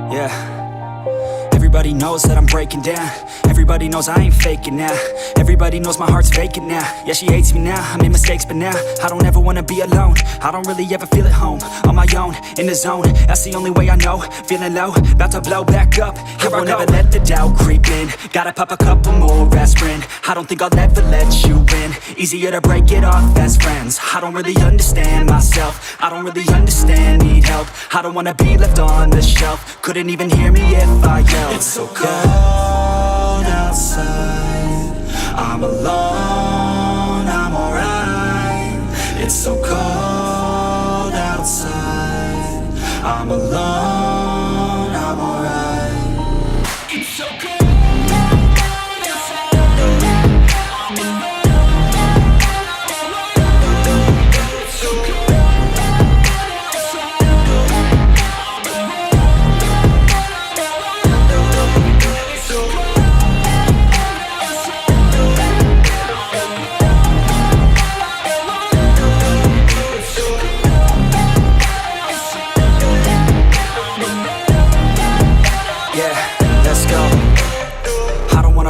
Yeah. Everybody knows that I'm breaking down. Everybody knows I ain't faking now. Everybody knows my heart's vacant now. Yeah, she hates me now, I made mistakes, but now I don't ever wanna be alone. I don't really ever feel at home. On my own, in the zone, that's the only way I know. Feeling low, about to blow back up. Here I won't ever let the doubt creep in. Gotta pop a couple more aspirin. I don't think I'll ever let you in. Easier to break it off best friends. I don't really understand myself. I don't really understand, need help. I don't wanna be left on the shelf. Couldn't even hear me if I yelled. It's so cold outside. I'm alone, I'm alright. It's so cold outside. I'm alone, I'm alright. It's so cold.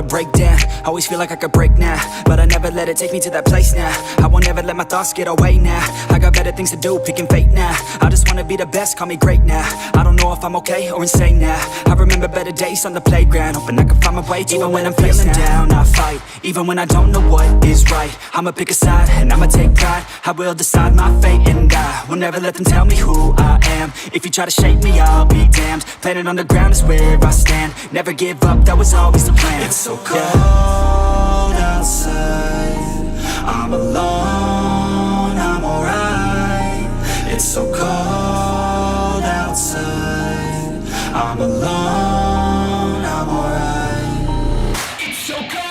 Break down, always feel like I could break now, but I never let it take me to that place now. I won't ever let my thoughts get away now. I got better things to do, picking fate now. I just wanna be the best, call me great now. I don't know if I'm okay or insane now. I remember better days on the playground, hoping I can find my way to even when I'm feeling down, I fight. Even when I don't know what is right, I'ma pick a side and I'ma take pride. I will decide my fate and I will never let them tell me who I am. If you try to shape me, I'll be damned. Planet on the ground is where I stand. Never give up, that was always the plan. It's so cold outside. I'm alone, I'm alright. It's so cold outside. I'm alone, I'm alright. It's so cold.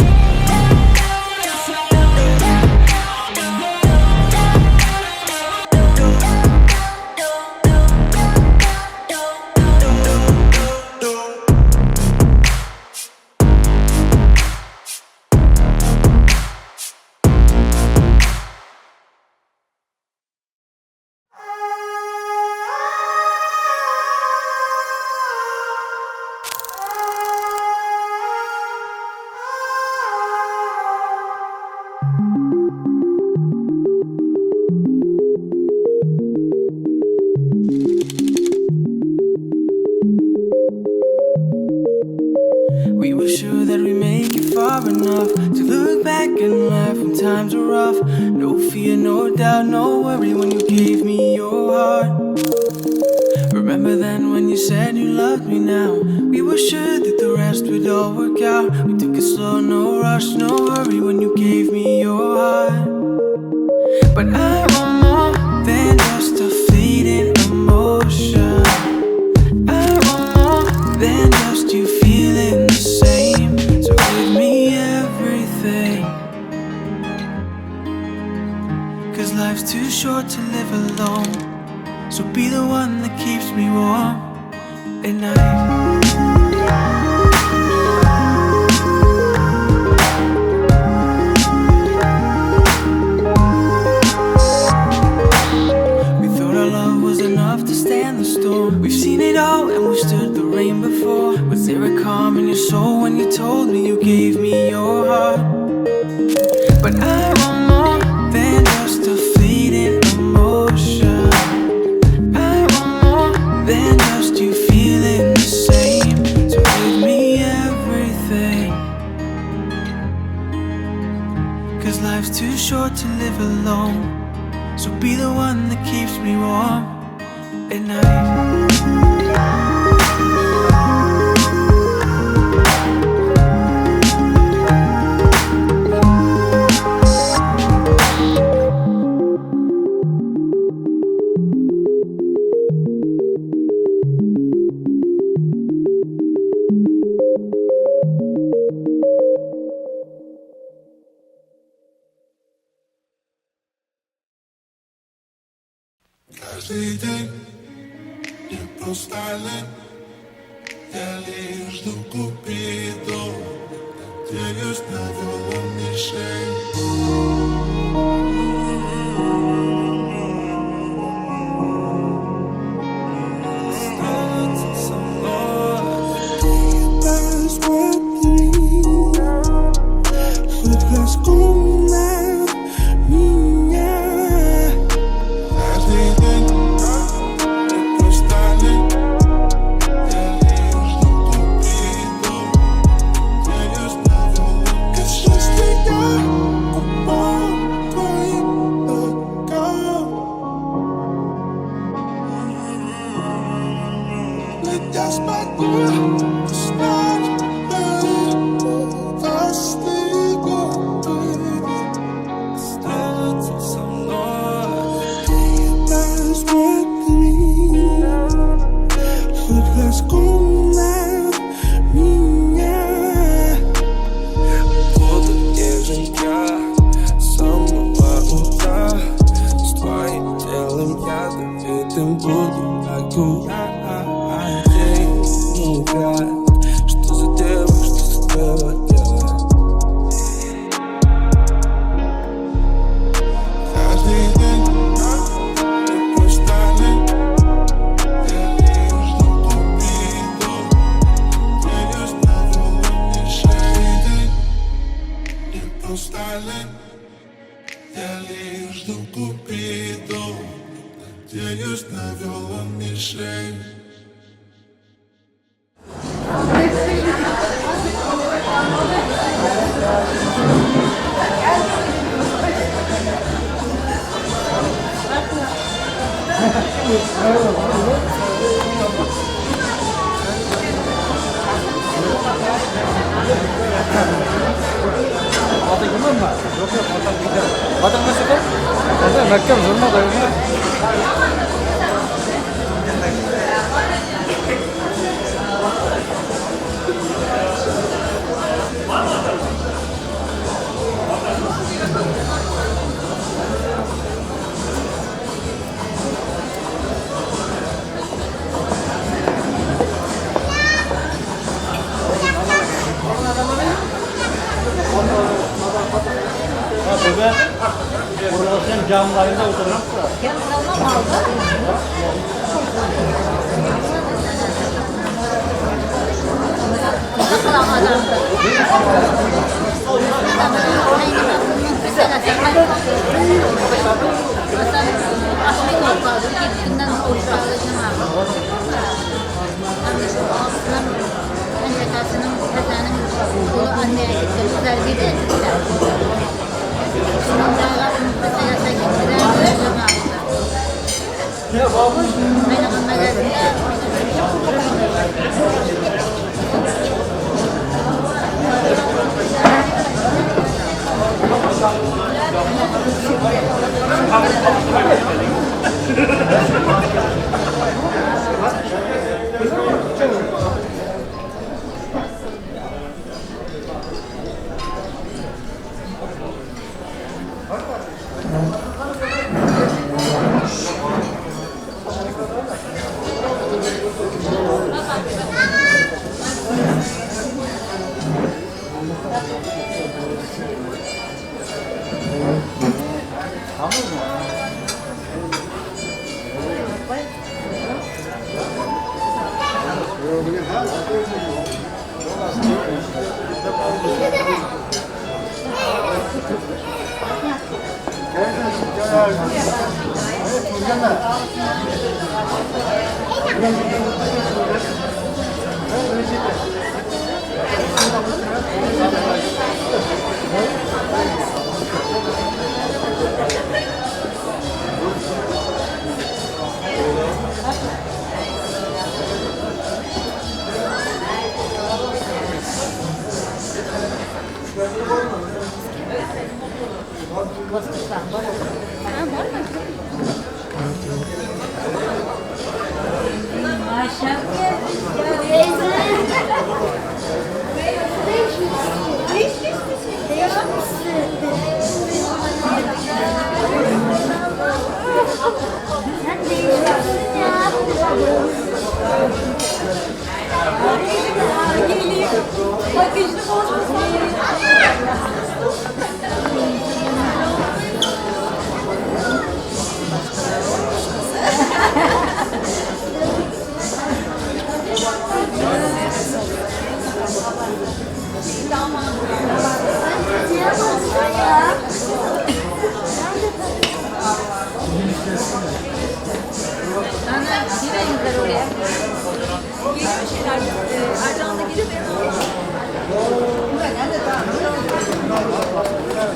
We were sure that we'd make it far enough to look back and laugh when times were rough. No fear, no doubt, no worry when you gave me your heart. Remember then when you said you loved me now? We were sure that the rest would all work out. We took it slow, no rush, no hurry when you gave me your heart. But I want more than just a fleeting emotion. I want more than just you feeling the same. So give me everything, 'cause life's too short to live alone. So be the one that keeps me warm at night. We thought our love was enough to stand the storm. We've seen it all and we've stood the rain before. Was there a calm in your soul when you told me you gave me your heart? But I want more than just a fleeting emotion. I want more than just you feeling the same. So give me everything, 'cause life's too short to live alone. So be the one that keeps me warm at night. Каждый день не просто лень, я лишь жду Купидон. Надеюсь, навел он мишень. Остаться со мной. Ты посмотри хоть глазком на меня. Каждый день не просто лень, я лишь жду Купидон. Надеюсь, навел он 'Cause если я упал к твоим ногам, ведь я смогу узнать твои простые губы. Остаться со мной. Ты посмотри хоть глазком на меня. Буду нежен я с самого утра. С твоим телом я забитым буду аккуратней. Ну-ка, что за дело, что за дело делает? Каждый день не просто лень, я лишь жду Купидон. Надеюсь, навел он мишень. День не просто лень, я лишь жду Купидон. Надеюсь, навел он мишень. Masalan, Armiyaga ketgan, o'zlari berdi. Sen değişmişsin ya. Makyajını bozmasın. Geçmişler. Ercan da gelip O'zimiznikilar bor hammasi.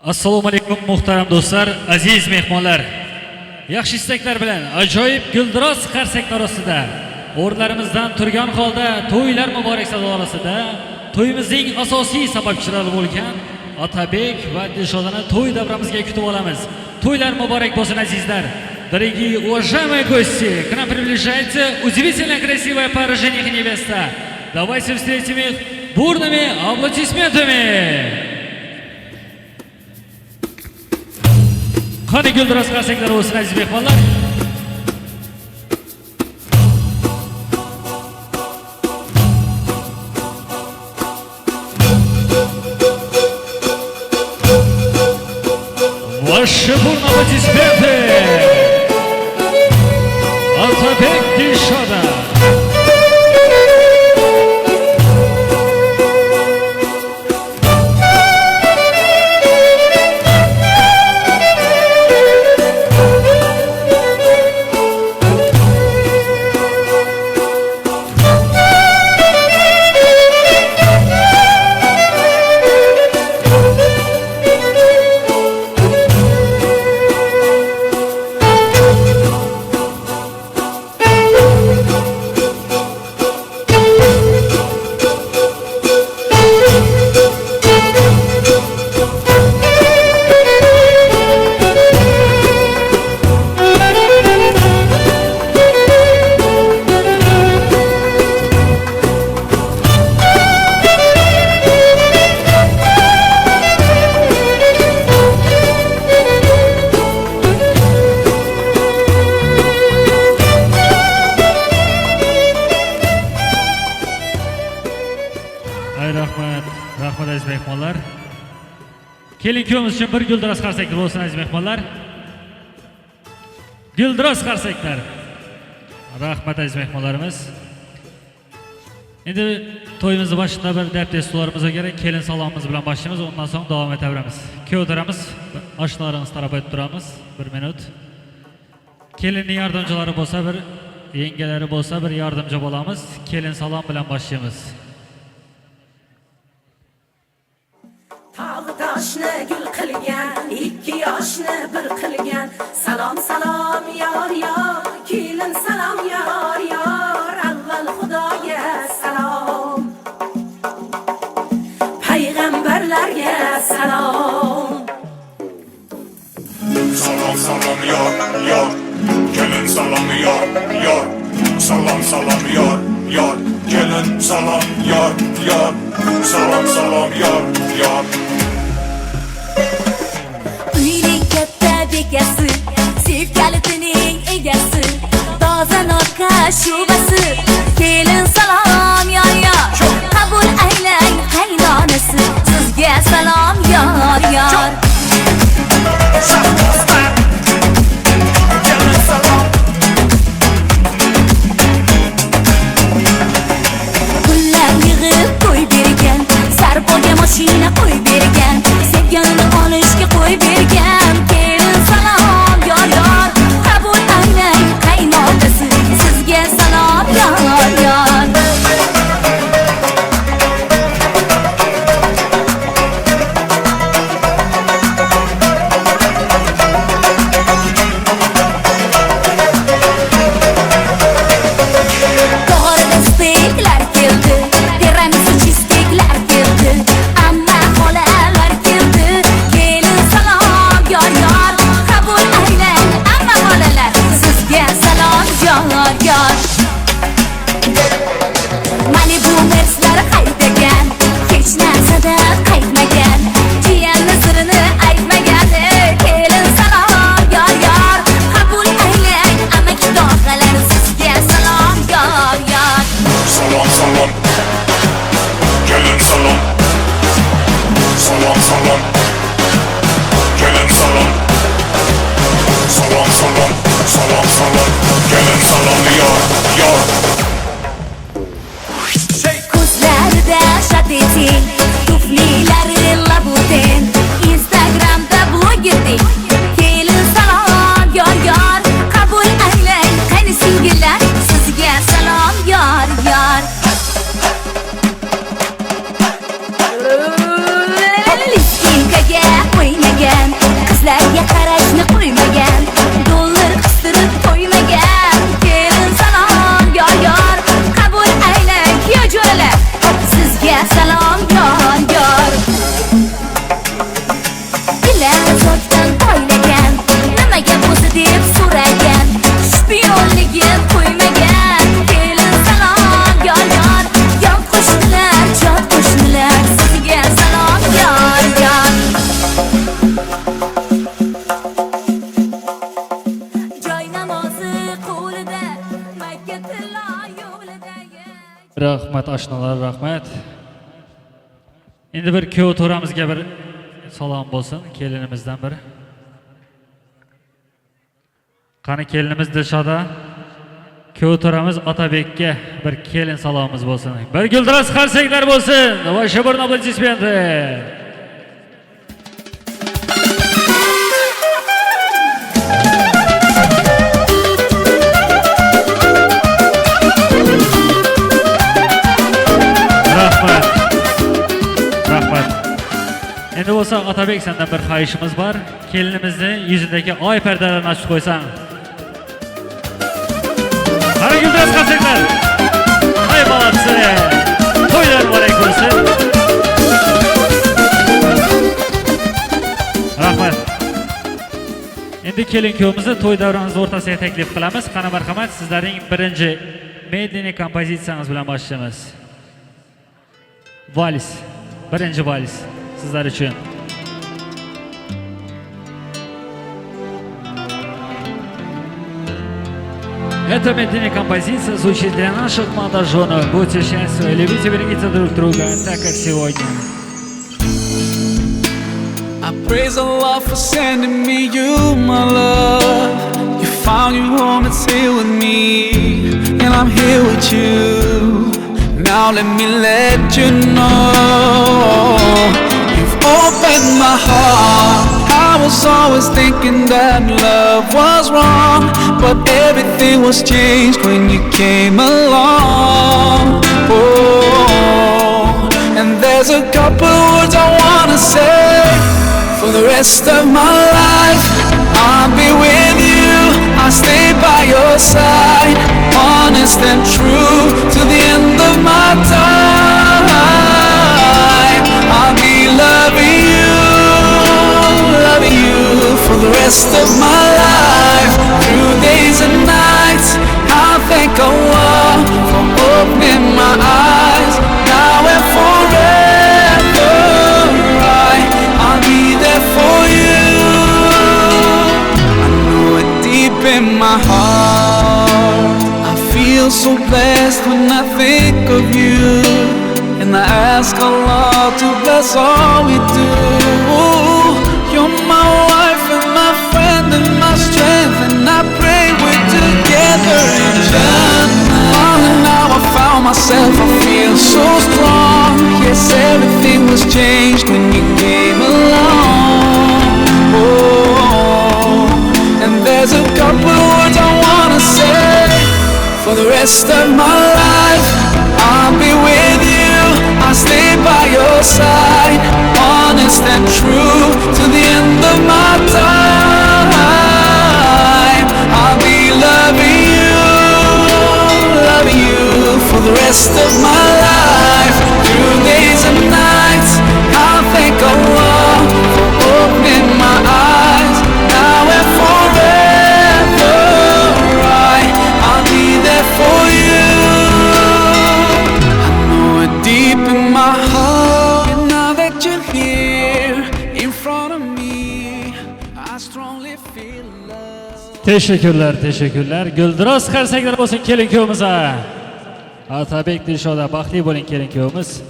Assalomu alaykum, muhtaram do'stlar, aziz mehmonlar. Yaxshi istaklar bilan ajoyib guldiroz qarsaklar ostida o'rnlarimizdan turgan holda to'ylar muborak sadorasida to'yimizning asosiy sababchilari bo'lgan Otabek va Dilshodani to'y davramizga kutib olamiz. To'ylar muborak bo'lsin, azizlar. Дорогие уважаемые гости, к нам приближается удивительно красивая пара жених и невеста. Давайте встретим их бурными аплодисментами. Qani guldiroz qarsaklar bo'lsin aziz mehmonlar. Ваши бурные аплодисменты! Otabek Dilshoda. Rahmat aziz mehmonlar. Kelin kuyovimiz uchun bir guldiroz qarsaklar bo'lsin aziz mehmonlar. Guldiroz qarsaklar. Rahmat aziz mehmonlarimiz. Endi to'yimizni boshida bir deb-dasturlarimiz kerak. Kelin salomimiz bilan boshlaymiz, undan so'ng davom etaveramiz. Kuyov turamiz, oshnalarimiz taraf o'tib turamiz. Bir minut. Kelinning yordamchilari bo'lsa bir, yengalari bo'lsa bir yordamchi bo'lamiz. Kelin salom bilan boshlaymiz. Tog'i toshni gul qilgan, ikki yoshni bir qilgan. Salom salom yor yor, kelin salom yor yor. Avval Xudoga salom, payg'ambarlarga salom. Salom salom yor yor, kelin salom yor yor. Salom salom yor yor, kelin salom yor yor. Salom salom yor yor. Uyning katta bekasi, sevkalitining egasi, toza notqa shubasi. Kelin salom yor yor, qabul aylang qaynonasi. Sizga salom yor yor. Pullar yig'ib qo'y bergan, sarpoga mashina qo'y bergan, sevganini olishga qo'y bergan. Kelin salom yor yor, qabul aylang qaynotasi. Sizga salom yor yor. Oshnalar, rahmat. Endi bir kuyov to'ramizga bir salom bo'lsin kelinimizdan bir. Qani kelinimiz Dilshoda? Kuyov to'ramiz Otabekka bir kelin salomimiz bo'lsin. Bir guldiroz qarsaklar bo'lsin. Ваши бурные аплодисменты. Rahmat. Rahmat. Endi bo'lsa Otabek, sendan bir xohishimiz bor. Kelinimizni yuzidagi oy pardalarini ochib qo'ysang. Qara guldiroz qarsaklar. Ay молодцы. To'ylar muborak bo'lsin. Rahmat. Endi kelin kuyovimizni to'y davramizning o'rtasiga taklif qilamiz. Qani marhamat, sizlarning birinchi медленный kompozitsiyangiz bilan boshlaymiz. Vals. Birinchi vals sizlar uchun. Эта медленная композиция звучит для наших молодоженов. Будьте счастливы, любите, берегите друг друга, так как сегодня. I praise Allah for sending me you, my love. You found your home, it's here with me, and I'm here with you. Now let me let you know you've opened my heart. I was always thinking that love was wrong, but everything was changed when you came along. Oh, and there's a couple words I wanna say. For the rest of my life, I'll be with you. I'll stay by your side, honest and true, to the end of my time. I'll be loving you for the rest of my life, through days and nights. I thank Allah for opening my eyes, now and forever. I'll be there for you. I know it deep in my heart. I feel so blessed when I think of you, and I ask Allah to bless all we do. You're my wife and my friend and my strength, and I pray we're together in Jannah. And now I found myself, I feel so strong. Yes, everything was changed when you came along. Oh, and there's a couple words I wanna say. For the rest of my life, I'll be with you. I'll stay by your side, honest and true, to the end of my time. I'll be loving you for the rest of my life, through days and nights. I'll thank Allah for opening my eyes, now and forever. I'll be there for you. I know it deep in my heart, and now that you're here in front of me, I strongly feel love. Teşekkürler, teşekkürler. Guldiroz qarsaklar bo'lsin kelin kuyovimizga. Otabek, Dilshoda, baxtli bo'ling kelin kuyovimiz.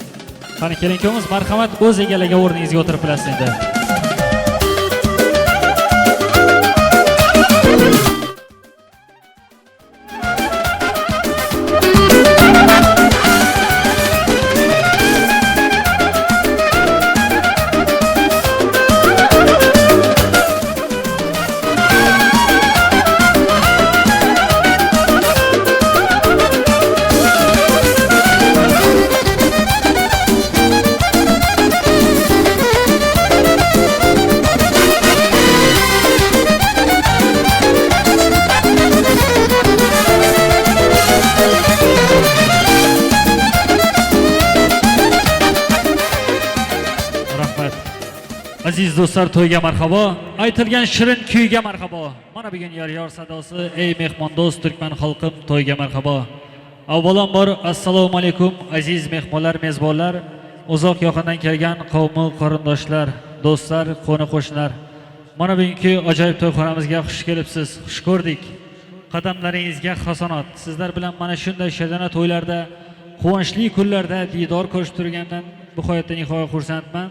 Qani kelin kuyovimiz, marhamat, o'z egallagan o'rningizga o'tirib bilasiz endi. Rahmat. Aziz do'stlar, to'yga marhabo, aytilgan shirin kuyga marhabo. Mana bugun yor yor sadosi, ey mehmondo'st turkman xalqim, to'yga marhabo. Avvalambor assalomu alaykum aziz mehmonlar, mezbonlar, uzoq yaqindan kelgan qavmi qarindoshlar, do'stlar, qo'ni qo'shnilar. Mana bugungi ajoyib to'yxonamizga xush kelibsiz, xush ko'rdik. Qadamlaringizga hasanot. Sizlar bilan mana shunday shadana to'ylarda quvonchli kunlarda diydor ko'rishib turgandan nihoyatda nihoya xursandman.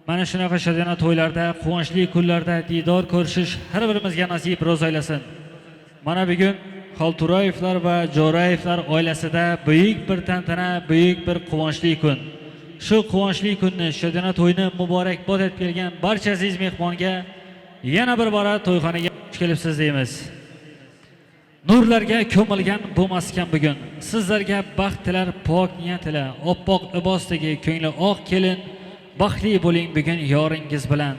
Mana shunaqa shodiyona to'ylarda, quvonchli kunlarda diydor ko'rishish har birimizga nasib ro'z aylasin. Mana bugun Xolturayevlar va Jo'rayevlar oilasida buyuk bir tantana, buyuk bir quvonchli kun. Shu quvonchli kunni, shodiyona to'yni muborakbod etib kelgan barcha aziz mehmonga yana bir bora to'yxonaga xush kelibsiz deymiz. Nurlarga ko'milgan bu maskan bugun sizlarga baxt tilar, pok niyat ila, oppoq libosdagi ko'ngli oq kelin, baxtli bo'ling bugun yoringiz bilan.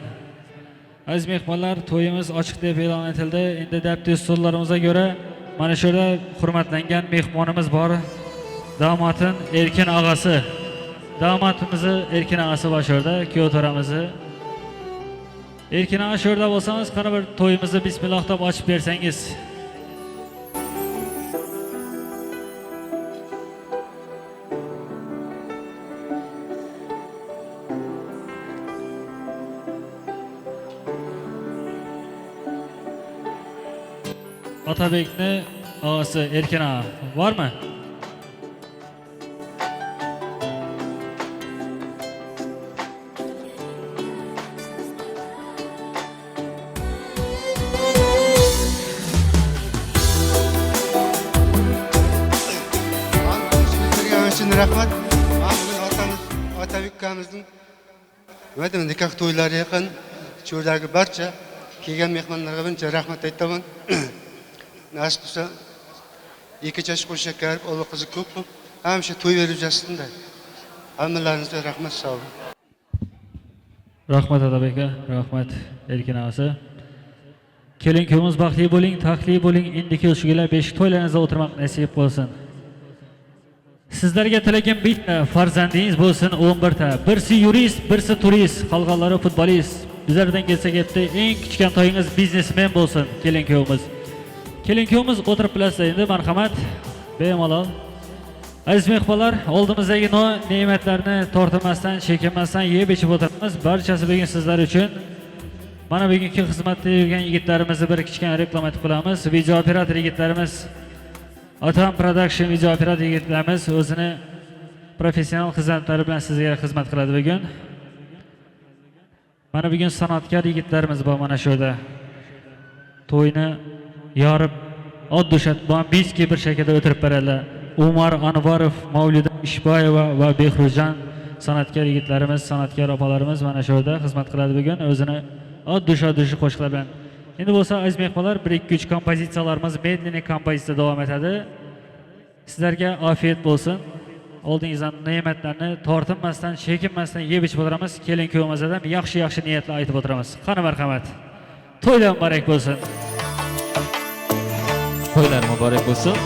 Aziz mehmonlar, to'yimiz ochiq deb e'lon etildi. Endi dab-dasturlarimizga ko'ra mana shu yerda hurmatlangan mehmonimiz bor. Damotin Erkin og'asi. Damatimizni Erkin og'asi bor shu yerda, kuyov to'ramizni. Erkin og'a shu yerda bo'lsangiz, qani bir to'yimizni bismillah deb ochib bersangiz. Otabekni og'asi Erkin og'a bormi? Uchun rahmat. Mana bugun otamiz, Otabek ukamizning nima deyman, nikoh to'ylari yaqin. Shu yerdagi barcha kelgan mehmonlarga buncha rahmat aytaman. Nasib qilsa ikki chash qo'sha kirib, o'g'il qizi ko'p bo'lib, hamisha to'y berib yursinda. Hammalaringizga rahmat, sog' bo'ling. Rahmat Otabek aka, rahmat Erkin og'asi. Kelin kuyovimiz baxtli bo'ling, taxtli bo'ling. Endiki o'shigilar beshik to'ylaringizda o'tirmoq nasib bo'lsin. Sizlarga tilagim bitta, farzandingiz bo'lsin 11 ta. Birsi yurist, birsi turist, qolganlari futbolist. Bizlardan kelsa ketdi, eng kichkintoyingiz biznesmen bo'lsin kelin kuyovimiz. Kelin kuyovimiz o'tirib bilasizlar endi, marhamat, bemalol. Aziz mehmonlar, oldimizdagi ne'matlarni tortinmasdan, chekinmasdan yeb ichib o'tiramiz. Barchasi bugun sizlar uchun. Mana bugungi xizmatda yurgan yigitlarimizni bir kichkina reklama etib qo'yamiz. Video operator yigitlarimiz, Otam Production video operator yigitlarimiz o'zini professional xizmatlari bilan sizga xizmat qiladi bugun. Mana bugun san'atkor yigitlarimiz bor mana shu yerda. To'yni yorib, oddushat bambiski bir shaklda o'tirib beradilar. Umar Anvarov, Mavluda Ishboyeva va Behruzjon san'atkor yigitlarimiz, san'atkor opalarimiz mana shu yerda xizmat qiladi bugun o'zini oddush qo'shiqlar bilan. Endi bo'lsa aziz mehmonlar, 1-2-3 kompozitsiyalarimiz medlini kompozitsiya davom etadi. Sizlarga afiyat bo'lsin. Oldingizdan ne'matlarni tortinmasdan, chekinmasdan yeb ichib o'tiramiz. Kelin kuyovimizdan yaxshi-yaxshi niyatlar aytib o'tiramiz. Qani marhamat. To'ylar muborak bo'lsin. To'ylar muborak bo'lsin.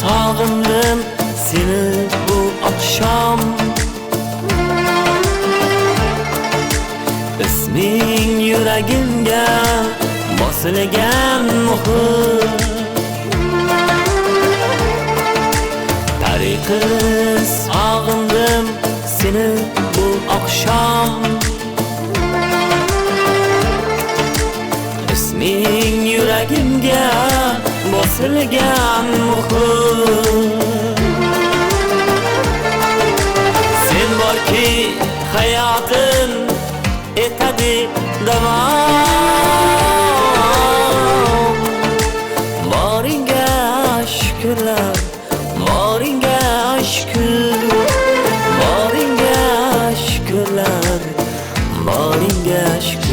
Sog'indim seni bu oqshom, isming yuragimga bosilgan muhr. Tariqi sog'indim seni bu oqshom, isming yuragimga bosilgan muhr. Sen borki hayotim etadi davom, boringga shukrlar, boringga shukur, boringga shukrlar, boringga shukur.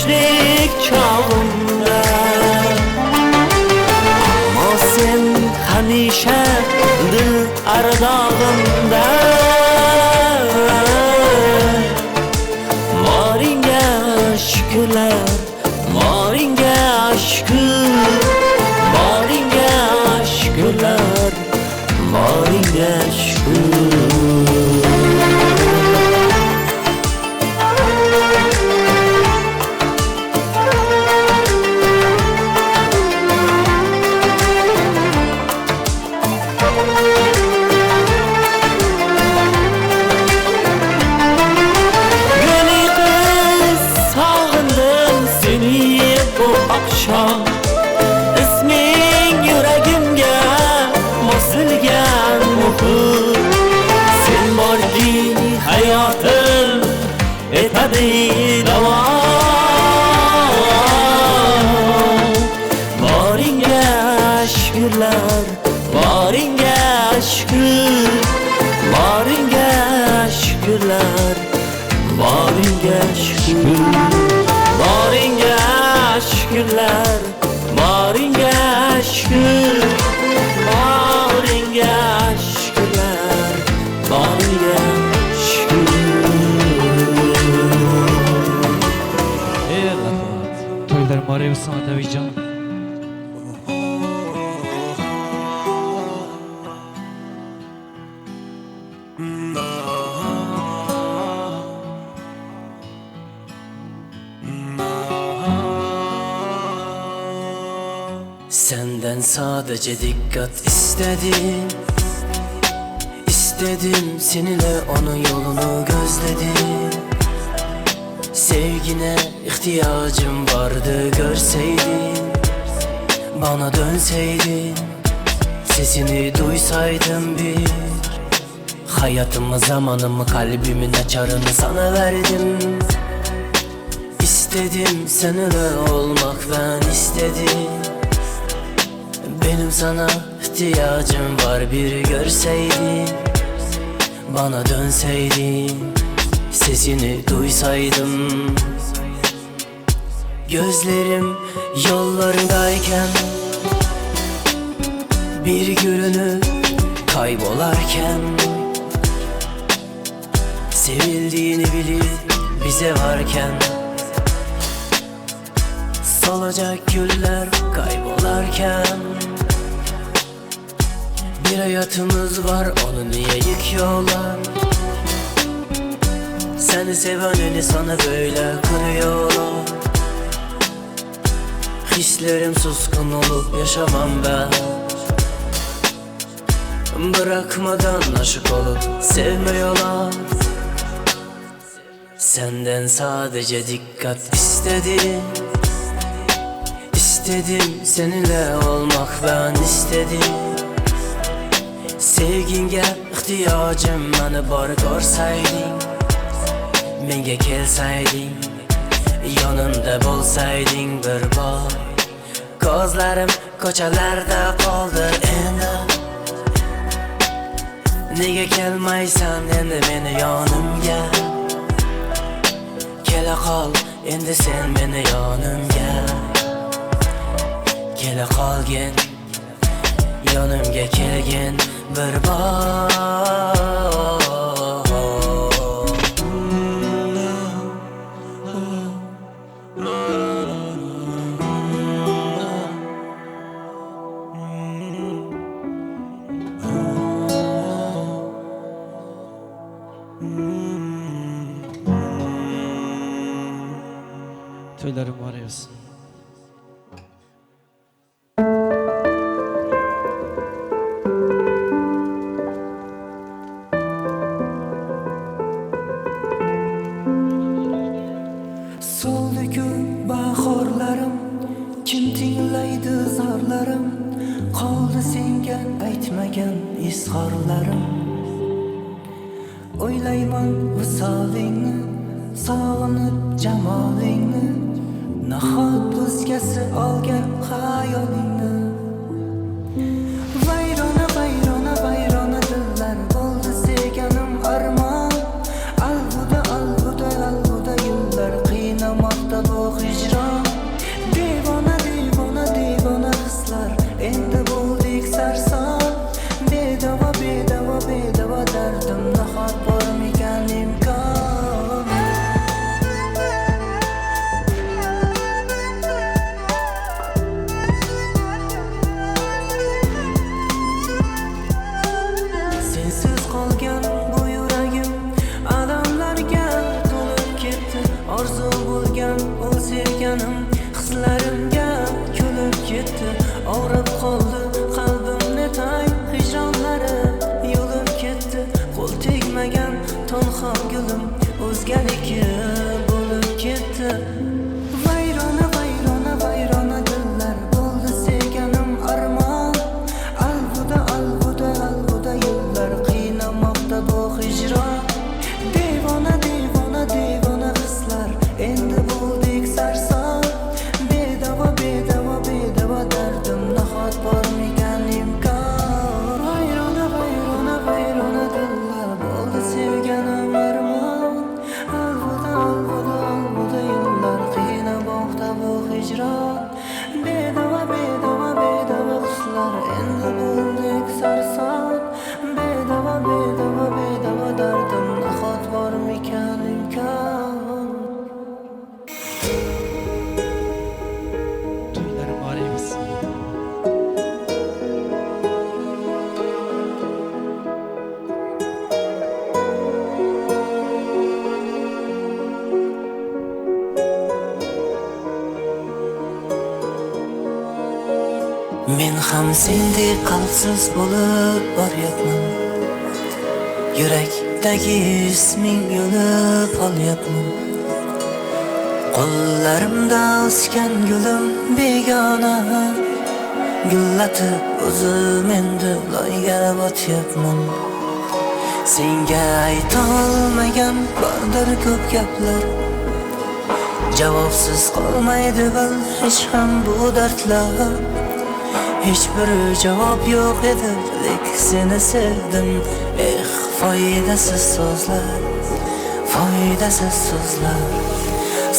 Yoshlik chog'imda. Ammo sen hamisha dil ardog'imda. Boringga shukrlar, boringga shukur, boringga shukrlar, boringga shukur. Isming yuragimga bosilgan muhr. Sen borki hayotim etadi davom. Boringga shukrlar, boringga shukur, boringga shukrlar, boringga shukur, boringga shukrlar, boringga shukur, boringga shukrlar, boringga shukur. Ey rahmat. To'ylar muborak bo'lsin Otabekjon. Senden sadece dikkat istedim, istedim seninle onun yolunu gözledim. Sevgine ihtiyacım vardı, görseydin, bana dönseydin, sesini duysaydım bir. Hayatımı, zamanımı, kalbimin açarını sana verdim. İstedim seninle olmak, ben istedim. Benim sana ihtiyacım var, bir görseydin, bana dönseydin, sesini duysaydım. Gözlerim yollarındayken, bir görünüp kaybolarken, sevildiğini bilip bize varken, solacak güller kaybolarken, bir hayatımız var, onu niye yıkıyorlar? Seni sevenini sana böyle kırıyorlar. Hislerim suskun olup yaşamam ben. Bırakmadan aşık olup sevmiyorlar. Senden sadece dikkat istedim. İstedim seninle olmak, ben istedim. Sevginga ihtiyojim mani bor ko'rsayding, menga kelsayding, yonimda bo'lsayding bir bor. Ko'zlarim ko'chalarda qoldi endi, nega kelmaysan endi meni yonimga? Kela qol endi sen meni yonimga, kela qolgin, yonimga kelgin bir bor. To'ylarim muborak bo'lsin. Soldi-ku bahorlarim, kim tinglaydi zorlarim, qoldi senga aytmagan izhorlarim. O'ylayman visolingni, sog'inib jamolingni, nahot o'zgasi olgan xayolingni. Vayrona, vayrona, vayrona dillar bo'ldi sevganim armon. Alg'uda, alg'uda, alg'uda yillar qiynamoqda bu hijron. Orzu bo'lgan u sevganim hislarimga kulib ketdi. Og'rib qoldi qalbimni tay hijronlari yo'lib ketdi. Qo'l tegmagan tanho gulim o'zganiki bo'lib ketdi. Vayrona vayrona vayrona dillar bo'ldi sevganim armon. Alvuda alvuda alvuda yillar qiynamoqda bu hijron. Devona devona devona hislar endi bo'ldik sarson. Bedavo bedavo bedavo dardim nahot bormikan imkon. Vayrona vayrona vayrona dillar bo'ldi sevganim armon. Alvuda alvuda alvuda yillar qiynamoqda bu hijron. Bedavo bedavo bedavo hislar endi bo'ldik sarson. Bedavo bedavo bedavo dardim nahot bormikan imkon. To'ylar muborak bo'lsin. Men ham sendek qalbsiz bo'lib boryapman. Yurakdagi isming yo'lib olyapman. Qo'llarimda o'sgan gulim begona, gullatib o'zim endi loyga botyapman. Senga aytolmagan bordir ko'p gaplar, javobsiz qolmaydi bil hech ham bu dardlar. Hech bir javob yo'q edi, lek seni sevdim. Eh, foydasiz so'zlar, foydasiz so'zlar.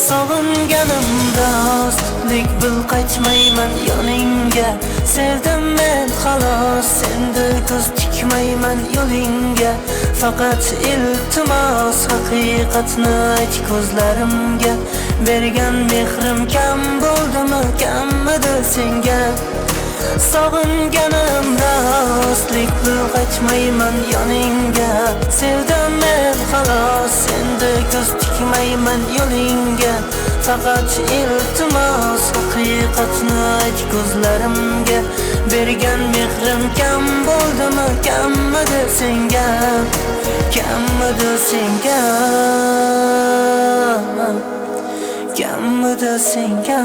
Sog'inganim rost, lek bil qaytmayman yoningga. Sevdim men xolos, endi ko'z tikmayman yo'lingga. Faqat iltimos, haqiqatni ayt ko'zlarimga. Bergan mehrim kam bo'ldimi, kammidi senga? Sog'inganim rost, lek bil qaytmayman yoningga. Sevdim men xolos, endi ko'z tikmayman yo'lingga. Faqat iltimos, haqiqatni ayt ko'zlarimga. Bergan mehrim kam bo'ldimi, kammidi senga? Kammidi senga? Kammidi senga?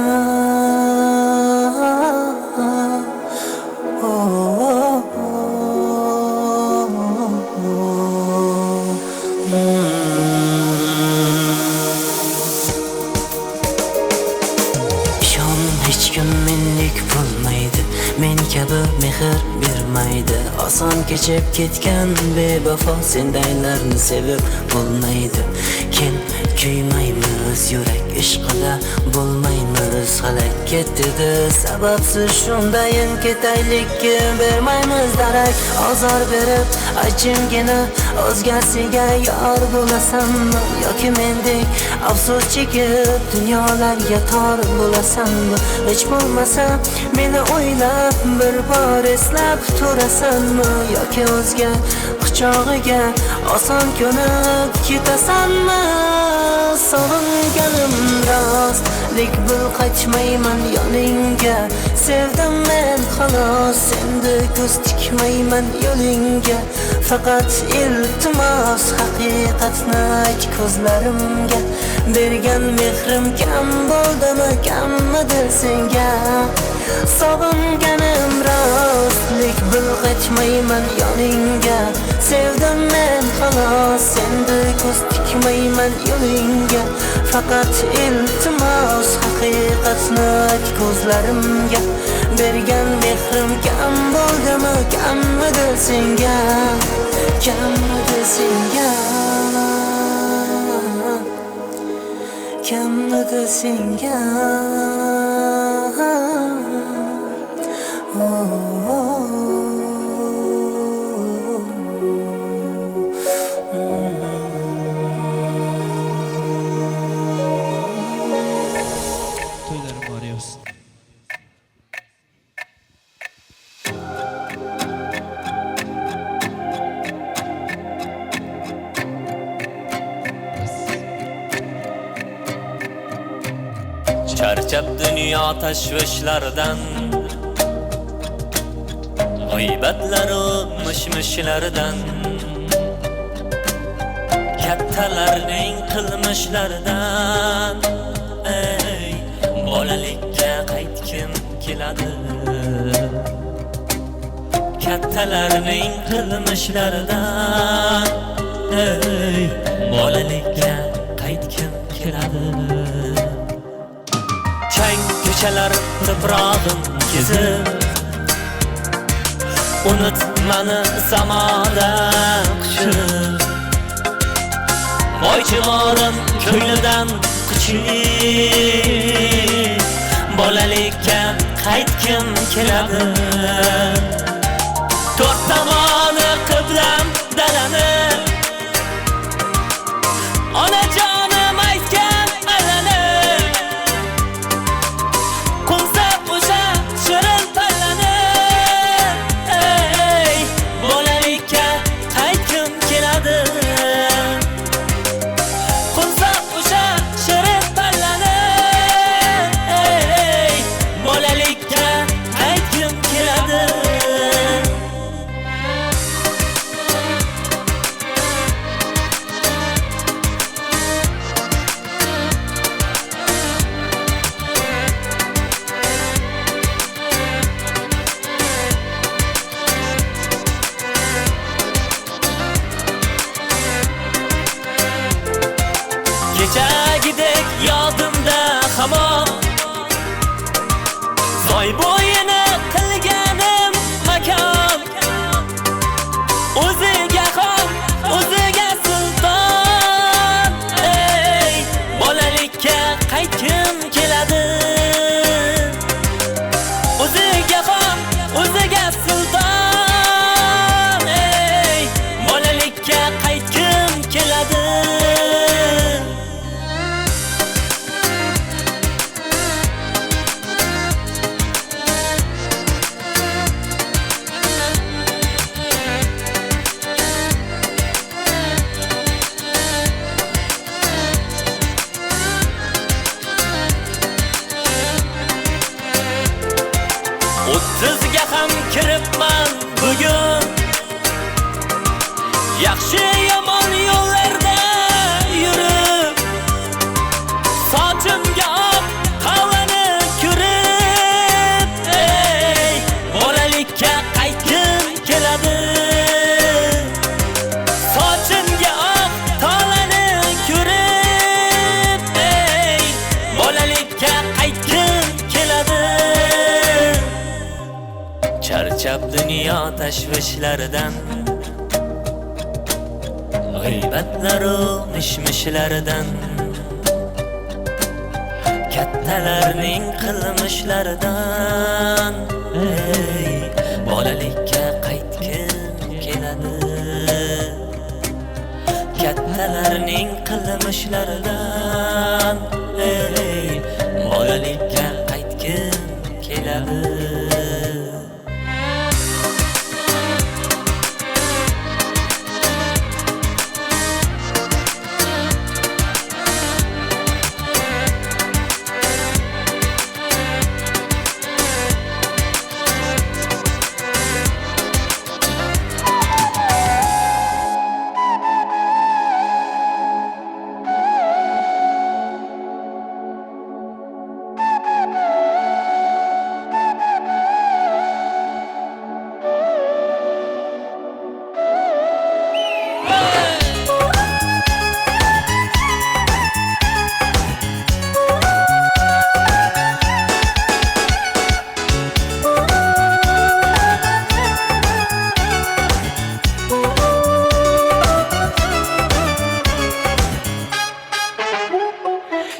Ishon, hech kim mendek bo'lmaydi, men kabi mehr bermaydi. Oson kechib ketgan bevafo sendaylarni sevib bo'lmaydi. Kel kuymaymiz yurak ishqida, bo'lmaymiz halak ketdi sababsiz shundayin ketaylikki bermaymiz darak. Ozor berib achimgina o'zgasiga yor bo'lasanmi, yoki mendek afsus chekib dunyolarga tor bo'lasanmi? Hech bo'lmasa meni o'ylab bir bor eslab turasanmi, yoki o'zga quchog'iga oson ko'nib ketasanmi? Sog'inganim rost, lek bil qaytmayman yoningga. Sevdim men xolos, endi ko'z tikmayman yo'lingga. Faqat iltimos, haqiqatni ayt ko'zlarimga. Bergan mehrim kam bo'ldimi, kammidi senga? Sog'inganim rost, lek bil qaytmayman yoningga. Sevdim men xolos, endi ko'z tikmayman yo'lingga. Faqat iltimos, haqiqatni ayt ko'zlarimga. Bergan mehrim kam bo'ldimi, kammidi senga? Kammidi senga? Kammidi senga? To'ylar muborak bo'lsin. Charchab dunyo tashvishlaridan, g'iybatlaru mishmishlaridan, kattalarning qilmishlaridan, ey bolalikka qaytgim keladi. Kattalarning qilmishlaridan, ey bolalikka qaytgim keladi. Chang ko'chalar tuprog'im kezib, unut mani samoda quchib, boychimorim ko'nglidan quchib, bolalikka qaytgim keladi. To'rt tomoni qiblam dalani, onajonim aytgan alani, qo'msab o'sha shirin pallani, ey bolalikka qaytgim keladi. Qo'msab o'sha shirin pallani, ey bolalikka qaytgim keladi. Kechagidek yodimda hamon, soy bo'yini qilganim makon, o'ziga xon, o'ziga sulton, ey bolalikka qaytgim keladi. O'ziga xon, o'ziga sulton, ey bolalikka qaytgim keladi. O'ttizga ham kiribman bugun, yaxshi yomon yo'llarda yurib, sochimga oq tolani ko'rib, ey bolalikka qaytgim keladi. Sochimga oq tolani ko'rib, ey bolalikka qaytgim keladi. Charchab dunyo tashvishlaridan, g'iybatlaru mishmishlaridan, kattalarning qilmishlaridan, ey bolalikka qaytgim keladi. Kattalarning qilmishlaridan, ey bolalikka qaytgim keladi.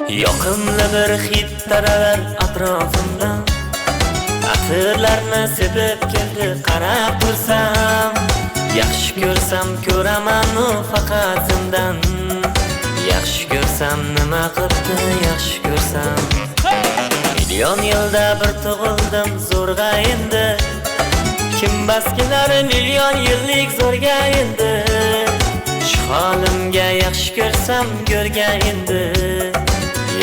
Yoqimli bir hid taralar atrofimdan, atirlarni sepib keldi qarab tursam, yaxshi ko'rsam ko'raman u faqat sendan, yaxshi ko'rsam nima qilibdi yaxshi ko'rsam. Milyon yilda bir tug'ildim zo'rg'a endi, kim bas kelar milyon yillik zo'rga endi, shu holimga yaxshi ko'rsam ko'rga endi,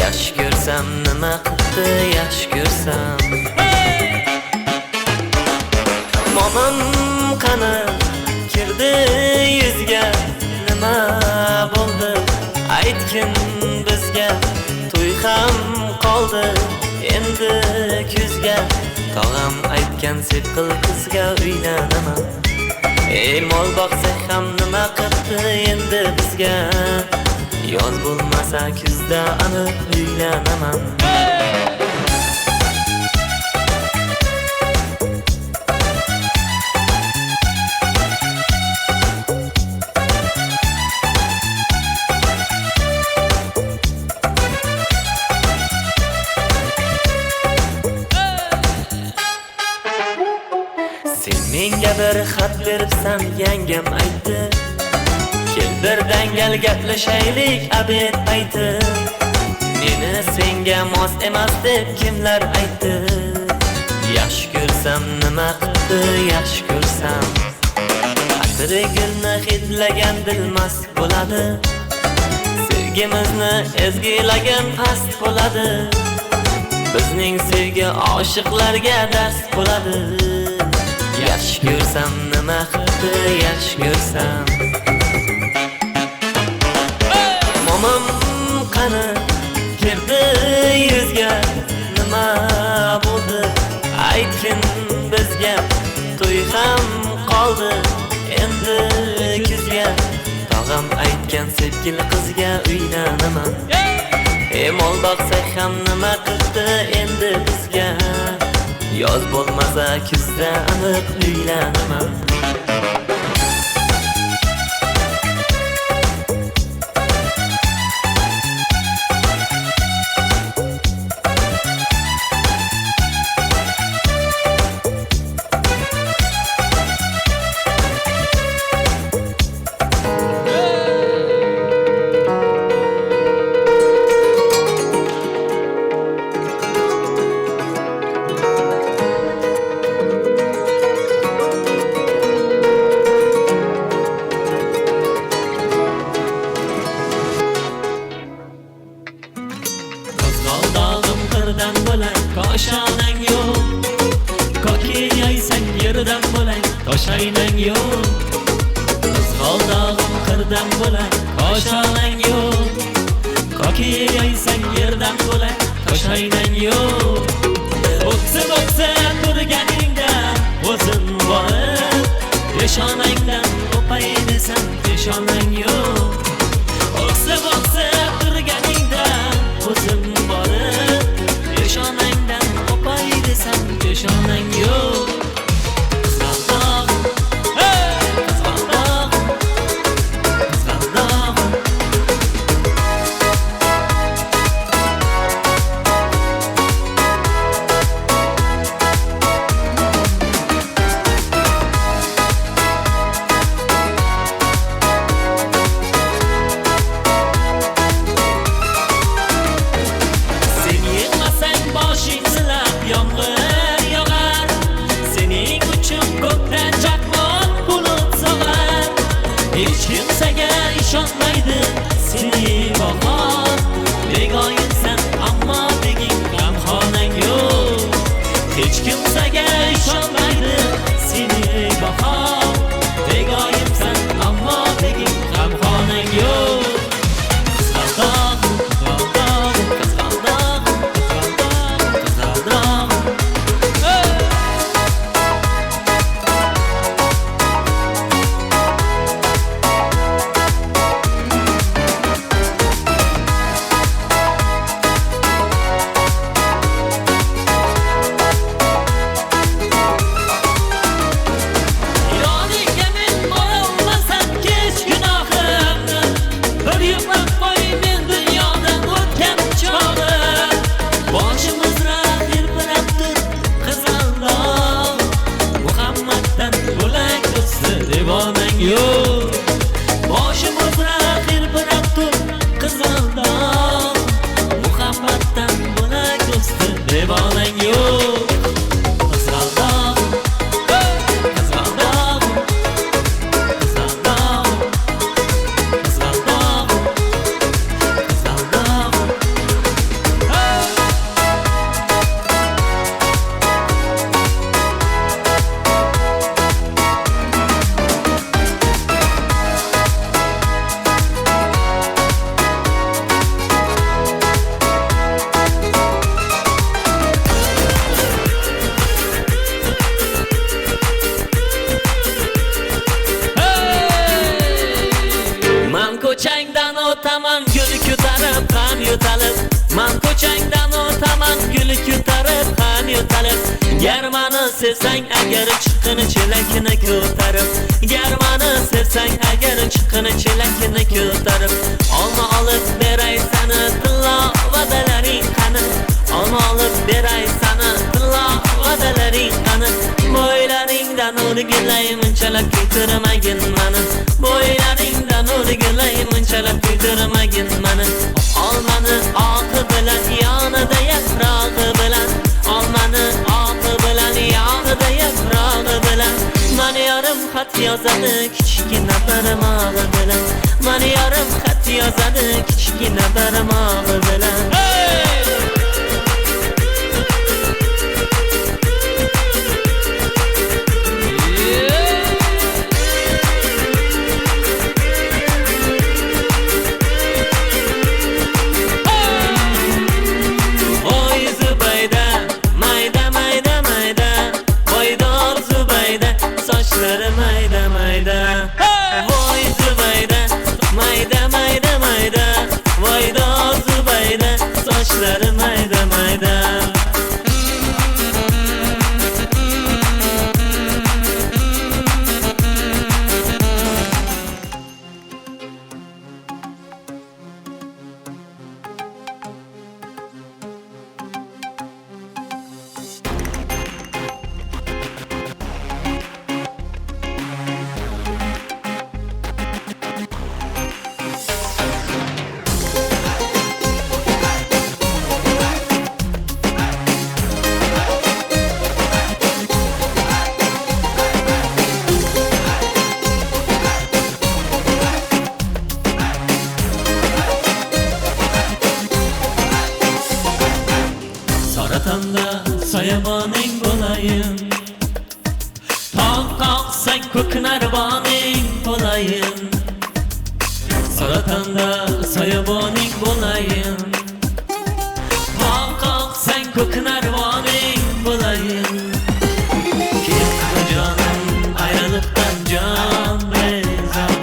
yaxshi ko'rsam nima qilibdi. qipti yaxshi ko'rsam. Momam qani kirdi yuzga, nima bo'ldi aytgin bizga. To'y ham qoldi endi kuzga, tog'am aytgan sepqil qizga uylanaman. Ey mol boqsak ham nima qipti endi bizga, yoz bo'lmasa kuzda aniq uylanaman. Sen menga bir xat beribsan, yangam aytdi. Kel bir dangal gaplashaylik abed payti. Meni senga mos emas deb kimlar aytdi? Yaxshi ko'rsam nima qildi, yaxshi ko'rsam. Atri gulni hidlagan bilmas bo'ladi, sevgimizni ezgilagan past bo'ladi. Bizning sevgi oshiqlarga dars bo'ladi. Yaxshi ko'rsam nima qildi, yaxshi ko'rsam. Momam qani kirdi yuzga, nima bo'ldi aytgin bizga. To'y ham qoldi endi kuzga, tog'am aytgan sepkil qizga uylanaman. Ey mol boqsak ham nima qildi endi bizga, yoz bo'lmasa kuzda aniq uylanaman. Koshonang yo'q, koki yoysang yerdan bo'lay, toshaynang yo'q. Qizg'aldog'im qirdan bo'lay, koshonang yo'q, koki yoysang yerdan bo'lay, toshaynang yo'q. O'ksib o'ksib turganingda o'zim borib, peshonangdan o'pay desam peshonang yo'q. O'ksib o'ksib turganingda o'zim borib, peshonangdan o'pay desam peshonang yo'q. Qizg'aldog'im, hey! Qizg'aldog'im, qizg'aldog'im. Sevsang agar chiqqini chelakini ko'tarib, garmani sevsang agar chiqqini chelakini ko'tarib, olma olib beray sani tillo va'dalaring qani, olma olib beray sani tillo va'dalaring qani, bo'ylaringdan o'rgilay munchalar kuydirmagin mani, bo'ylaringdan o'rgilay munchalar kuydirmagin mani, olmani oqi bilan yonida yaprog'i bilan, olmani oqi bilan yonida yaprog'i bilan, mani yorim xat yozadi kichkina barmog'i bilan, mani yorim xat yozadi kichkina barmog'i bilan. Mayda mayda, voy Zubayda, mayda mayda mayda, voy Zubayda, sochlari mayda mayda. Soyaboning bo'layin, tog' qoqsang ko'knarboning bo'layin, Saratanda soyaboning bo'layin, tog' qoqsang ko'knarboning bo'layin. Ketma jonim ayriliqdan jon bezor,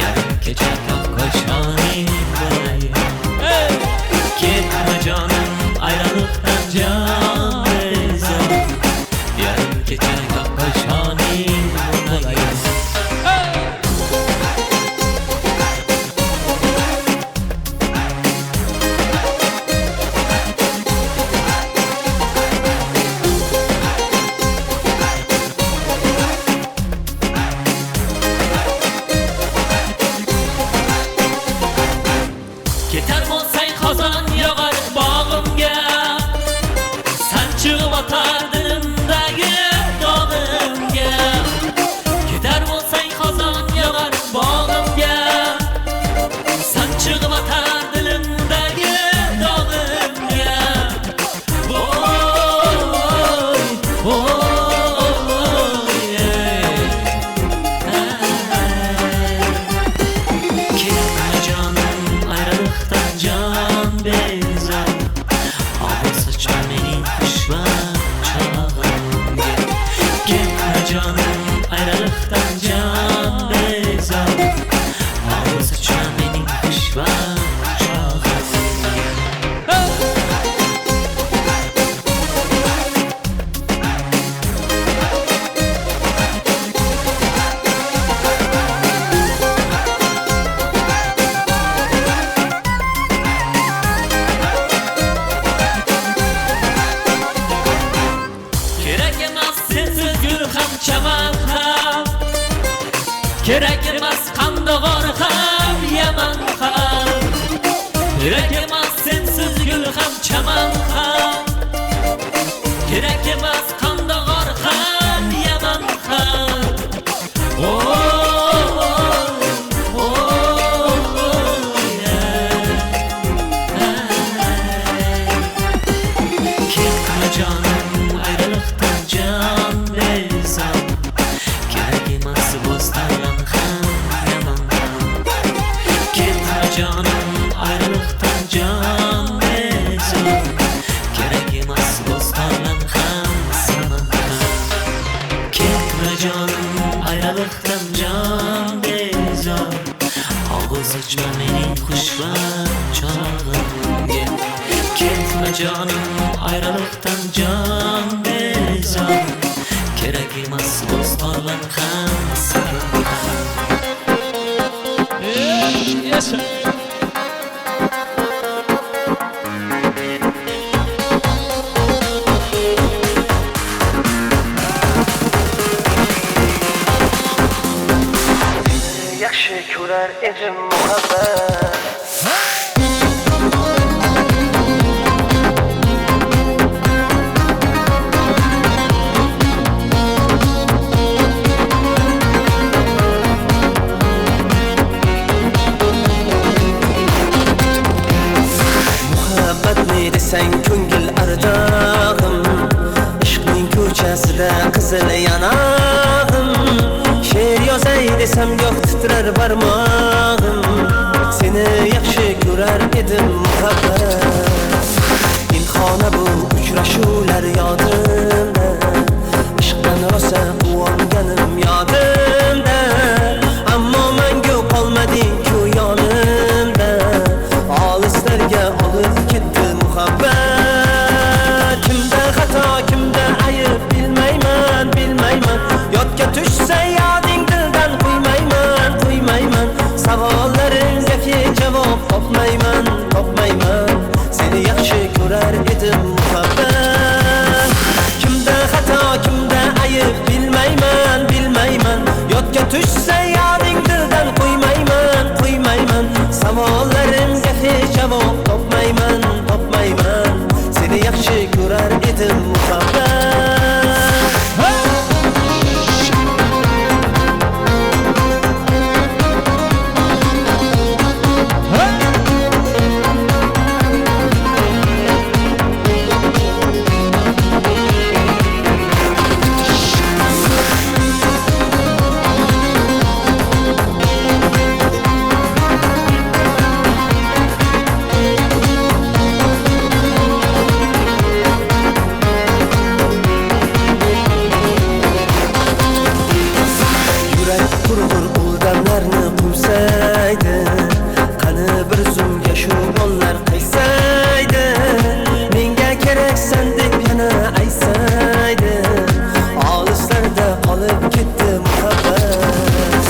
yarim kecha tog' koshoning bo'layin. Ketma jonim ayriliqdan jon bezor, yarim kecha tog' koshoning bo'layin. Ketar bo'lsang xazon yog'ar bog'imga, sanchiq botar dilimdagi dog'imga. Ketar bo'lsang xazon yog'ar bog'imga, sanchiq botar dilimdagi dog'imga. Voy, voy, ketma jonim ayriliqdan jon bezor, og'iz sochma mening xushvaqt chog'imga. Ketma jonim ayriliqdan jon bezor, og'iz sochma mening xushvaqt chog'imga. Kerak emas sensiz gul ham chaman ham, kerak emas qandag'or ham yaman ham, kerak emas sensiz gul ham chaman ham, kerak emas qandag'or ham yaman ham. Ketma jonim ayriliqdan jon bezor, kerak emas bo'stonlar ham yaman ham. Ketma jonim ayriliqdan jon bezor, kerak emas bo'stonlar ham saman ham. Ketma jonim ayriliqdan jon bezor, og'iz ochma mening xushvaqt chog'imga. Ketma jonim ayriliqdan jon bezor. qachon kerak emas bo'stonlar ham sabr ham. Yasha. Yaxshi ko'rar edim muhabbat. Muhabbatni desang ko'ngil ardog'im, ishqning ko'chasida qizil yanog'im. She'r yozay desam goh titrar barmog'im, seni yaxshi ko'rar edim muhabbat. Pinhona bu uchrashuvlar yodimda, ishqdan rosa quvonganim yodimda. Ammo mangu qolmading-ku yonimda, olislarga olib ketdi muhabbat. Kimda xato, kimda ayb bilmayman, bilmayman. Yodga tushsa yoding dildan qo'ymayman, qo'ymayman. Savollarimga hech javob topmayman, topmayman. Seni yaxshi ko'rar edim muhabbat. Kimda xato, kimda ayb bilmayman, bilmayman. Yodga tushsa yoding dildan qo'ymayman, qo'ymayman. Savollarimga hech javob topmayman, topmayman. Seni yaxshi ko'rar edim muhabbat. Qani bir zumga shu gollar qaysaydi, menga keraksan deb yana aysaydi. Olislarda qolib ketdi muhabbat.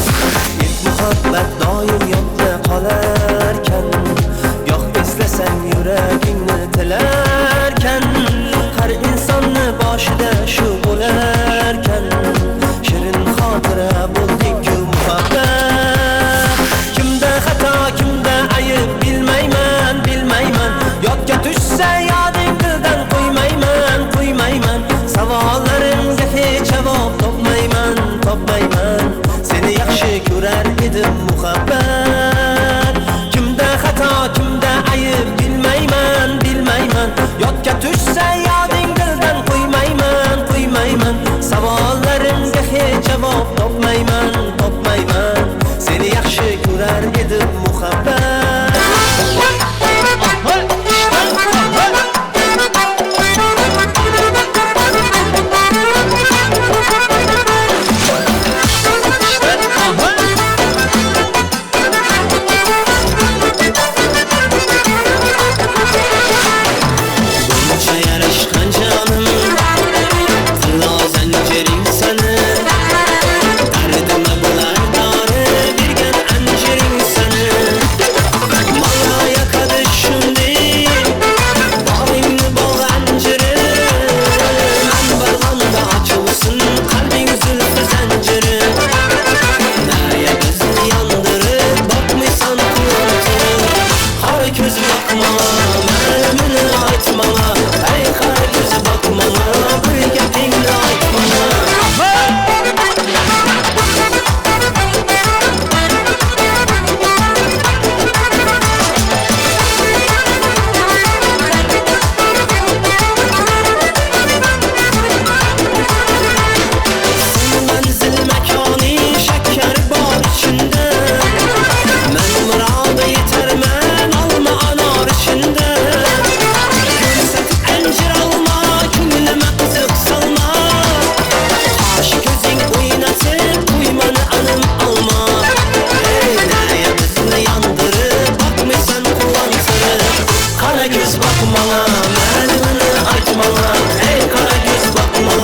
Ilk muhabbat doim yodda qolarkan, goh eslasang yuragingni tilarkan. Har insonni boshida shu bo'larkan, shirin xotira bo'lding-ku muhabbat. Kimda xato, kimda ayb bilmayman, bilmayman. Yodga tushsa yoding dildan qo'ymayman, qo'ymayman. Savollarimga hech javob topmayman, topmayman. Seni yaxshi ko'rar edim muhabbat. Kimda xato, kimda ayb bilmayman, bilmayman. Yodga tushsa yoding dildan qo'ymayman, qo'ymayman. Savollarimga hech javob topmayman, topmayman. Seni yaxshi ko'rar edim muhabbat. Buncha yarashgan jonim, tillo zanjiring sani, dardimga bo'lar dori bergan anjiring sani. Manga yoqadi shunday boringni bog' anjiri, anbarg'onda ochilsin qalbing zulfi zanjiri. Naya bizni yondirib boqmaysan quvontirib, qora ko'z boqma ma'lumini aytma, ey qora ko'z boqma bir gapingni aytma. Manzil makoni shakkar bor ichida, men muroda yetarman olma anor ichida. Ko'rsatib anjir olma ko'nglima qiziq solma, qosh ko'zing o'ynatib qo'ymani anim olma. Ey naya bizni yondirib boqmaysan quvontirib, qora ko'z boqma ma'lumini aytma, ey qora ko'z boqma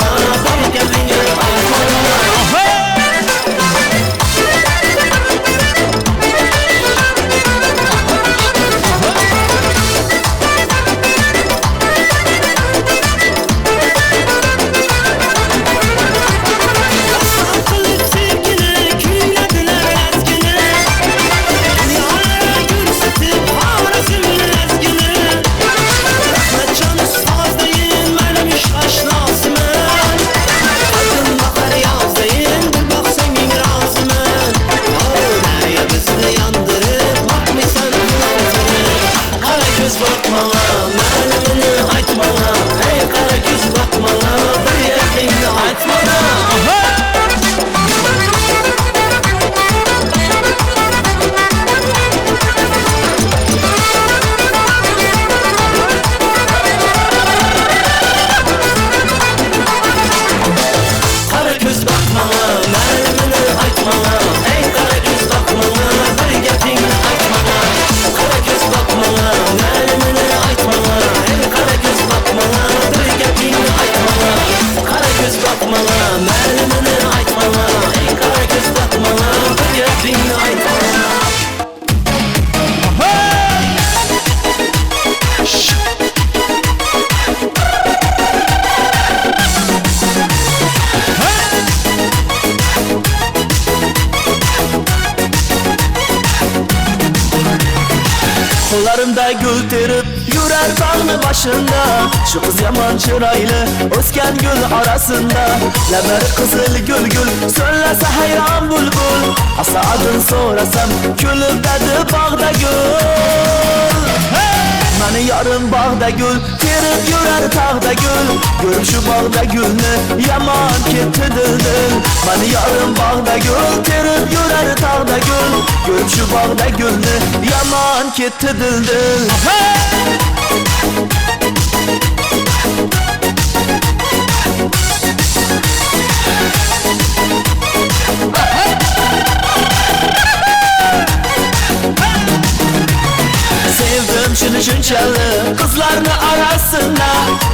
Tog'ni boshida shu qiz yomon chiroyli, o'sgan gul orasida lablari qizil gul gul, so'ylasa hayron bulbul. Asa adin so'rasam kulib dedi bog'da gul. Mani yorim bog'da gul, terib yurar tog'da gul. Ko'rib shu bog'da gulni yomon ketdi dil. Mani yorim bog'da gul, terib yurar tog'da gul. Ko'rib shu bog'da gulni yomon ketdi dil. Sevdim shuni shunchalik qizlarni arasida,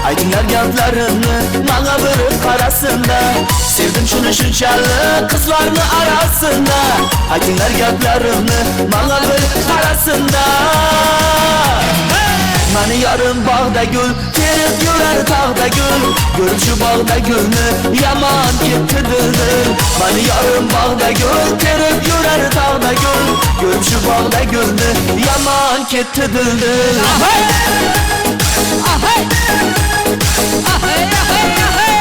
aytinglar gaplarimni menga bir qarasinda. Sevdim shuni shunchalik qizlarni arasida, aytinglar gaplarimni menga bir qarasinda. Mani yorim bog'da gul, terib yurar tog'da gul. Ko'rib shu bog'da gulni yomon ketdi dil. Mani yorim bog'da gul, terib yurar tog'da gul. Ko'rib shu bog'da gulni yomon ketdi dil. Ahey! Ahey! Ahey, ahey, ahey!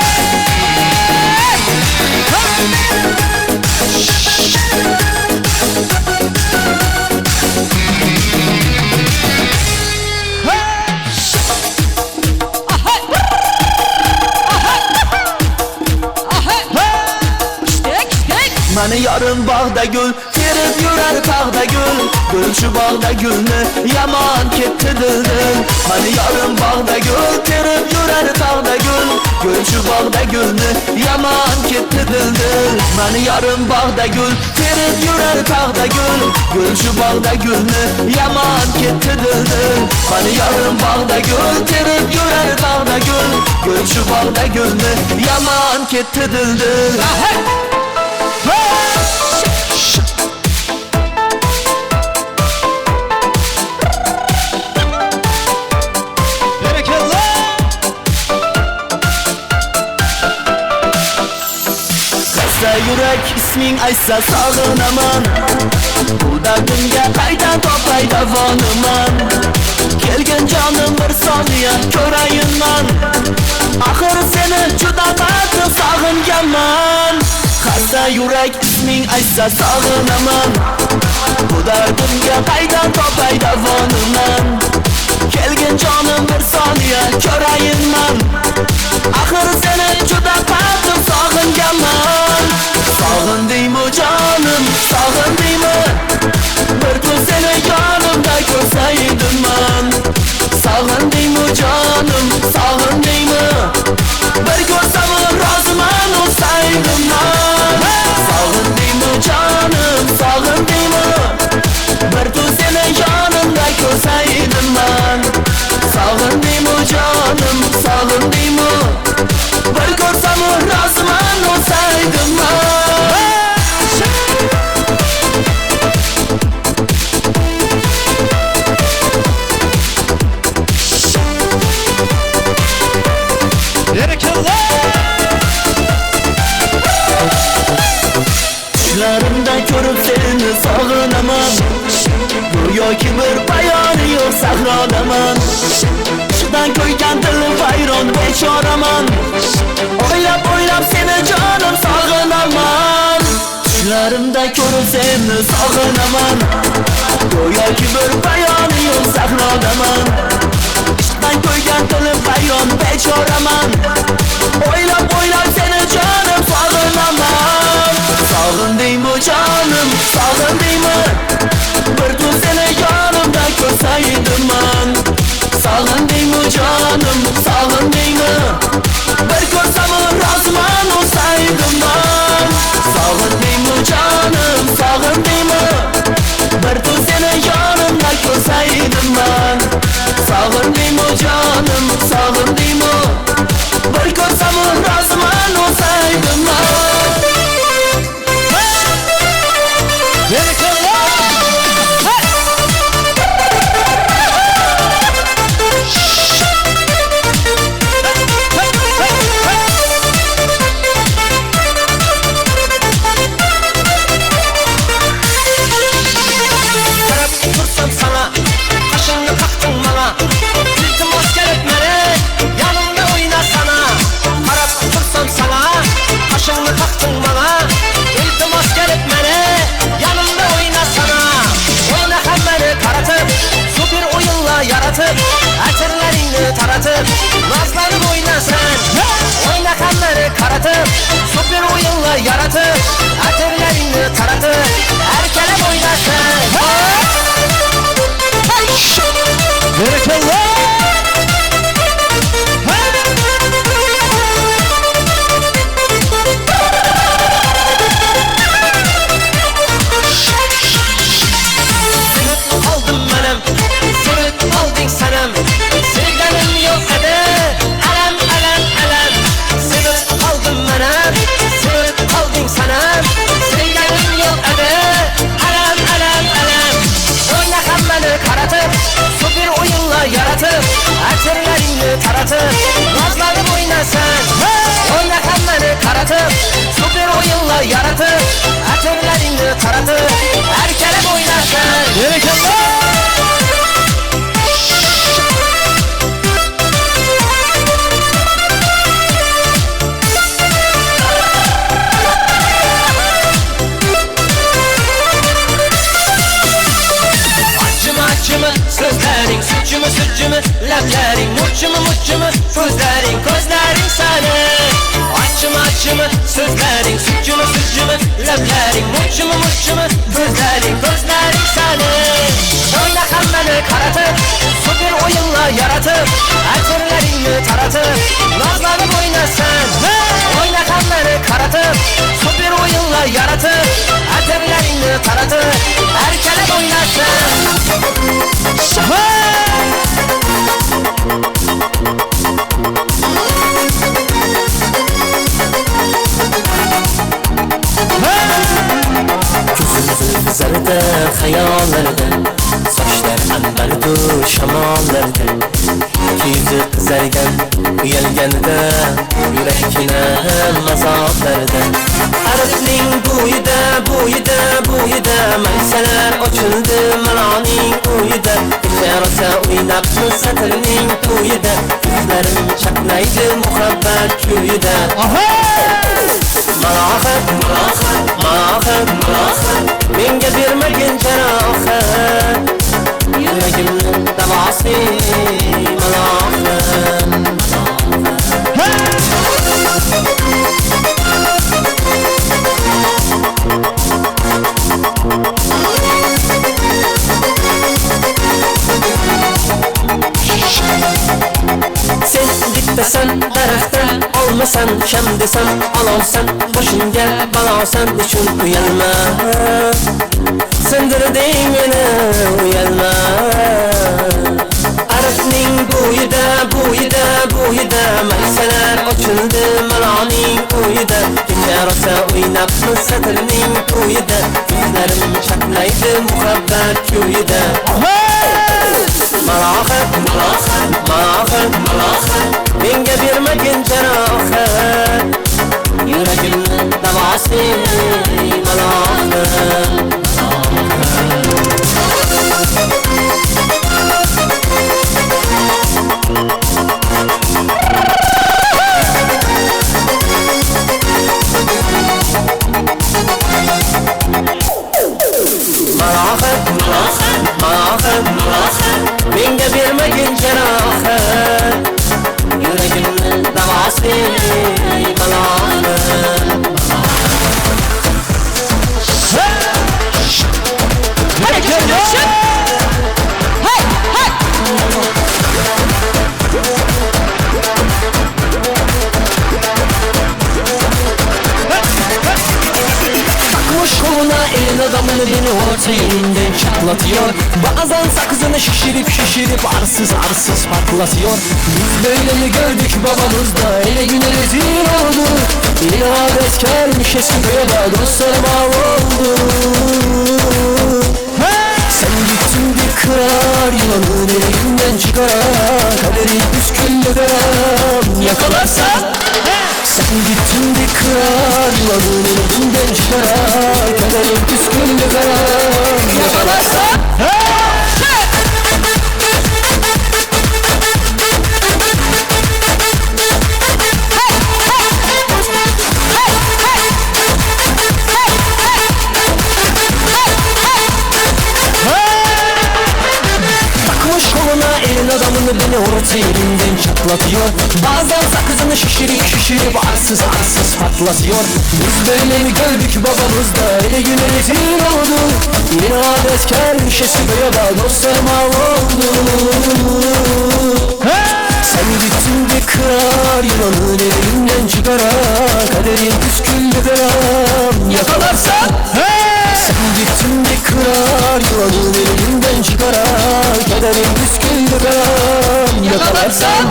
Mani yorim bog'da gul, terib yurar tog'da gul. Ko'rib shu bog'da gulni yomon ketdi dil. Mani yorim bog'da gul, terib yurar tog'da gul. Ko'rib shu bog'da gulni yomon ketdi dil. Mani yorim bog'da gul, terib yurar tog'da gul. Ko'rib shu bog'da gulni yomon ketdi dil. Mani yorim bog'da gul, terib yurar tog'da gul. Ko'rib shu bog'da gulni yomon ketdi dil. Yurak isming aytsa sog'inaman, bu dardimga qaydan topay davoniman. Kelgin jonim bir soniya ko'rayinman, axir seni juda qattiq sog'inganman. Xasta yurak isming aytsa sog'inaman, bu dardimga qaydan topay davoniman. Kelgin jonim bir soniya ko'rayinman, axir seni juda qattiq sog'inganman. Sog'indingmi jonim, sog'indingmi? Bir kun seni yonimda ko'rsaydim man. Sog'indingmi jonim, sog'indingmi? Bir ko'rsam roziman o'lsaydim man. Sog'indingmi jonim, sog'indingmi? Bir kun seni yonimda ko'rsaydim man. Sog'indingmi jonim, sog'indingmi? Bir ko'rsam roziman o'lsaydim man. Tushlarimda ko'rib seni sog'inaman, go'yoki bir payoni yo'q sahrodaman. Ishqdan ko'ygan dilim vayron bechoraman, o'ylab o'ylab seni jonim sog'inaman. Tushlarimda ko'rib seni sog'inaman, go'yoki bir payoni yo'q sahrodaman. Ishqdan ko'ygan dilim vayron bechoraman, o'ylab o'ylab seni jonim sog'inaman. Sog'indingmi jonim, sog'indingmi? Bir kun seni yonimda ko'rsaydim man. Sog'indingmi jonim, sog'indingmi? Bir ko'rsam roziman o'lsaydim man. Sog'indingmi jonim, sog'indingmi? Bir kun seni yonimda ko'rsaydim man. Sog'indingmi jonim, sog'indingmi? qaratib, nozlanib o'ynasan. O'yna hammani qaratib, super o'yinlar yaratib, atirlaringni taratib, erkalab o'ynasan. Barakallah. Oldim manam, sevib olding sanam, sevganim yo'q edi, alam alam alam. Sevib oldim manam, sevib olding sanam, sevganim yo'q edi, alam alam alam. O'yna hammani qaratib, super o'yinlar yaratib, atirlaringni taratib, nozlanib o'ynasan. O'yna hammani qaratib, super o'yinlar yaratib, atirlaringni taratib, erkalab o'ynasan. Barakallah. Acımı sözlerin, suçumu suçumu lablaring, muçumu muçumu ko'zlaring, ko'zlaring sani. Acımı acımı sözlerin, suçumu suçumu lablaring, muçumu muçumu ko'zlaring, ko'zlaring sani. O'yna hammani qaratib, super o'yinlar yaratib, atirlaringni taratib, nozlanib o'ynasan. O'yna hammani qaratib, super o'yinlar yaratib, atirlaringni taratib, erkalab o'ynasan. Ko'zim zarda xayollarda, sochlar anbardur shamollarda, yuzi qizargan uyalganida, yurakkina azoblarda. Ariqning bo'yida, bo'yida, bo'yida maysalar ochildi maloning o'yida. Kecha rosa o'ynabmiz satirning to'yida, ko'zlarim chaqnaydi muhabbat kuyida. Malohat, malohat, malohat, malohat, menga bermagin jarohat, yuragimni davosi malohat. Sen bittasan daraxtda, olmasan sham desam ololsan, boshimga balosan, nechun uyalma, sindirding meni uyalma. Ariqning bo'yida, bo'yida, bo'yida maysalar ochildi maloning o'yida. Kecha rosa o'ynabmiz satirning to'yida, ko'zlarim chaqnaydi muhabbat kuyida. Malohat, malohat, malohat, malohat, menga bermagin jarohat, yuragimni davosi malohat. Malohat, malohat, malohat, malohat, menga bermagin jarohat, yuragimni davosi malohat. Hey, hey! Takmış koluna elin adamını beni orta yerinden çatlatıyor. Bazen sakızını şişirip şişirip arsız arsız patlatıyor. Biz böyle mi gördük babamızda, ele güne rezil oldu. Bir adetkarmış eski da dostlarım av oldu. Sen gittin bir kırar, yılanın elinden çıkaran, kaderi püsküllü karam yakalarsa. Sen gittin bir kırar, yılanın elinden çıkaran, kaderi püsküllü karam yakalarsa. Takmış koluna elin adamını beni orta yerinden çatlatıyor. patlatıyor. Bazen sakızını şişirip şişirip arsız arsız patlatıyor. Biz böyle mi gördük babamızda, ele güne rezil oldu. Yine adetkar şişesi da dostlar mal oldu. Sen gittin de kırar yılanı elimden çıkarar. Kaderin püsküllü belam yakalarsan. Sen gittin de kırar yılanı elimden çıkarar. Kaderin püsküllü belam yakalarsan.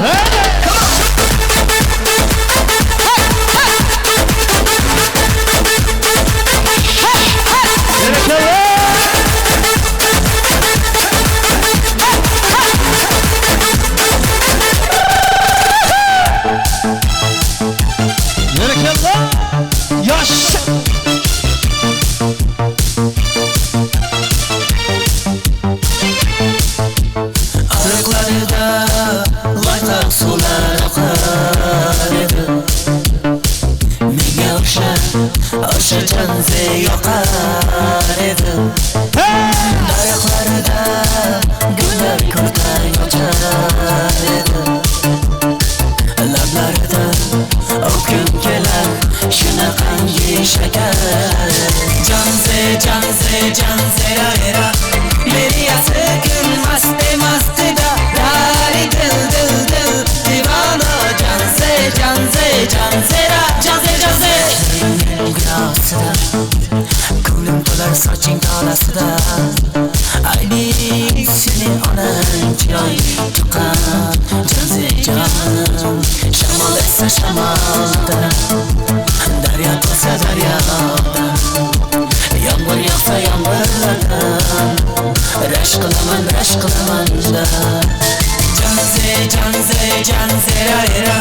O'sha janzi yoqar edi. Daraxtlarda gullar ko'rtay ochar edi. Lablarida o'pkim kelar shunaqangi shakar. Janzi, janzi, janzi era. Meni yasikim mast mastida dari dil dil dil divana. Janzi, janzi, janzi era. Janzi, janzi. Ko'nglim to'lar soching tolasida. Ayni seni onang chiroy tuqqan janzi jonim. Shamol esa shamolda, daryo to'lsa daryoda, yomg'ir yog'sa yomg'irlardan rashk qilaman, rashk qilaman da. Janzi, janzi, janzi era.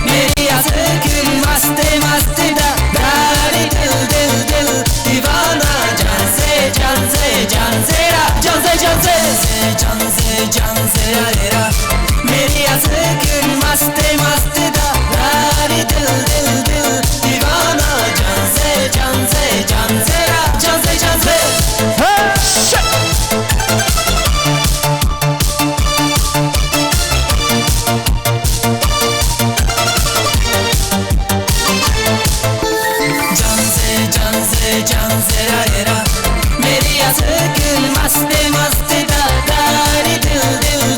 Meni yasikim mast mastida dari dil dil dil divana. Janzi, janzi, janzi era. Janzi, janzi, janzi, janzi era. Meni yasikim mast mastida dari dil dil dil divana. Janzi, janzi, janzi era. Janzi, janzi. Meri yazıkın mast mast da dari dil dil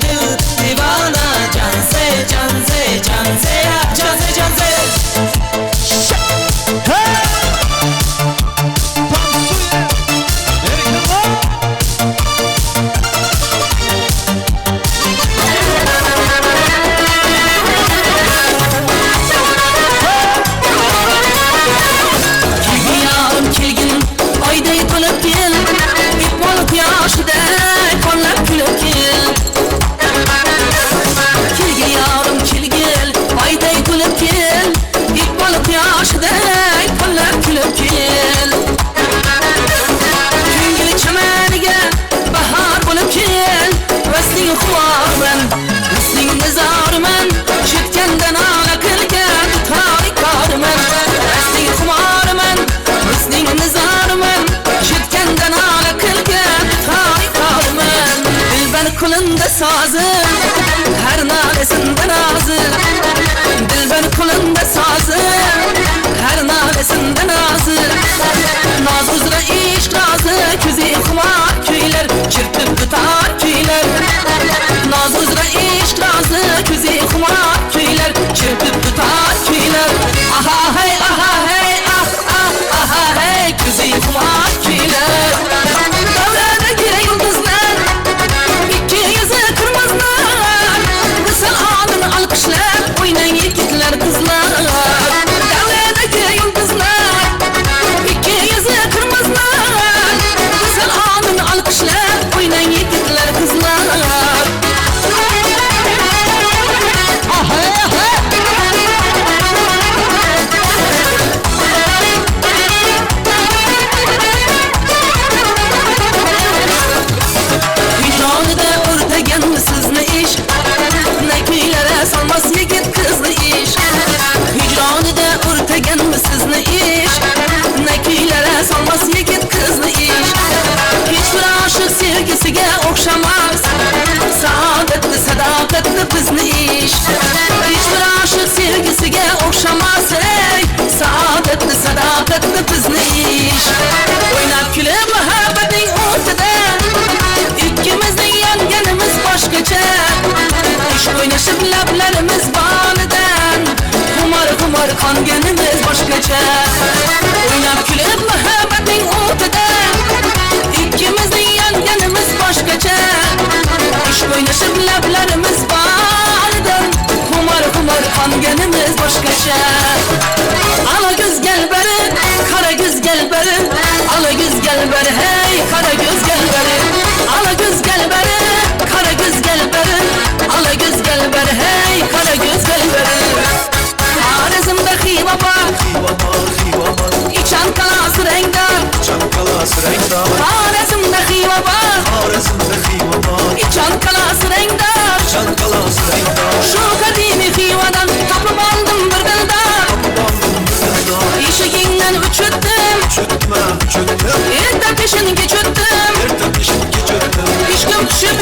Xumor qonganimiz boshqacha. O'ynab kulib muhabbatning o'tida, ikkimizning yonganimiz boshqacha. Ishq o'ynashib lablarimiz balidan, xumor xumor qonganimiz boshqacha. Ala ko'z gel beri, qara ko'z gel beri, ala ko'z gel beri, hey qara ko'z gel beri, ala ko'z gel beri, qara ko'z gel beri, ala ko'z gel beri, hey qara ko'z gel beri. Xorazmda Xiva bor, Ichan qalasi rangdor, Xorazmda Xiva bor, Ichan qalasi rangdor, Shu qadimiy Xivadan topib oldim bir dildor. Eshigingdan uchutdim, erta peshinga cho'tdim, ishqim tushib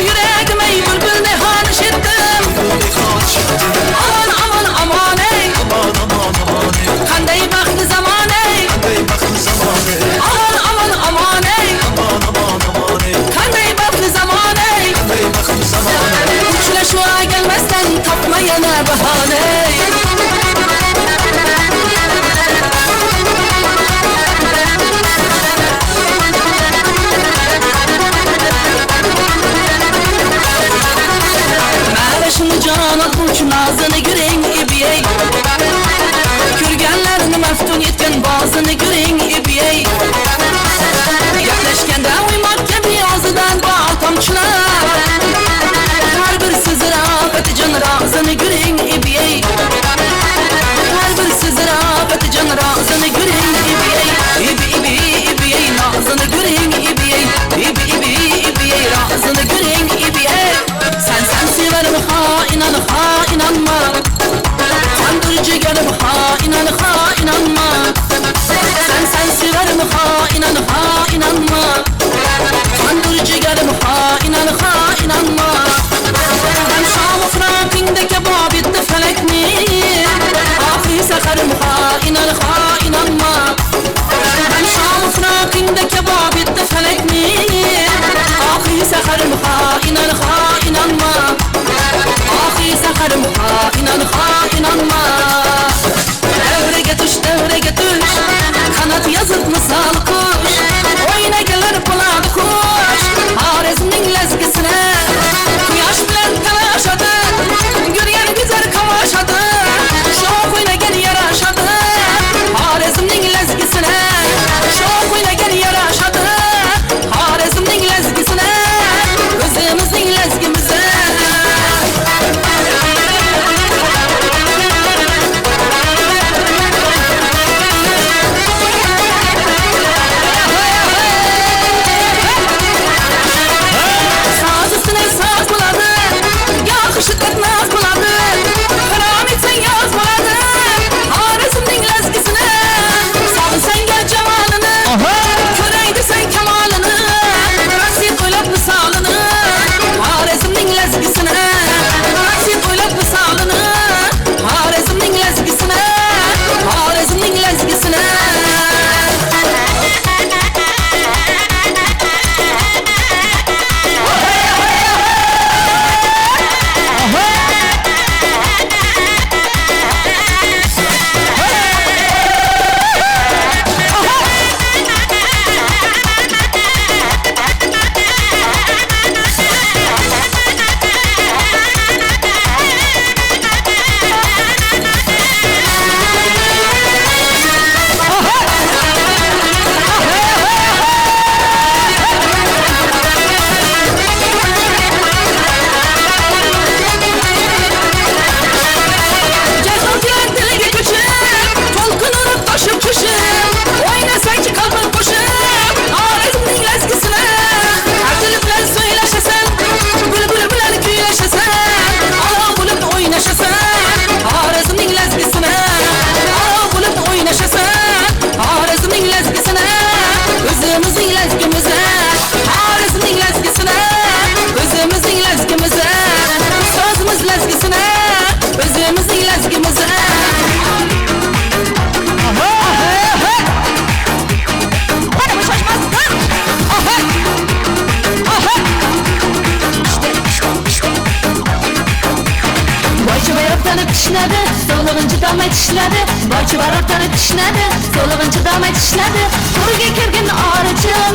tishladi, so'lig'in chidolmay tishladi, boychi barortani tishladi, so'lig'in chidolmay tishladi. Qo'lga kirgin or uchun,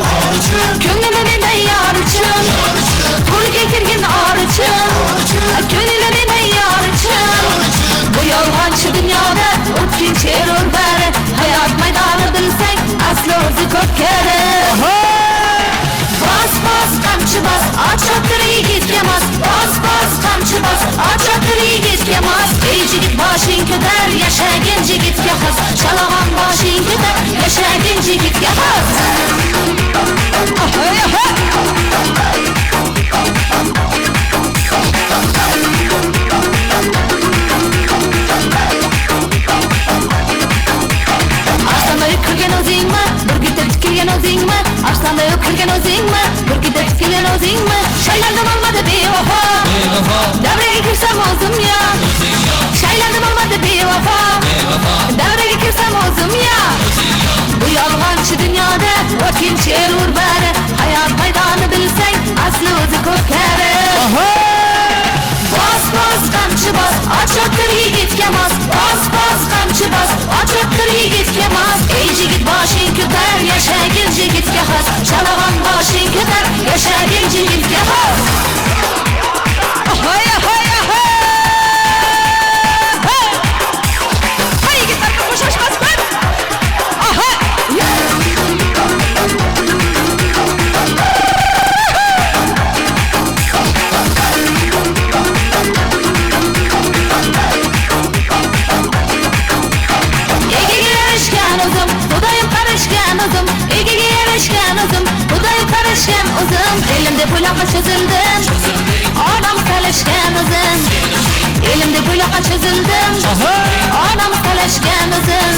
ko'nglini menday yor uchun, qo'lga kirgin or uchun, ko'nglini menday yor uchun. Bu yolg'onchi dunyoda o'tkinchi erur bari, hayot maydoni bilsang asli o'zi ko'pkari. Bos bos qamchi bos, ochotdir yigitga mos. Bos bos qamchi bos, ochotdir yigitga mos. Ey yigit boshing ko'tar, yashagin yigitga xos. Shalag'on boshing ko'tar, yashagin yigitga xos. Arslanday kirgan o'zingmi, burgutda tikilgan o'zingmi? Arslanday kirgan o'zingmi, burgutda tikilgan o'zingmi? Shaylandim olmadi bevafo, davraga kirsam o'zim yo. Shaylandim olmadi bevafo, davraga kirsam o'zim yo. Bu yolg'onchi dunyoda o'tkinchi erur bari, hayot maydoni bilsang asli o'zi ko'pkari. Bos bos qamchi bos, ochotdir yigitga mos. Bos bos qamchi bos, ochotdir yigitga mos. Ey yigit boshing ko'tar, yashagin yigitga xos. Shalag'on boshing ko'tar, yashagin yigitga xos. Ahoy ahoy ahoy! Hay yigitlar qo'shishmasmi? Aha! O'zim, egaga yarashgan o'zim, Xudoy qarashgan o'zim, elim deb o'ylaqa cho'zildim, onam talashgan o'zim, elim deb o'ylaqa cho'zildim, onam talashgan o'zim.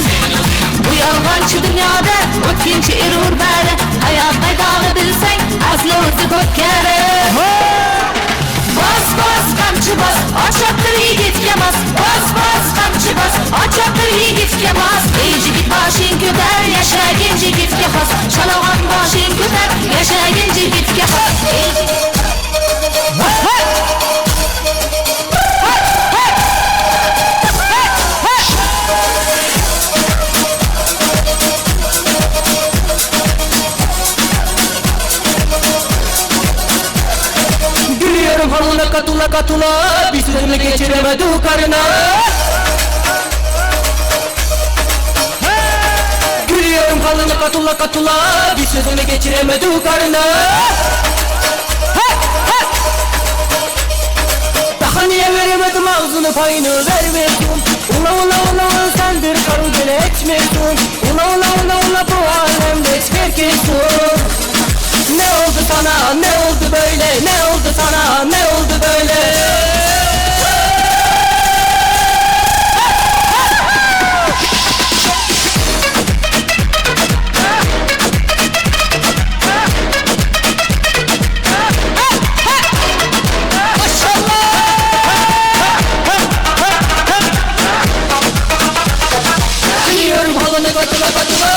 Bu yolg'onchi dunyoda o'tkinchi erur bari, hayot maydoni bilsang asli o'zi ko'pkari. Bos bos qamchi bos, ochotdir yigitga mos. Bos bos qamchi bos, ochotdir yigitga mos. Ey yigit boshing ko'tar, yashagin yigitga xos. Shalag'on boshing ko'tar, yashagin yigitga xos. Halına katula katula, bir sözümle geçiremedi karına. Gülüyorum halına katula katula, bir sözümle geçiremedi karına. Daha niye veremedim ağzını payını vermedim. Ula ula ula ula sendir karı bile etmedim. Ula ula ula ula bu alemde hiç. Ne oldu sana, ne oldu böyle, ne oldu sana, ne oldu böyle? Biliyorum halını katıla katıla.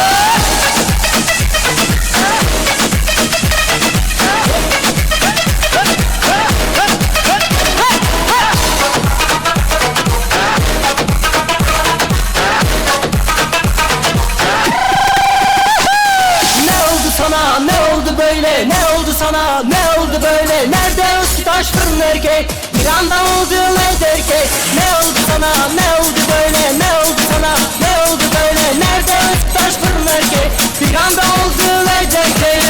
Sana ne oldu böyle? Nerede o taş fırın erkek? Bir anda oldu ne derkek? Ne oldu sana? Ne oldu böyle? Ne oldu sana? Ne oldu böyle? Nerede o taş fırın erkek? Bir anda oldu ne derkek?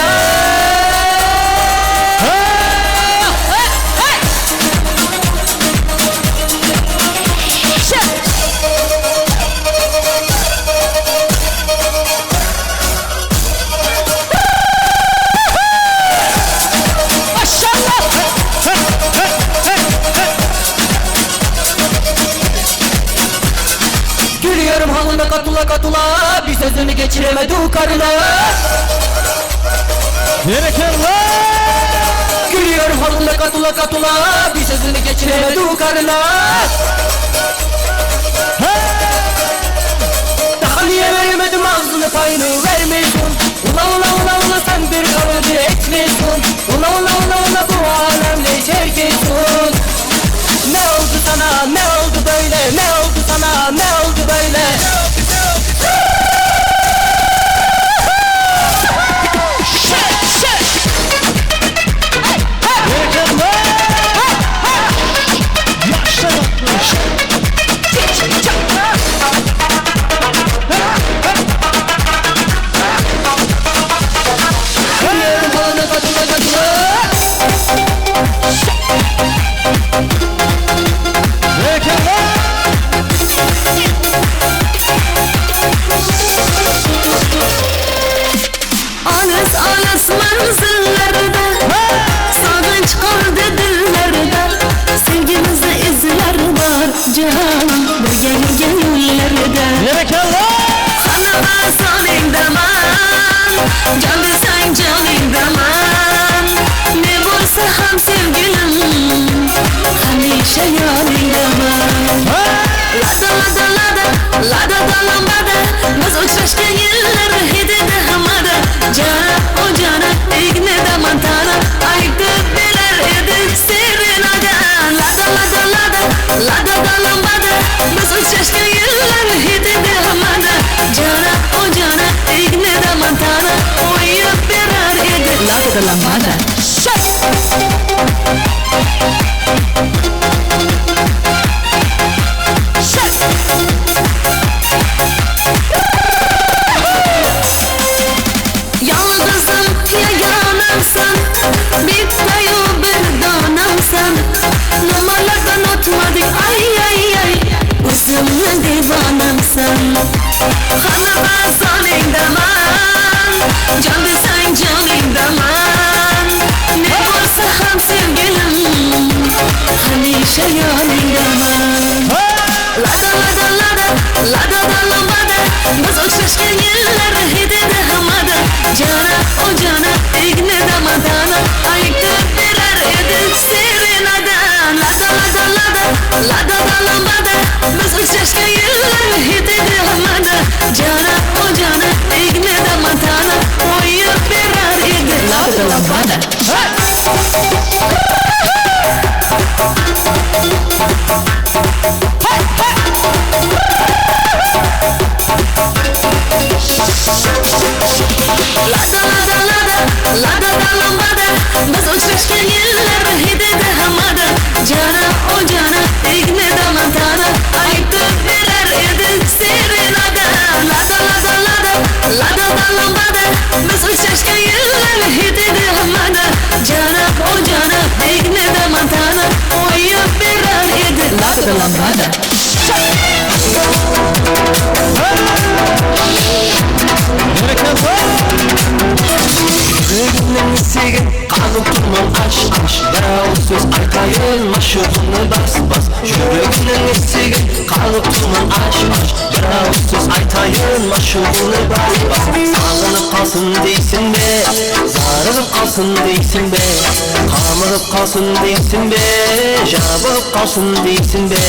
Katula katula, bir sözünü geçiremedi karına. Berekella! Gülüyorum halında katula katula, bir sözünü geçiremedi karına. Daha niye veremedim ağzını payını vermesin. Ula ula ula ula sen bir kalıcı etmesin. Ula ula ula ula bu alemde hiç herkesin. Ne oldu sana, ne oldu böyle, ne oldu sana? Jon desang joningdaman, ne bo'lsa ham sevgilim, hamisha yoningdaman. Lada lada lada, lada da lambada, biz uchrashgan yillar hidida hamada. Jana o jana, ignida montana, aytib berar edi serenada. Lada lada lada, lada da lambada, biz uchrashgan yillar hidida hamada. Jana o jana, ignida montana, o'yib berar edi lada da lambada. Yolg'izim yagonamsan, bittayu bir donamsan. Nimalardan o'tmadik, ay ay ay, o'zimni devonamsan. Qanaqa soningdaman, jon desang joningdaman. Ne bo'lsa ham sevgilim, hamisha yoningdaman. Lada lada lada, lada da lambada, biz uchrashgan yillar hidida hamada. Jana o jana, ignida montana, aytib berar edi serenada. Lada lada lada, lada da lambada, biz uchrashgan yillar hidida hamada. Jana o jana, ignida montana, o'yib berar edi lada da lambada. Lada lada lada, lada da lambada, biz uchrashgan yillar hidida hamada. Jana o jana, ignida montana, aytib berar edi serenada. Lada lada lada, lada da lambada, biz uchrashgan yillar hidida hamada. Jana o jana, ignida montana, o'yib berar edi lada da lambada. Жүрегімнің есігін қағып тұрмын аш аш, бір ауыз сөз айтайын машуғымны бас бас. Жүрегімнің есігін қағып тұрмын аш аш, бір ауыз сөз айтайын машуғымны бас бас. Сағынып қалсын дейсің бе, зарығып қалсын дейсің бе, қамығып қалсын дейсің бе, жабығып қалсын дейсің бе,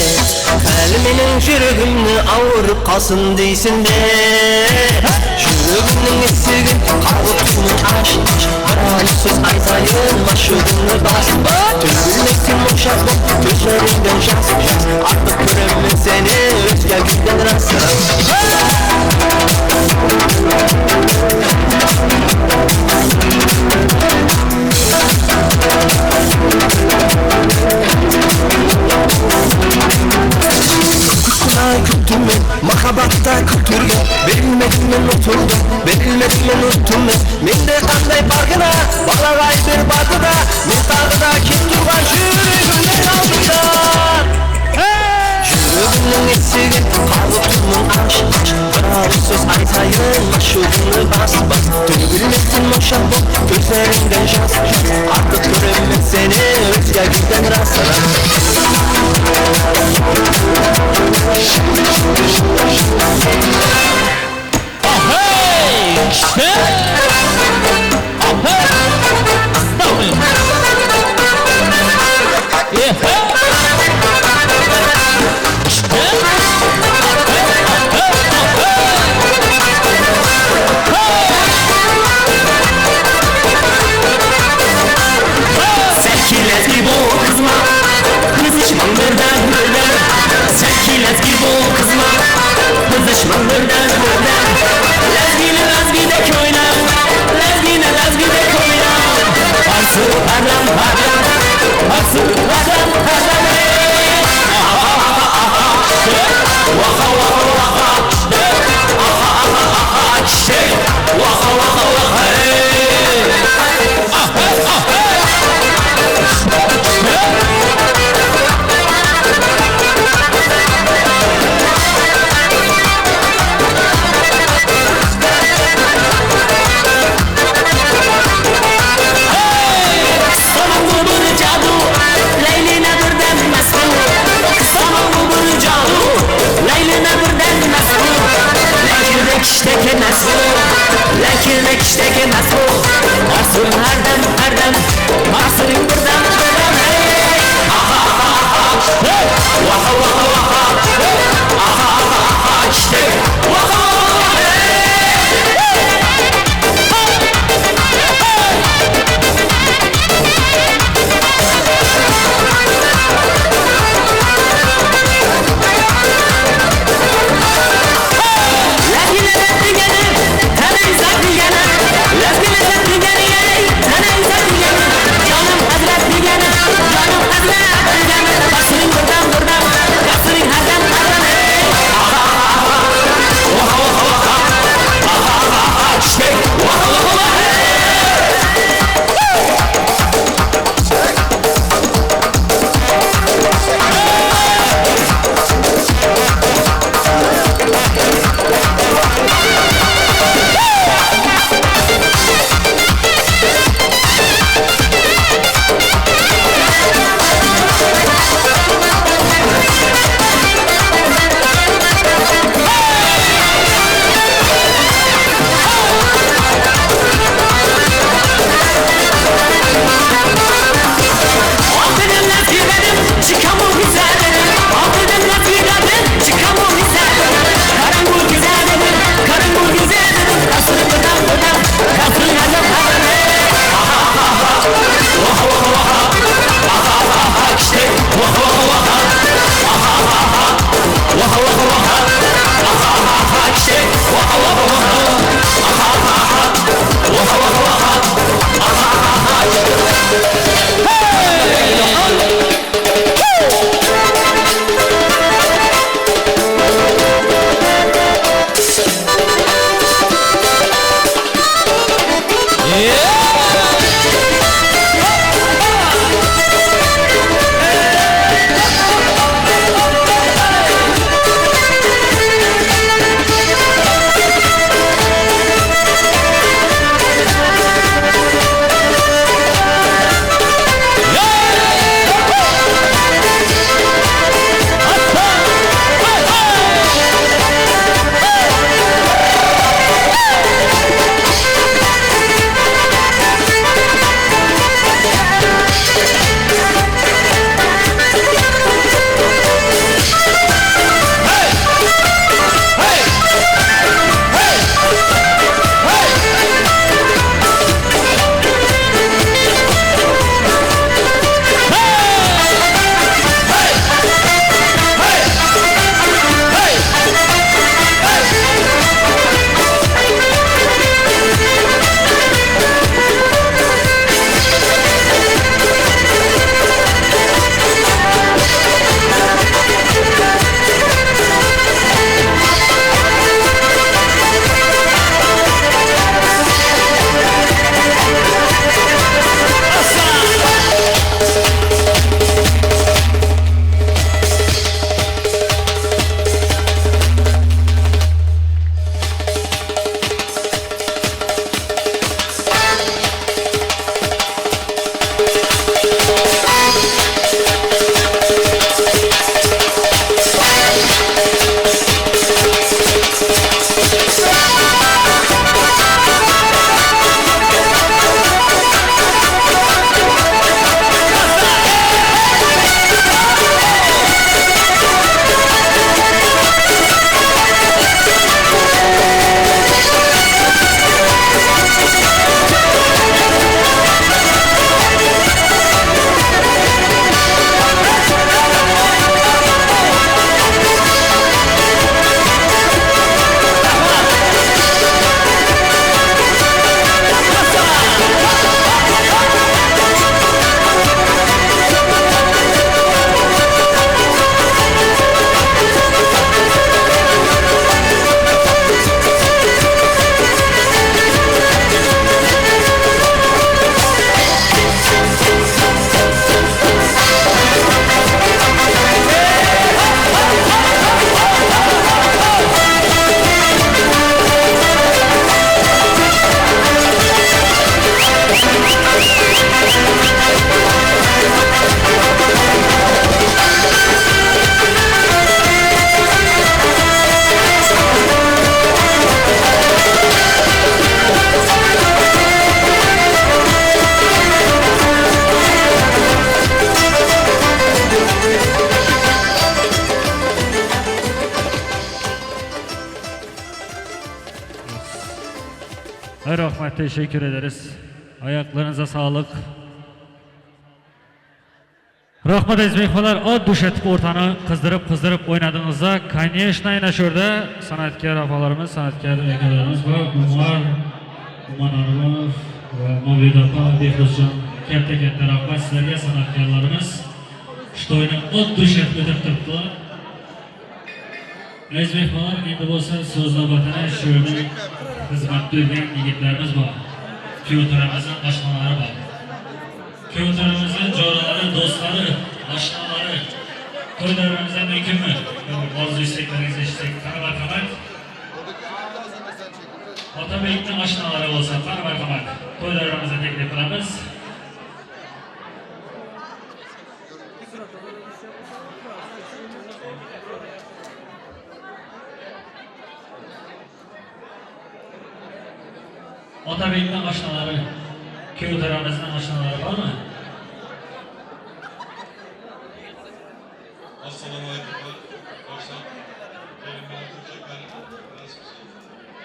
әлі менің жүрегімні ауырып қалсын дейсің бе. Жүрегімнің есігін қағып тұрмын аш аш, бір ауыз сөз айтайын машуғымны бас бас. Төгілмесін моншақ боп көздеріңнен жас жас, артық көремін сені өзге гүлден рас рас. Күттім мен, махаббатта күттірген, берілмедім мен ұтылдым, берілмедім мен ұттым мен. Менде қандай бар кінә, балағай бір барды да, мен тағы да кеп тұрған жүрегімнің алдында. Жүрегімнің есігін қағып тұрмын аш аш, бір ауыз сөз айтайын машуғымны бас бас. Төгілмесін моншақ боп көздеріңнен жас жас, артық көремін сені өзге гүлден рас рас. Kishteki nasıl? Lakina kishtaki emas bu. Qarsuring har dam har dam, Qarsuring bir dam bir dam. Hey! Aha aha aha. Hey! Vaha vaha vaha. Hey! Aha aha aha. Kishtak. Vaha vaha vaha. Jonim hazrat degani, jonim hazrat degani. Qarsuring bir dam bir dam, Rahmat, teşekkür ederiz. Ayaklarınıza sağlık. Rahmat aziz mehmonlar, od dushatib o'rtani qizdirib qizdirib o'ynadingizda, конечно, aynan shu yerda san'atkor opalarimiz, san'atkor akalarimiz va Umar Umarov va Mavluda opa, Behruzjon, katta katta rahmat sizlarga, san'atkorlarimiz. Shu to'yni od dushatib o'tirib turibdilar. Aziz mehmonlar, endi bo'lsa so'z navbatini shu yerda xizmatda yurgan yigitlarimiz bor. Kuyovto'ramizning oshnalari bor. Kuyovto'ramizning jo'ralari, do'stlari, oshnalari to'y davramizda mumkinmi? Orzu istaklaringizni eshitsak, qani marhamat. Otabekning oshnalari bo'lsa, qani marhamat. To'y davramizda taklif qilamiz. Otabekning oshnalari, kuyovto'ramizning oshnalari bormi? Assalomu alaykum. Baştan gelinler çocuklar nasip olsun.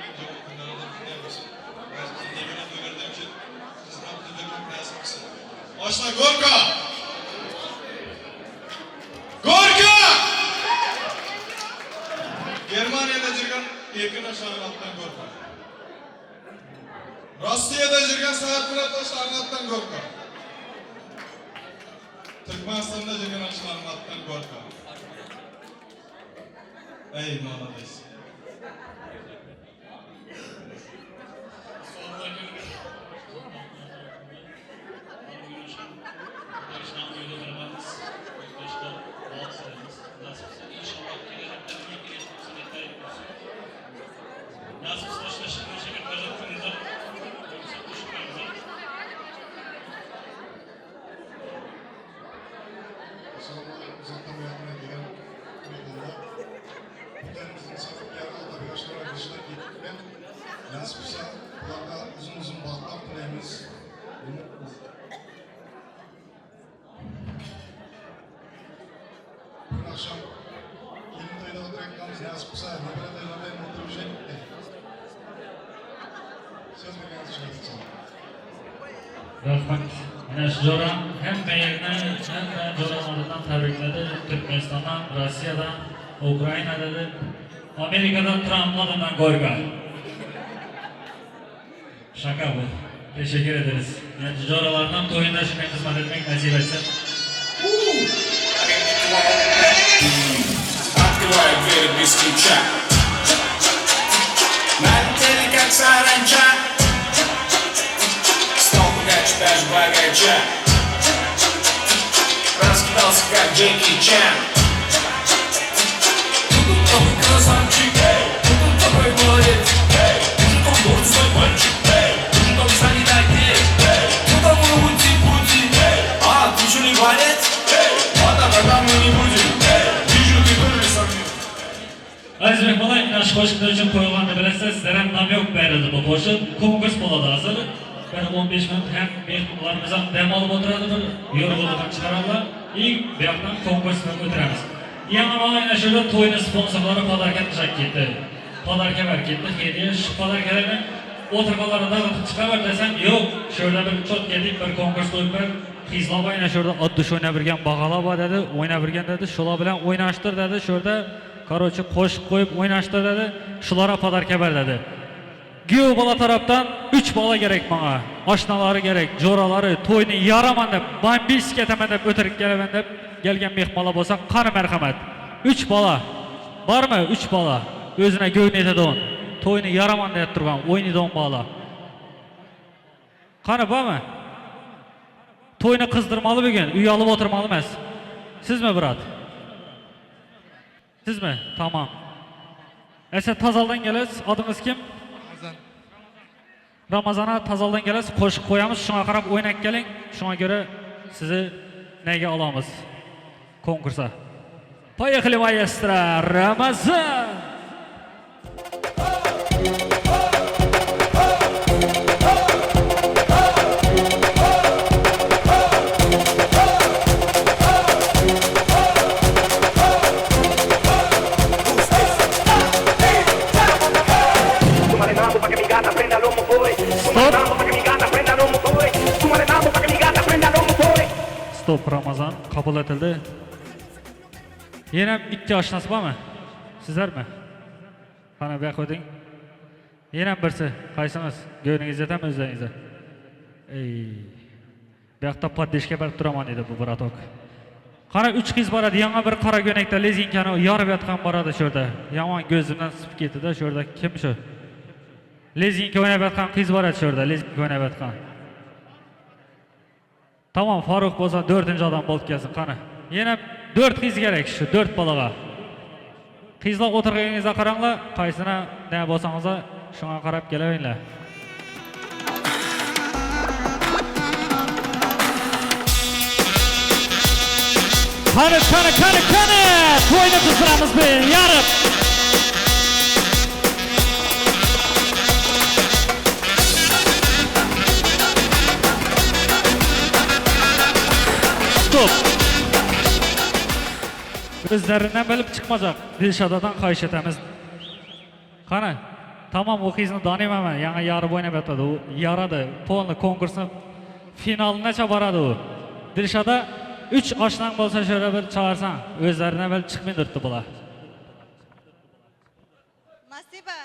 En çok günlerden günler olsun. Nasip olsun. Devine duyurduğum için kızına duyurduğum nasip olsun. Başla Gorka! Gorka! Germaniyada жүрген Erkin aşağının altından Gorka. Rossiyada жүрген Saat aşağının altından Gorka. Türkmenistan'da жүрген aşağının altından Gorka. Ey молодец. Rahmat. Mana shu jo'ram hamma yerni, hamma jo'ralardan tabrikladi. Turkmanistondan, Rossiyadan, Ukrainadan, Amerikadan, Trump'dan Gorka. Şaka bu. Teşekkür ederiz. Yani jo'ralardan to'yunda shunday xizmat etmek nasip etsin. Открываю дверь без ключа. Налетели как саранча. Стал богаче, даже богача. Раскидался как Джеки Чан. Тут такой красавчик, тут такой молодец. Уже там борцой мальчик, уже там сани такие. Ну такой ути-пути, а ты еще не борец? Ладно, тогда мы не будем. Вижу, ты тоже со мной. Aziz mehmonlar, mana shu qo'shiqlar uchun qo'yilganini bilasiz, sizlar ham namyoq berildi bu qo'shiq. Konkurs bo'ladi hozir. Bir 15 minut ham mehmonlarimiz ham dam olib o'tiradi, bir yo'rg'ulidan chiqaradilar. И bu yoqdan konkurs bilan o'tiramiz. Yana mana shu yerda to'yni sponsorlari podarka tashlab ketdi. Podarka berib ketdi, hediya. Shu podarkalarni o'tirganlarni dag'itib chiqaver desam, yo'q, shu yerda bir cho't ketdik, bir konkurs qo'yib bir qizlar bor, ana shu yerda oddiy o'ynab bergan bag'alar bor dedi, o'ynab bergan dedi, shular bilan o'ynashtir dedi, shu yerda короче qo'shiq qo'yib o'ynashtir dedi, shularga podarka ber dedi. Kuyov bola tarafdan 3 bola kerak menga. Oshnalari kerak, jo'ralari, to'yni yaraman deb, bambis ketaman deb o'tirib kelaman deb kelgan mehmonlar bo'lsa, qani marhamat. 3 bola. Bormi 3 bola? O'zine go'yn etadigan, to'yni yaraman deb turgan, o'ynaydigan bola. Qani bormi? To'yni qizdirmali bugun, uyalib o'tirmali emas. Sizmi, brat? Sizmi? Tamam. Esa Tazaldan kelasiz, adingiz kim? Ramazana Tazaldan kelasiz, qo'shiq qo'yamiz, shunga qarab o'ynab keling, shunga ko'ra sizni nega olamiz konkursga. Поехали, маэстро, Ramazan! Stop Ramazon qabul etildi. Yana 2 oshnasi bormi? Sizlarmi? Qani bu yoqqa o'ting. Yana birsi, qaysimiz? Go'ningiz yetami o'zlaringizga? Ey. Bu yoqda poddeshga berib turaman dedi bu bratok. Qara 3 qiz boradi, yana bir qora go'nakda lezinkani yorib yotgan boradi shu yerda. Yomon ko'zimdan sipib ketdi-da shu yerda. Kim shu? Lezinka o'ynab yotgan qiz boradi shu yerda, lezinka o'ynab yotgan. Tamam, Farruh bo'lsa 4-odam bo'lib kelsin, qani. Yana 4 qiz kerak shu 4 bolaga. Qizlar o'tirganingizda qaranglar, qaysini nima bo'lsangizlar, shunga qarab kelaveringlar. Qani, qani, qani, qani! To'yni qizdiramiz bu, yarib. Stop. O'zlaridan bilib chiqmajaq. Dilshodadan xohish etamiz. Qani, tamom u qizni taniyman men. Yangi yarib o'ynab yotadi. U yaradi. Polni konkursni finaligacha boradi u. Dilshoda 3 oshnang bo'lsa shöyle bir chaqirsan, o'zlaridan bilib chiqmay turibdi bular. Nasiba.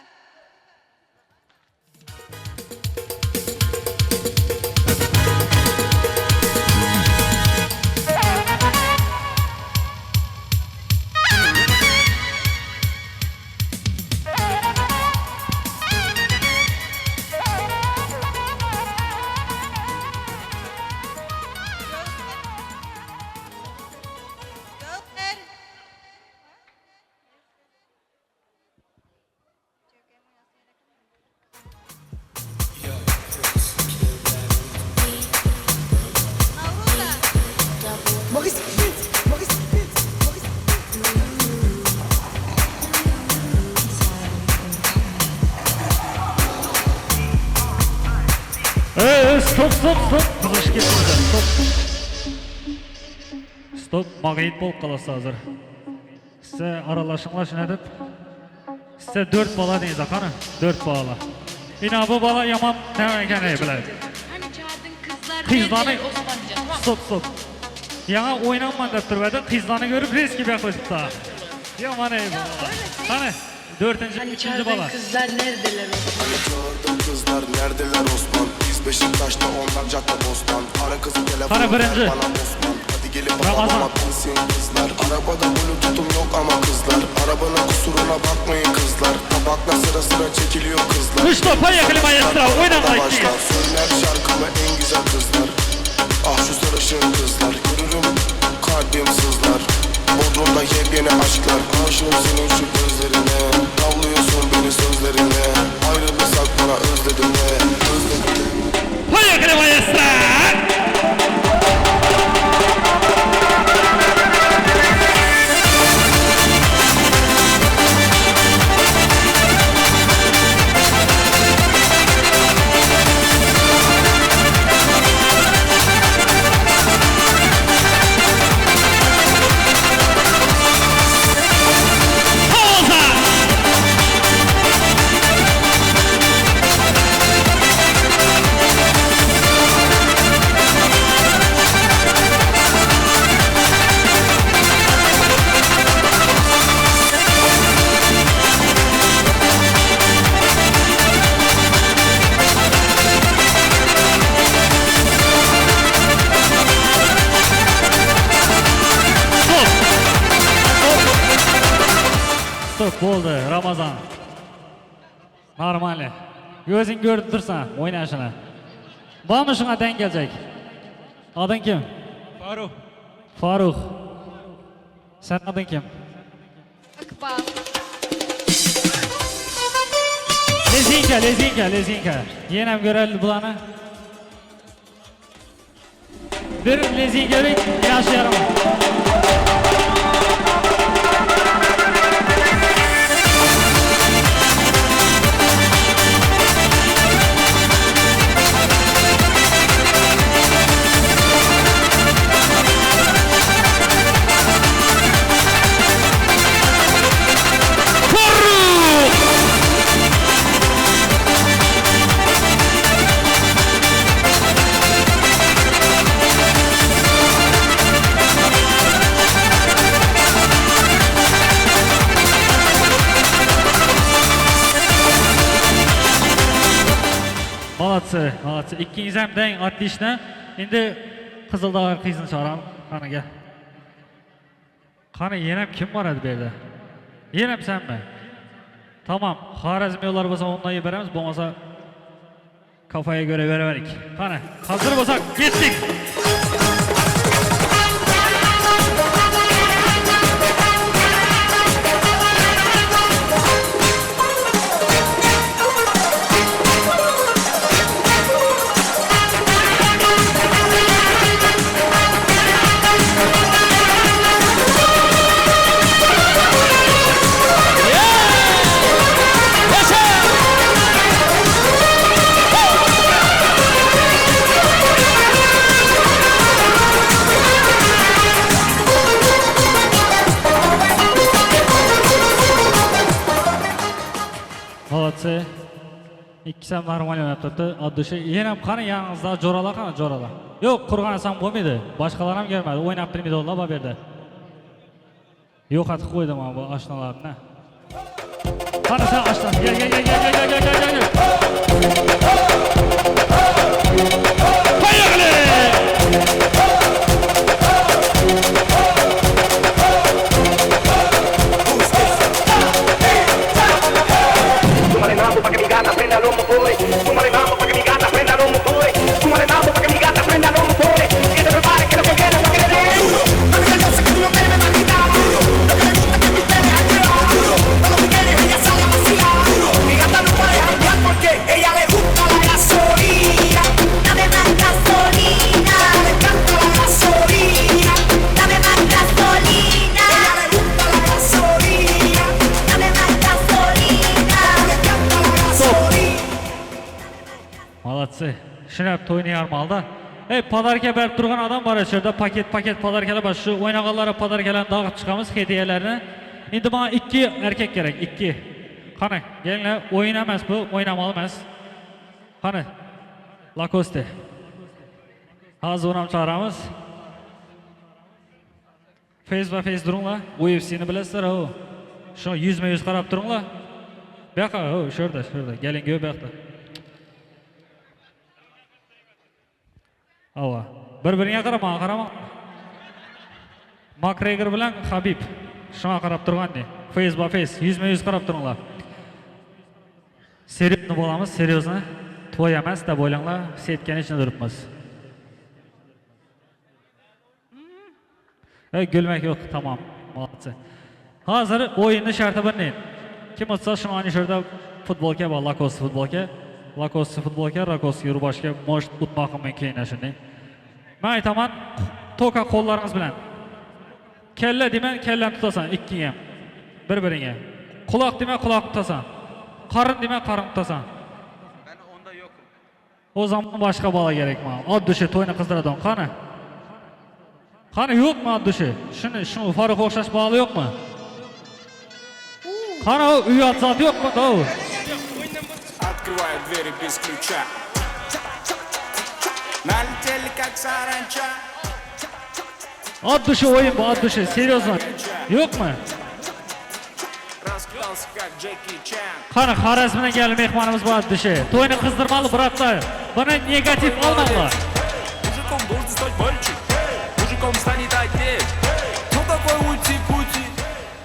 Stop, stop, stop. Qizishib ketdi. Stop. Stop, mag'it bo'lib qolasiz hozir. Siz aralashinglar shuni deb. Siz 4 bola deysiz, qani? 4 bola. Ina bu bola yomon nima ekanini biladi. Qizlarni stop, stop. Yangi o'ynayman deb turib, qizlarni ko'rib risk bu yoqqa o'tibdi. Yomon ey bu. Qani? 4-nchi, 3-bola. Kızlar neredeler Osman? Kızlar neredeler Osman? Biz Beşiktaş'ta onlar cadde bostan. Ara kızı telefonu ver bana Osman. Hadi gelin babama binsin kızlar. Arabada bluetooth'um yok ama kızlar. Arabanın kusuruna bakmayın kızlar. Tabakla sıra sıra çekiliyor kızlar. Uçta payaklı maestra oynanmak. Söyler şarkımı en güzel kızlar. Ah şu sarışın kızlar. Görürüm kalbim sızlar. Bodrum'da yepyeni aşklar. Aşığım senin şu gözlerine. Tavlıyorsun beni sözlerine. Ayrılırsak bana özledim ne? Özledim. Поехали, маэстро! Bo'ldi, Ramazon. Normal. O'zing ko'rib tursan o'ynashini. Bormi shunga teng keljak? Ading kim? Farruh. Farruh. Sen ading kim? Iqbol. Lezinka, lezinka, lezinka. Yana ham ko'raylik bularni. Bir lezinka bering, yaxshi yaraman. Молодцы, молодцы. Ikkingiz ham dang, отлично. Endi Qizildog'i qizni chaqiraman. Qani gel. Qani yana ham kim bor edi bu yerda? Yana ham senmi? Tamam, Xorazm yo'llari bo'lsa ondan beramiz, bo'lmasa kafaya göre veremedik. Qani, hazır bo'lsak ketdik. Молодцы. Ikkisi ham normal o'ynab turibdi. От души. Yana ham qani yoningizda jo'ralar qani jo'ralar? Yo'q, qurg'anasam bo'lmaydi. Boshqalar ham kelmadi. O'ynab turmaydi ular bu yerda. Yo'qotib qo'ydim bu oshnalarni. Qani sen oshna. Gel gel gel gel gel gel gel gel. Поехали! Súmale mambo pa' que mi gata prenda los motores. Súmale mambo pa' que mi gata prenda los motores. Súmale mambo pa' que mi gata prenda los motores. Que se prepare, que lo que viene, lo que le dé. Duro, mami, yo sé que tú no me vas a quitar. Duro, lo que me gusta que me ustedes a llevar. Duro, todo lo que quieres, ella sale a vacilar. Duro, mi gata no puede janguear porque ella le gusta la gasolina. Dame más gasolina. Le encanta la gasolina. Dame más gasolina. Ella le gusta la gasolina. Dame más gasolina. Le encanta la gasolina. Молодцы. Shunab to'yni yarmalda. Ey, podarka berib turgan odam bor shu yerda. Paket paket podarkalar bor. Shu o'ynaganlarga podarkalarni dag'ib chiqamiz, hediyalarni. Endi menga 2 erkak kerak, 2. Qani, kelinglar, o'yin emas bu, o'ynamali emas. Qani. Lacoste. Hozir uni ham chaqiramiz. Face ba face turinglar. UFC'ni bilasizlar, o. Shu yuzma-yuz qarab turinglar. Bu yoqqa, o, shu yerda, shu yerda. Keling, bu yoqda. Ava. Bir-biringga qarama, qarama. Makgregor bilan Habib shunga qarab turgandek. Face ba face, yuzma-yuz qarab turinglar. Серьезно bo'lamiz, серьезно. To'y emas deb o'ylanglar, setkani ichida turibmiz. Ey, gulmak yo'q, tamom. Молодцы. Hozir o'yinni sharti bir. Kim o'tsa shuni shu yerda futbolka bor, Lacoste futbolka. Lacoste futbolka, Lacoste rubashka, может utmoqim mumkin shunday. Men aytaman, to'ka qo'llaringiz bilan. Kalla deyman, kallani tutasan ikkiga ham. Bir-biringga. Quloq deyman, quloq tutasan. Qorin deyman, qorin tutasan. O zaman boshqa bola kerak menga. От души to'yni qizdiradigan. Qani? Qani yo'qmi от души? Shuni, shu Farruh o'xshash bola yo'qmi? Qani u uyat zot yo'qmi? O. Открываю двери без ключа. Налетели как саранча. От души o'yin bu, от души, серьезно. Yo'qmi? Раскидался как Джеки Чан. Qani Xorazmdan kelgan mehmonimiz bor от души. To'yni qizdirmali, брат lar. Buni negativ olmanglar. Мужиком должен стать мальчик. Мужиком станет отец. Кто такой ути-пути?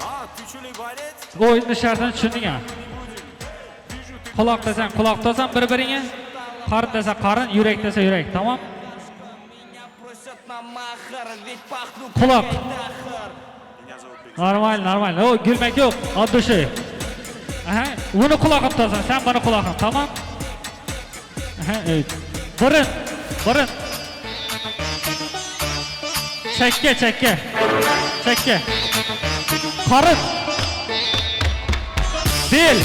А, ты что ли борец? O'yinni shartini tushunding a? Quloq desang, quloq tutasan bir-biringga. Qorin desa qorin, yurak desa yurak, tamom? Quloq. Normal, normal. O, gulmak yo'q, от души. Aha, uni qulog'im tutasan, sen buni qulog'im, tamom? Aha, evet. Burun, burun. Chakka, chakka. Chakka. Qorin. Bel.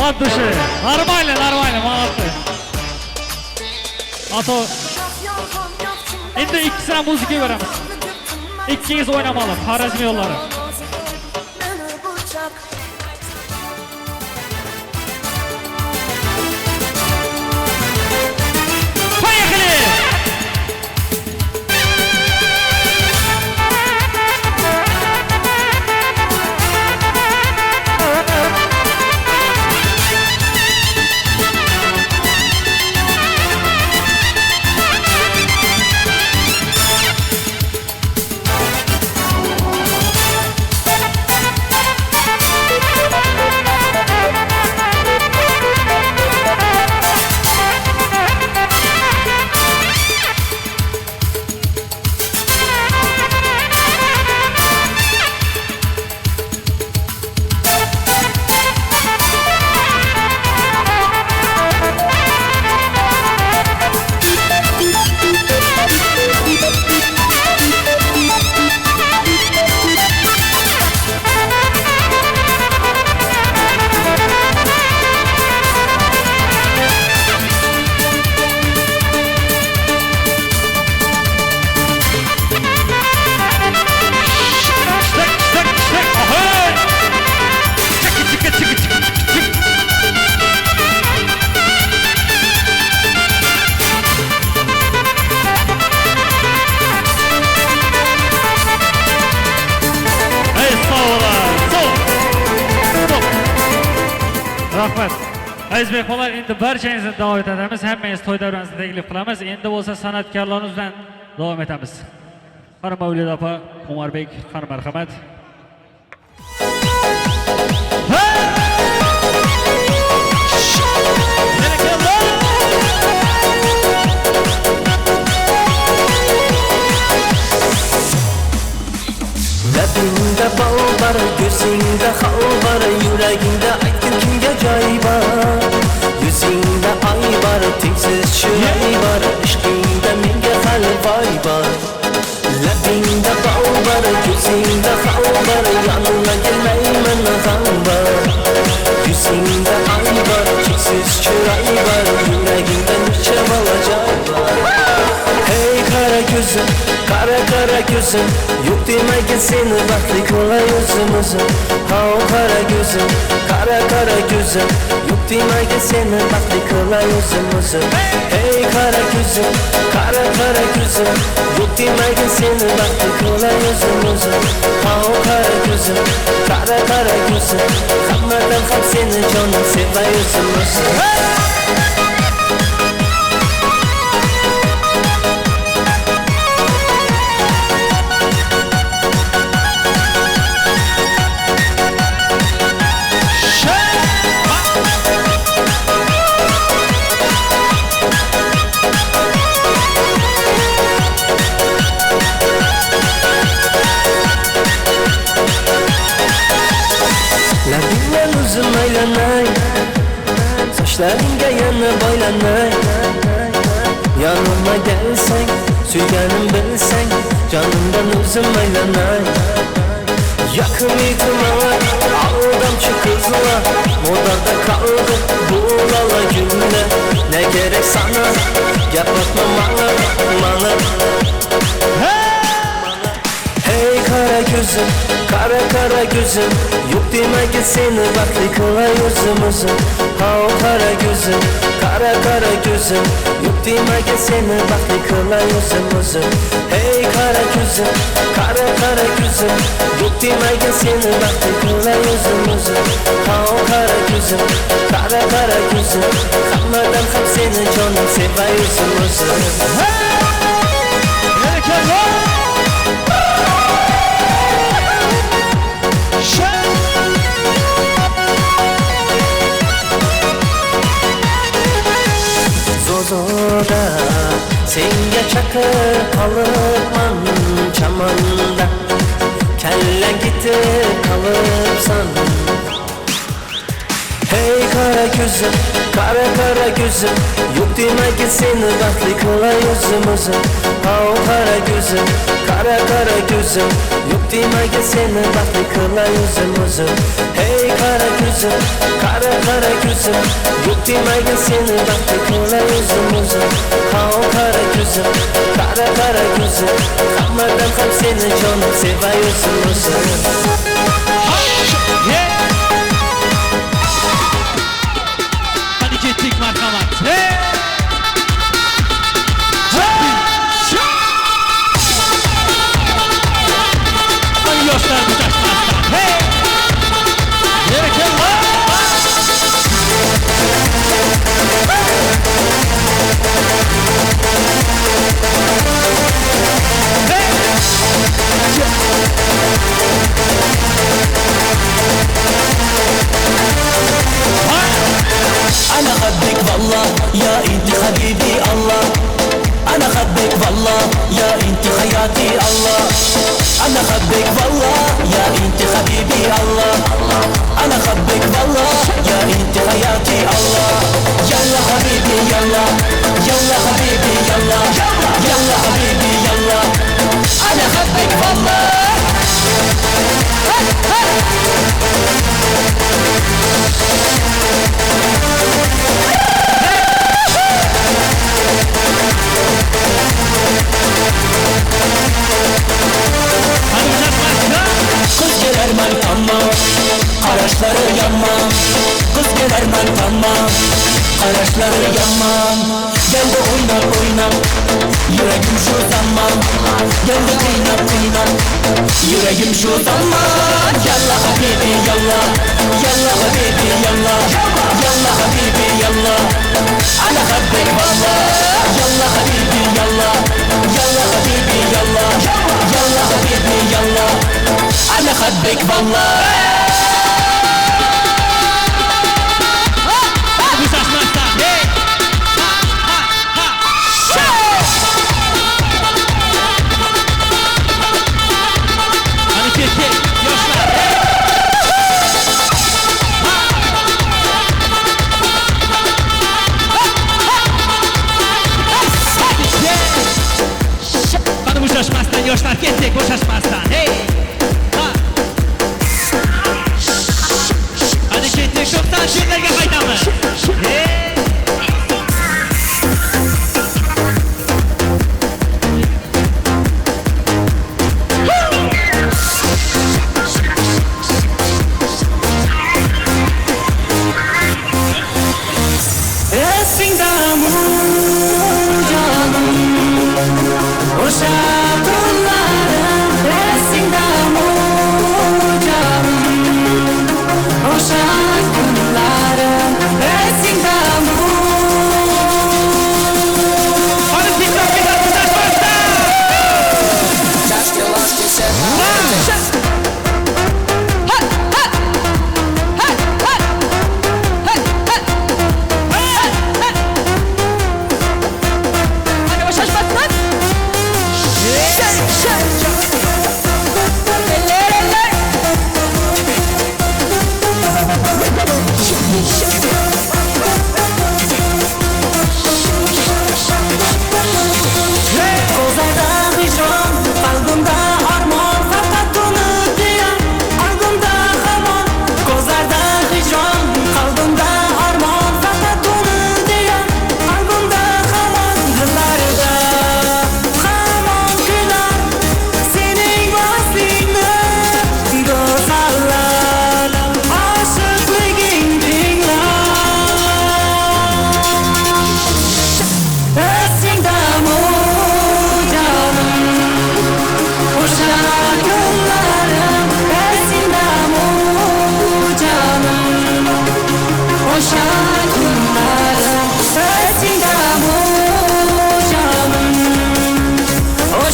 От души. Нормально, нормально, молодцы. А то endi ikkisini ham muzika beramiz. Ikkingiz o'ynamali, Xorazm yo'llari. Поехали! Rahmat. Aziz mehmonlar, endi barchangizni da'vat etamiz. Hammangiz to'y davrasini taklif qilamiz. Endi bo'lsa san'atkorlarimiz bilan davom etamiz. Qani Mavlida opa, Umarbek, qani marhamat. Labingda bal bor, ko'zingda xal bor, yuragingda aytgin kimga joy bor. Yuzingda oy bor, tengsiz chiroy bor, ishqingda menga hali voy bor. Labingda bal bor, ko'zingda xal bor, yonimga kelmayman g'am bor. Yuzingda oy bor, cheksiz chiroy bor, yuragingda necha bola joy bor. Hey qara ko'zim, qara qara ko'zim, yo'q demagin seni baxtli qilay o'zim o'zim. Ha qara ko'zim, qara qara ko'zim, yo'q demagin seni baxtli qilay o'zim o'zim. Hey qara ko'zim, qara qara ko'zim, yo'q demagin seni baxtli qilay o'zim o'zim. Ha qara ko'zim, qara qara ko'zim, hammadan ham seni jonim sevay o'zim o'zim. Sochlaringga yana boylanay, yonimga kelsang, suyganim bilsang, jonimdan o'zim aylanay. Yoqmaydi manga aldamchi qizlar, modada qoldi bu lala gullar. Ne kerak sana, gapirma manga, manga. Hey qara ko'zim, qara qara ko'zim, yo'q demagin seni baxtli qilay o'zim o'zim. Ha qara ko'zim, qara qara ko'zim, yo'q demagin seni baxtli qilay o'zim o'zim. Hey qara ko'zim, qara qara ko'zim, yo'q demagin seni baxtli qilay o'zim o'zim. Ha qara ko'zim, qara qara ko'zim, hammadan ham seni jonim sevay o'zim o'zim. Zo'zoda senga chaqir qolibman chamanda, kallang ketib qolibsan. Hey qara ko'zim, qara qara ko'zim, yo'q demagin seni baxtli qilay o'zim o'zim. Ha qara ko'zim, qara qara ko'zim, yo'q demagin seni baxtli qilay o'zim o'zim. Hey qara ko'zim, qara qara ko'zim, yo'q demagin seni baxtli qilay o'zim o'zim. Ha qara ko'zim, qara qara ko'zim, hammadan ham seni jonim sevay o'zim o'zim. Hadi ketdik marhamat. Hey! Yoshlar muchashmasdan. Hey! Berekella! Hey! أنا خبك والله يا أنت حبيبي الله، أنا خبك والله يا أنت حياتي الله، أنا خبك والله يا أنت حبيبي الله، أنا خبك والله يا أنت حياتي الله. يلا حبيبي يلا، يلا حبيبي يلا، يلا حبيبي يلا، أنا خبك والله. Kız gelermen tamam, qaraşları yaman. Kız gelermen tamam, qaraşları yaman. Gel de oyna oyna, yüreğim şu zaman. Gel de kıyna kıyna, yüreğim şu zaman. Yalla habibi yalla, yalla habibi yalla, yalla. يلا على خدك بالله يلا حبيبي يلا يلا حبيبي يلا يلا حبيبي يلا على خدك بالله. Bo'shashmasdan yoshlar ketdik, bo'shashmasdan. Hey! Ha! Hadi ketdik, 90-yillarga qaytamiz. Hey! Esingdami jonim, o'sha tunlarim, esingdami jonim, o'sha kunlarim, esingdami. Hadi TikTok ketadi, bo'shashmasdan. Ko'zlarda hijron, qalbimda armon, faqat uni deya qalbimda hamon. Ko'zlarda hijron, qalbimda armon, faqat uni deya qalbimda hamon. Dillarda hamon kular sening vaslingni, go'zallar oshiqliging tinglar. Esingdami jonim, o'sha kunlarim, esingdami jonim, o'sha kunlarim, esingdami jonim,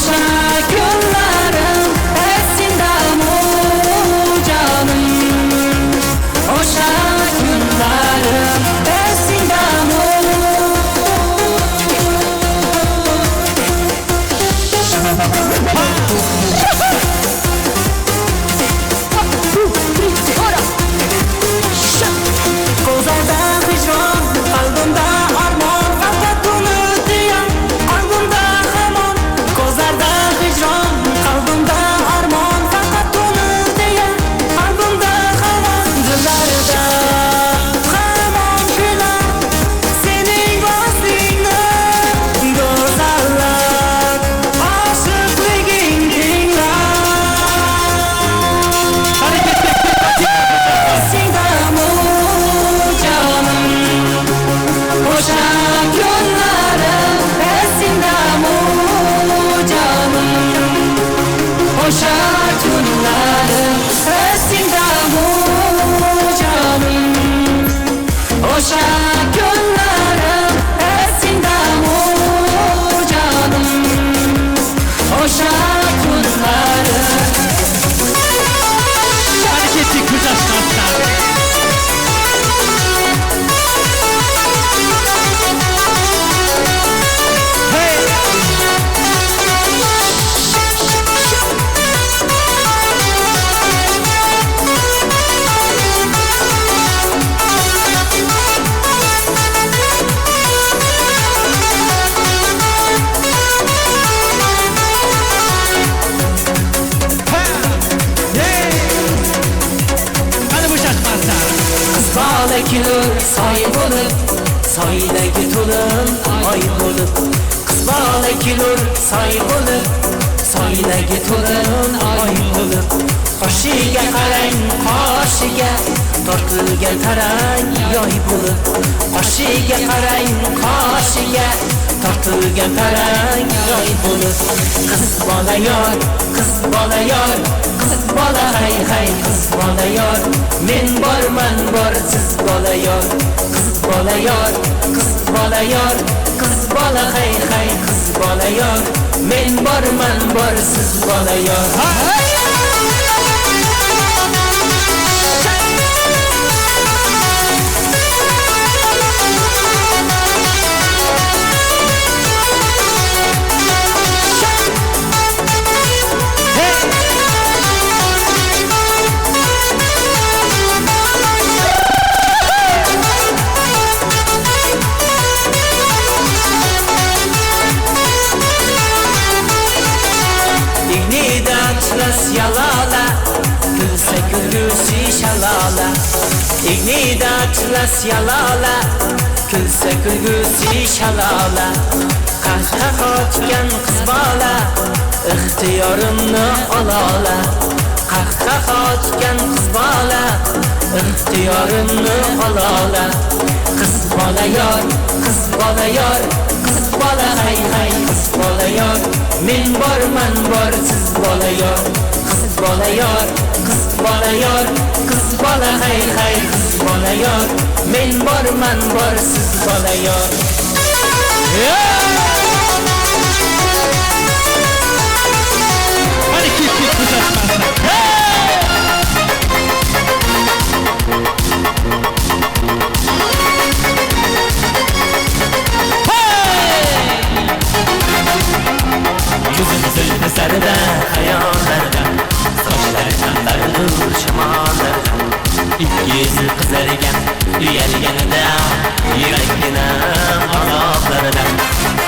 o'sha kunlarim, esingdami jonim, o'sha kunlarim, esingdami. Ko'zlarda hijron, qalbimda armon, faqat uni deya qalbimda hamon. Ko'zlarda hijron, qalbimda armon, faqat uni deya qalbimda hamon. Dillarda hamon kular sening vaslingni, go'zallar oshiqliging tinglar. Esingdami jonim, o'sha kunlarim, esingdami jonim, o'sha kunlarim, esingdami jonim, o'sha kunlarim, esingdami jonim, o'sha kunlarim. Hadi ketdik, bo'shashmasdan. Qani bo'shashmasdan. Qiz bola kelur soy bo'lib, soydagi to'lin oy bo'lib. Qiz bola kelur soy bo'lib, soydagi to'lin oy bo'lib. Qoshiga qarang, qoshiga tortilgan tarang yoy bo'lib. Qoshiga qarang, qoshiga tortilgan tarang yoy bo'lib. Qiz bola yor, qiz bola yor, qiz bola hay hay qiz bola yor. Men borman bor siz bola yor, qiz bola bola yor, qiz bola yor, qiz bola hay hay qiz bola yor. Men borman bor siz bola yor. Yalala, kulsa kulgusi shalala. Ignida atlas yalala, kulsa kulgusi shalala. Qahqaha otgan qiz bola, ixtiyorimni olala. Qahqaha otgan qiz bola, ixtiyorimni olala. Qiz bola yor, qiz bola yor, qiz bola hay hay qiz bola yor. Men borman bor siz bola yor. Qiz bola yor, qiz bola yor, qiz bola hay hay qiz bola yor. Men borman bor siz bola yor. Hadi kit kit ko'rsatmasdan. Yuzim zulfi sarda xayollarda, sochlari chambardur shamollarda. Ikki yuzi qizargan uyalganida, yuragginam azoblarda.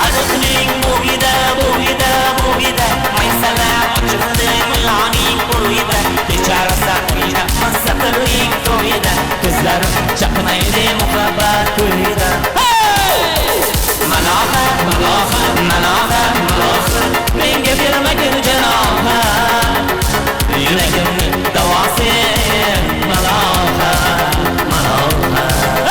Ariqning bo'yida bo'yida bo'yida, maysalar ochildi muloning bo'yida. Kecharasa o'ynabman satirning to'yida, ko'zlarim chaqnaydi muhabbat ko'yida. Malohat, malohat, malohat, malohat, menga bermagin janohat. Yuragimni davosi malohat, malohat.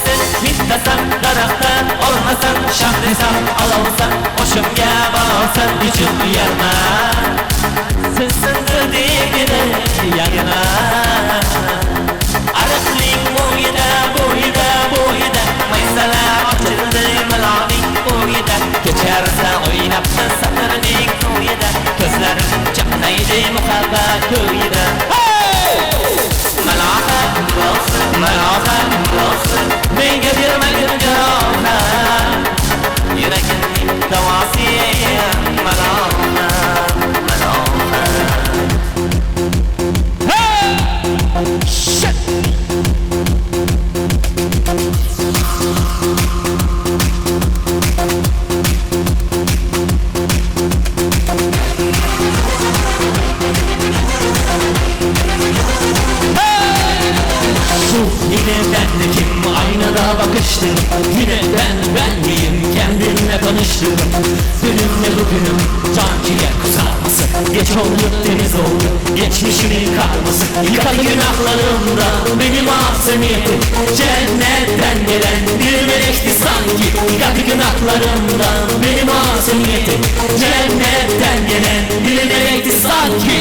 Sen bittasan daraxtdan olmasan, sham desam olovsan, qo'shimga balosan, nechun uyalma. Sen sindirdingini yag'ma. Ariqning bo'yida bo'yida bo'yida, maysalar ochildi miloning bo'yida. Kecharsa o'ynabman satirning to'yida, ko'zlarim chaqnaydi muhabbat ko'yida. Malohat, malohat, menga bermagin jarohat. Yuragimning davosi malohat, malohat. Shit! Yine ben kim aynada bakıştım, yine ben miyim kendimle konuştum. Dünümle bugünüm can ciğer kızarması, geç oldu temiz oldu geçmişimin karması. Yıkadı günahlarımda benim masumiyeti, cennetten gelen bir melekti sanki. Yıkadı günahlarımda benim masumiyeti, cennetten gelen bir melekti sanki.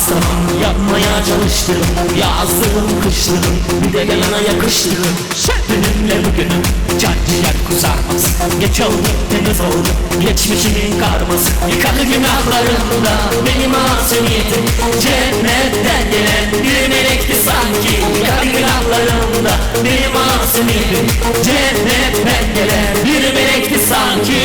Tamam yapmaya çalıştım, yazdım kıştım, bir de yana yakıştım. Dünümle bugünüm can ciğer kızarmaz, geç oldu temiz oldu geçmişimin karması. Yıkadı günahlarımda benim masumiyetim, cennetten gelen bir melekti sanki. Yıkadı günahlarımda benim masumiyetim, cennetten gelen bir melekti sanki.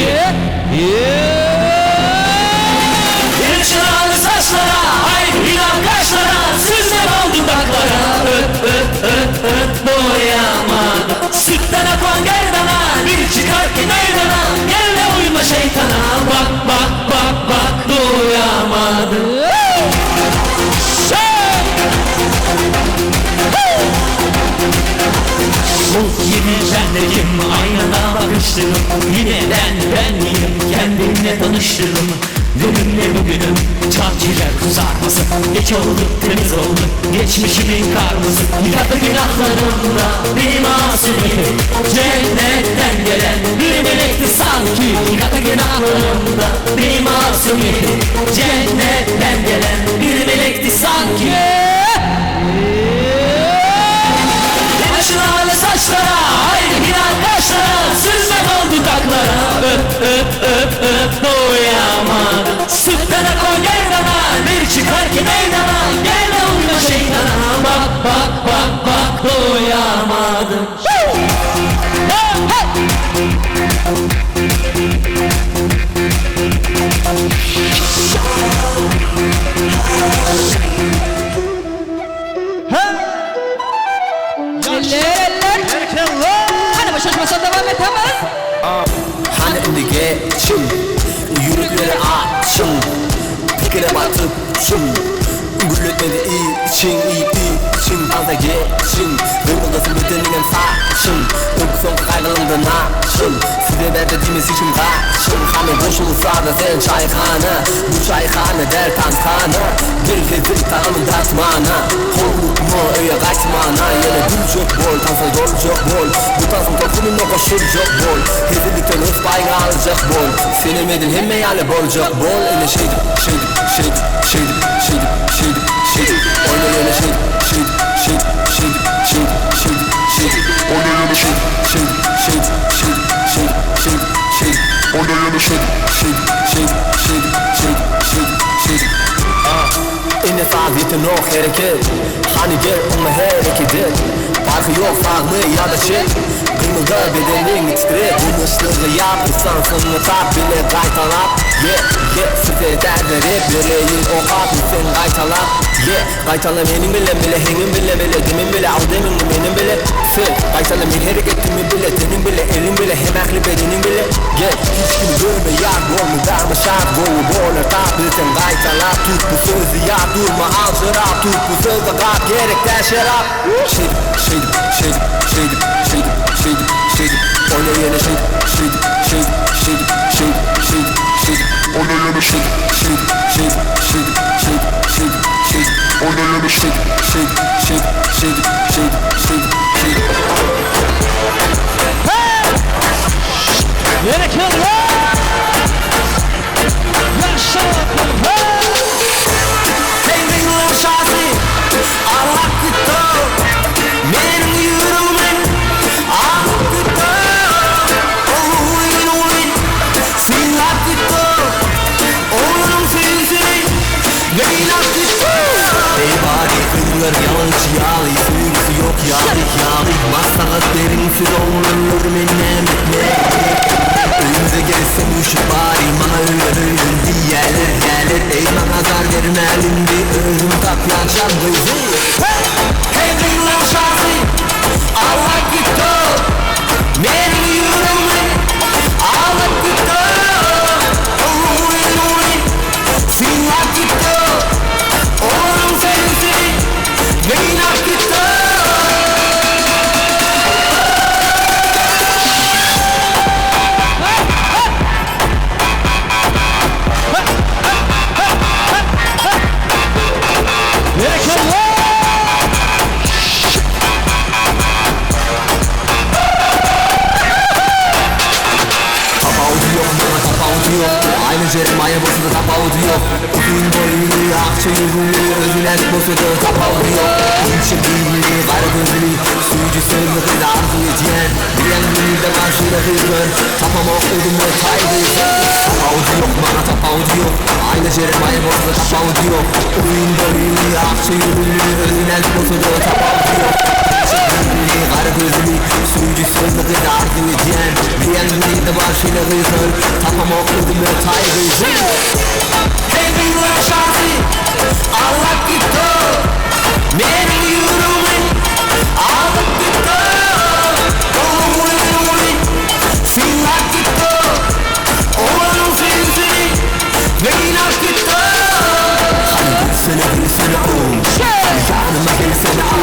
Yarışılan saçlara, ay inan kaşlara, süzme bal dudaklara. Öp öp öp öp doyamadım. Sütten akan gerdana, bir çıkar ki meydana. Gel de uyma şeytana, bak bak bak bak doyamadım. Bu yine bendim, aynada bakıştım. Yine ben miyim, kendimle tanıştım. Dünümle bugünüm can ciğer kızarması. Geç oldu temiz oldu geçmişimin karması. Yıkadı günahlarımda bir masumiyetim. Cennetten gelen bir melekti sanki. Yıkadı günahlarımda bir masumiyetim. Cennetten gelen bir melekti sanki. Yaşlı saçlara, haydi giren kaşlara, süzme kal dudaklara. Öp öp öp öp doyamadım. Sütlere koy gerdana, bir çıkar ki meydana. Gel de uyma şeytana, bak bak bak bak doyamadım. Hani şaşmasan devam et hemen. Hani indi geçim, yürekleri açın, fikre batıp şun. Gülletmedi için, için fazla geçin. Kımıldasın bedeninin saçın, son kaygılımda naşın. Size verdiğimiz için kaçın. Hani boşulsa da sen çayhane, bu çayhane der tantana. Bir hezil tanımın dartmana, korkutma öye kaçmana. Yine gülecek bol, tansa yorulacak bol. Bu tansın toplumuna koşulacak bol. Hezillikten hız payını alacak bol. Senemedin hemme yale bolacak bol. Yine şeydip, şeydip, şeydip, şeydip, şeydip, şeydip, şeydip. Oyna yine şeydip, şeydip, şeydip, şeydip, şeydip, şeydip, şeydip. Oyna yine şeydip, şeydip, şeydip, şeydip, şeydip, şeydip, şeydip. Oyna yine şeydip, şeydip, şeydip, şeydip, şeydip, şeydip, şeydip. Ene sağ yok hareket. Hani gel onunla hareket et. Farkı yok sağ mı ya da çek. Kımılda bedenin titre. Bulmuşluğu yap, insansını tap bile kaytalap. Ye, ye, süper derleri bereyin o kap sen kaytalap. Ye, kaytala benim bile bile, hengim bile bile, demin bile, al demin benim bile. Sen, kaytala bir hareketimi bile, tenim bile, elim bile, hem aklı bedenim bile. Gel, hiç kimi görme yar, gol mu darma şart, gol bolar tap, sen kaytala. Tut bu sözü ya, durma al şarap, tut bu sözü kap, gerekten şarap. Şeydip, şeydip, şeydip, şeydip, şeydip, şeydip, şeydip. Oyna yine şeydip, şeydip, şeydip, şeydip, şeydip, şeydip, şeydip. Oyna yine şeydip, şeydip, şeydip, şeydip, şeydip, şeydip, şeydip. Oyna yine şeydip, şeydip, şeydip, şeydip, şeydip, şeydip, şeydip. Hey benim şahsi, Allah gitti. Benim yüreğimin alıp gitti. Oyun oyun, silah gitti. Onun sesini beyler gitti. Ey bari kızlar yalancı yağlı, suyusu yok yağlı yağlı. Masalat derinsiz olur menem ne. Önümüze gelsem uşuk bari, bana öyle öyle diyeler gelir. Ey bana zar vermelim bir özüm tapyan şarkıyı. Hey kızlar şahsi, Allah gitti. Benim yüreğimi alıp gitti. Oyun oyun, silah gitti. Onun sesi beyler gitti. Aynı Jeremiah bolsa da tapaudu yok. Uzun boylu, akça yüzlü, özüne bolsa da tapaudu yok. İnce büyülü, kara gözlü, suyucu sözlü kız arzu ediyen. Bilen gönülde karşıyla kızgın, tapamak ödümü kaygıysa. Tapaudu yok, bana tapaudu yok. Aynı Jeremiah bolsa da tapaudu yok. Uzun boylu, akça yüzlü, özüne bolsa da tapaudu yok. Kara gözlü, suyucu sözlü kız arzu ediyen. Bilen gönülde karşıyla kızgın, tapamak ödümü kaygıysa. Hey kızlar şahsi, Allah gitti. Benim yüreğimi alıp gitti. Oyun oyun, silah gitti. Onun sesini beyler gitti. Hani gülsene gülsene oğul, hani yanıma gelsene al.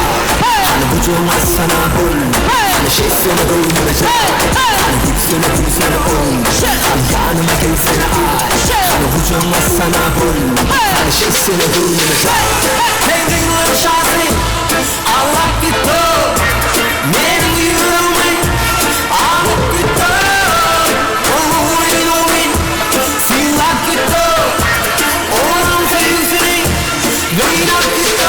Hani kucağıma açsana bul, hani Qani qani gülsene gülsene oğlum. Qani yanıma gelsene ay. Qani hujumlasana bo'l. Qani shetsene gülmene. Allah gitti, mening yuragim alıp gitti. Oğlum, singlab gitti. Oğlum sevgisini o'ynab gitti.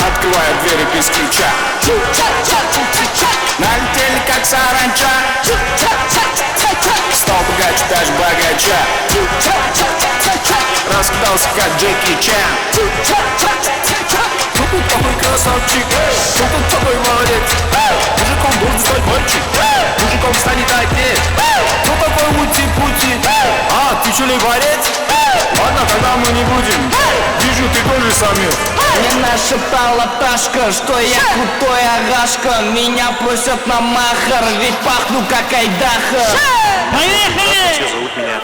Открываю двери без ключа. Налетели как саранча. Стал богаче даже богача. Раскидался как Джеки Чан. Кто тут такой красавчик? Кто тут такой молодец? Мужиком должен стать мальчик. Мужиком станет отец. Кто такой ути-пути? А, ты что ли борец? Ладно, тогда мы не будем. Вижу, ты тоже самец. Мне нашептала пташка, что я крутой агашка. Меня просят на махар, ведь пахну как айдаха. Поехали! Все зовут меня.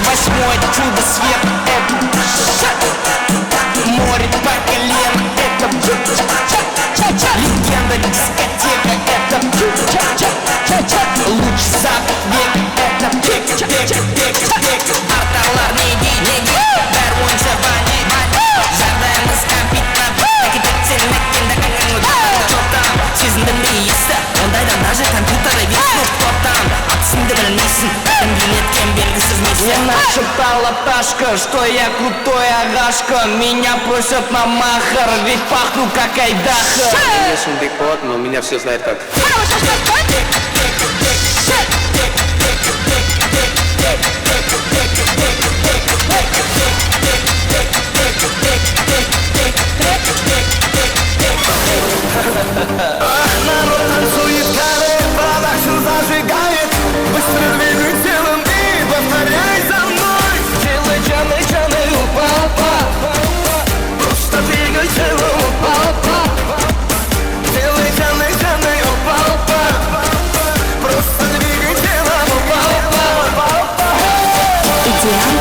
Восьмой чудо свет, это море по колено, это легенда дискотека, это луч запад века, это Арталар не ди, Ондайдан даже компьютеры виснут. Кто там? Атысыңды білмейсің, кім белгісіз миссия. Мне нашептала пташка, что я крутой агашка. Меня просят на махар, ведь пахну как айдаха. Меня Сумбек Болат, но меня все знают как. Народ танцует каре, продакшн зажигает. Быстро двигай телом и повторяй за мной. Делай чаны, чаны, опа, опа. Просто двигай телом, опа, опа. Делай чаны, чаны, опа, опа. Просто двигай телом, опа, опа, опа. Идеал.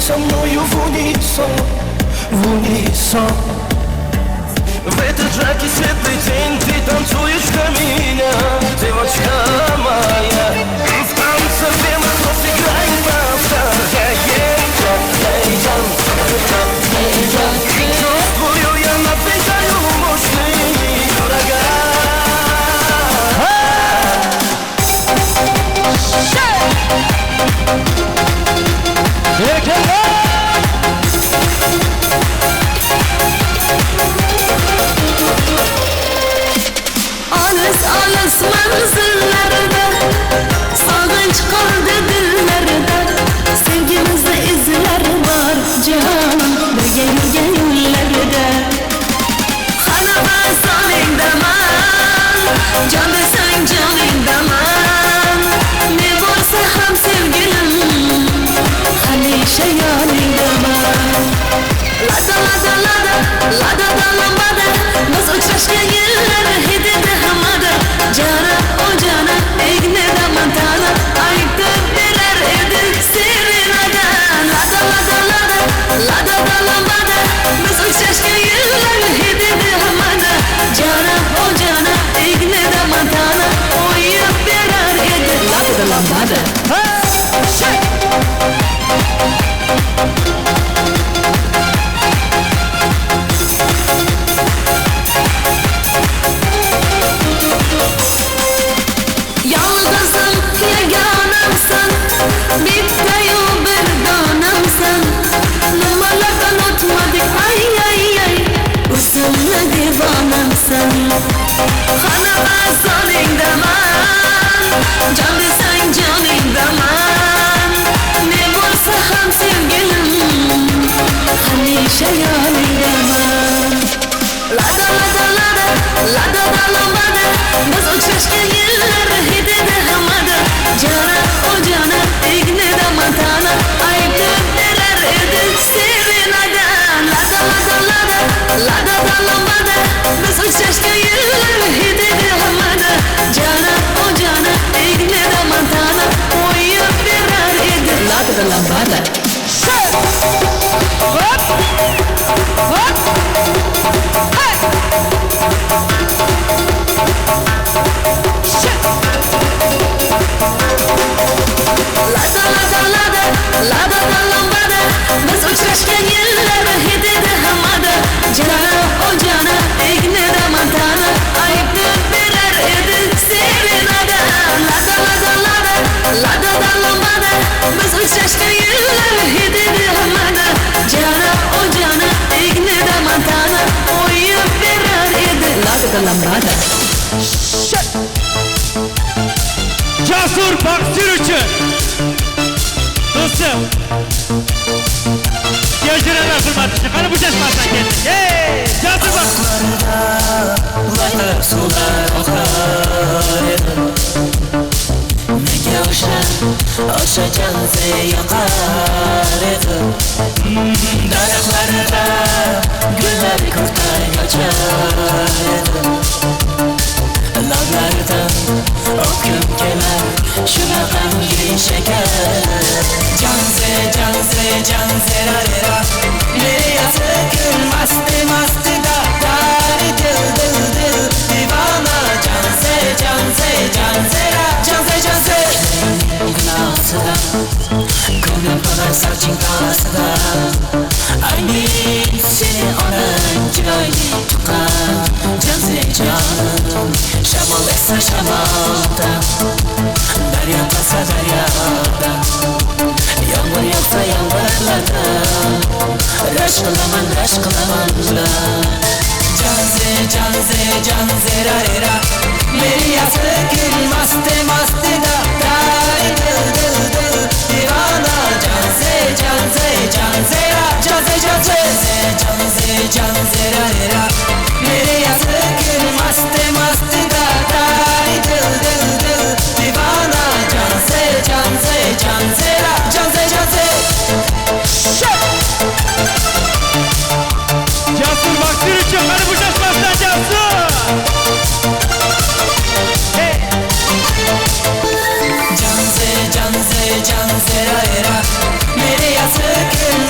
со мною в унисон, в унисон. В этот жаркий светлый день ты танцуешь для меня, девочка моя. В танце прямо нос играет, повторяет. Чувствую, я надвигаю мощный ураган. Olis olis manzillarda sog'inch qoldi dillarda, sevgimizni izlari bor jonim, birga yurgan yo'llarda. Xalaba solingdaman, jon desang joningdaman, ne bo'lsa ham sevgilim hamisha yoningdaman. Lada lada lada lada lambada, biz uchrashgan yillar hidida hammada. Jana o jana egnida mantana, aytib berar edi serenada. Lada lada lada lada lambada, biz uchrashgan yillar hidida hammada. Jana o jana egnida mantana, o'yib berar edi lada lambada. Yolg'izim yagonamsan, bittayu bir donamsan, nimalardan o'tmadik ay ay ay, o'zimni devonamsan. Xalaba solingdaman, jon desang joningdaman, ne bo'lsa ham sevgilim hamisha yoningdaman. Lada lada lada lada lambada, biz uchrashgan yillar hidida hammada. Jana o jana egnida mantana, aytib berar edi serenada. Lada lada lada lada lambada, biz uchrashgan yillar hidida hammada. Jana o jana egnida mantana, o'yib berar edi lada lambada. Hop! Hop! Hey! Lada lada lada lada lambada, biz uchrashgan yillar hidida hammada. Jana o jana egnida mantana, aytib berar edi serenada. Lada lada lada lada lambada, biz uchrashgan yillar hidida hammada. Jana o jana egnida mantana, o'yib berar edi lada lambada. Jasur Baxtiyor uchun do'stim kechiralar hurmatli. Qani bo'shashmasdan ketdik. Ey, Jasur Baxtiyor. Suvlar oqar edi, menga o'sha janzi yoqar edi. Daraxtlarda gullar kurtay ochar edi, lablardan o'pkim kelar shunaqangi shakar. Janzi janzi janzi rarera, meriyasi gul masti masti da dari dil dil dil divana. Janzi janzi janzi ra janzi janzi. Gunohsida ko'nglim to'lar soching tolasida, ayni seni onang chiroyli tuqqan janzi jonim. Shamol esa shamolda, daryo qolsa daryoda, yomg'ir yog'sa yomg'irlarda, rashk qilaman rashk qilaman ular. Janzi janzi janzi rarera, meriyasi gul masti masti da dari dil dil dil divana. Janzi janzi janzi ra janzi janzi janzi janzi rarera, meriyasi gul masti masti da dari dil dil dil divana. Janzi janzi janzi ra janzi janzi. Jasur Baxtiyor uchun qani bo'shashmasdan Jasur. Janzi janzi janzi rarera, meriyasi gul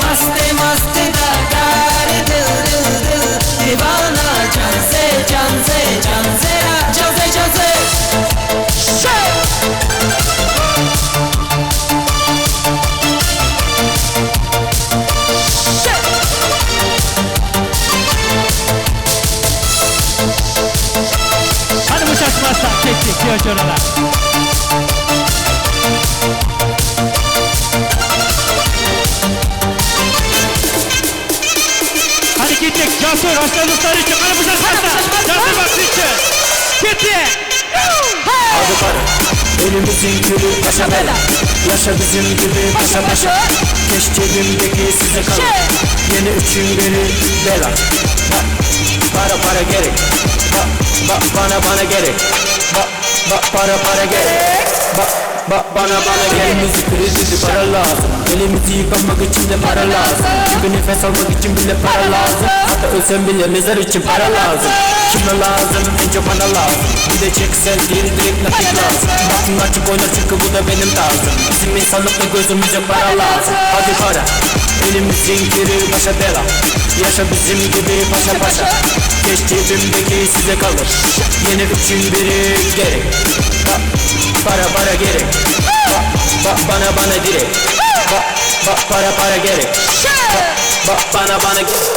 Jasur, oshna do'stlar uchun, qani bo'shashmasdan. Jasur baxshi uchun. Ketdi. Hadi para. Elimizin külü paşa bela. Yaşa bizim gibi paşa paşa. Keş cebimdeki size kalır. Yeni üçün biri bela. Ba, para para gerek. Ba, ba, bana bana gerek. Ba, ba, para para gerek. Ba, ba, bana bana gerek. Elimizi kredisi para lazım. Elimizi yıkamak için de para lazım. Çünkü nefes almak için bile para lazım. Hatta ölsem bile mezar için para lazım. Kime lazım? En çok bana lazım. Bir de çeksel değil direkt nakit lazım. Baktın açık oynar çünkü bu da benim tarzım. Bizim insanlıkla gözümüze para lazım. Hadi para. Elimizin kiri başa bela. Yaşa bizim gibi paşa paşa. Keş cebimdeki size kalır. Yeni üçün biri gerek. Ba, para para gerek. Ba, ba, bana bana direkt. Ba, ba, para para gerek. Ba, ba, bana bana gerek.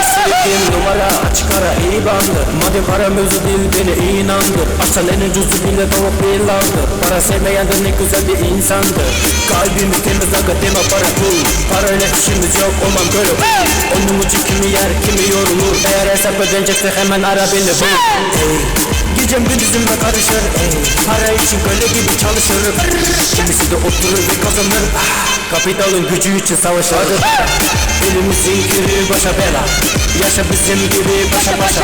İstediğim numara açık ara iyi bandı. Madem para mevzu değil beni inandır. Açsan en ucuzu bile tavuk bir landı. Para sevmeyen de ne güzel bir insandı. Kalbimi temiz aga deme para pul. Parayla işimiz yok olmam böyle. Onun ucu kimi yer kimi yorulur. Eğer hesap ödenecekse hemen ara beni bul. Ey, gecem gündüzümle karışır. Ey, para için köle gibi çalışırım. Kimisi de oturur ve kazanır. Kapitalın gücü için savaşır. Elimizin kiri başa bela. Yaşa bizim gibi paşa paşa.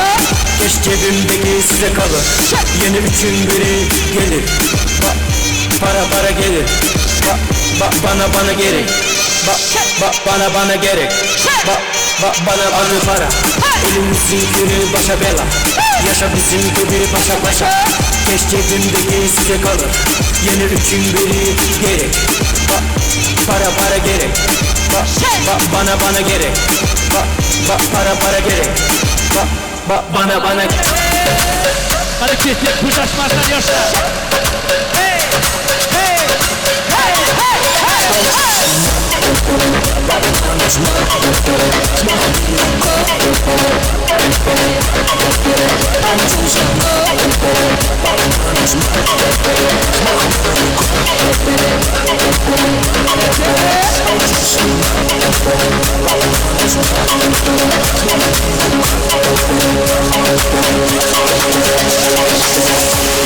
Keş cebimdeki size kalır. Yeni üçün biri gelir. Ba, para para gelir. Ba, ba, bana bana gerek. Ba, ba, bana bana gerek. Ba, ba, bana bana para. Elimizin kiri başa bela. Yaşa bizim gibi paşa paşa. Keş cebimdeki size kalır. Yeni üçün biri gerek. Ba, para para gerek. Ba, ba, bana bana gerek. Ba, ba, para para gerek. Ba, ba, bana bana. Qani ketdik, bo'shashmasdan yoshlar. Hey, hey, hey, hey, hey, hey.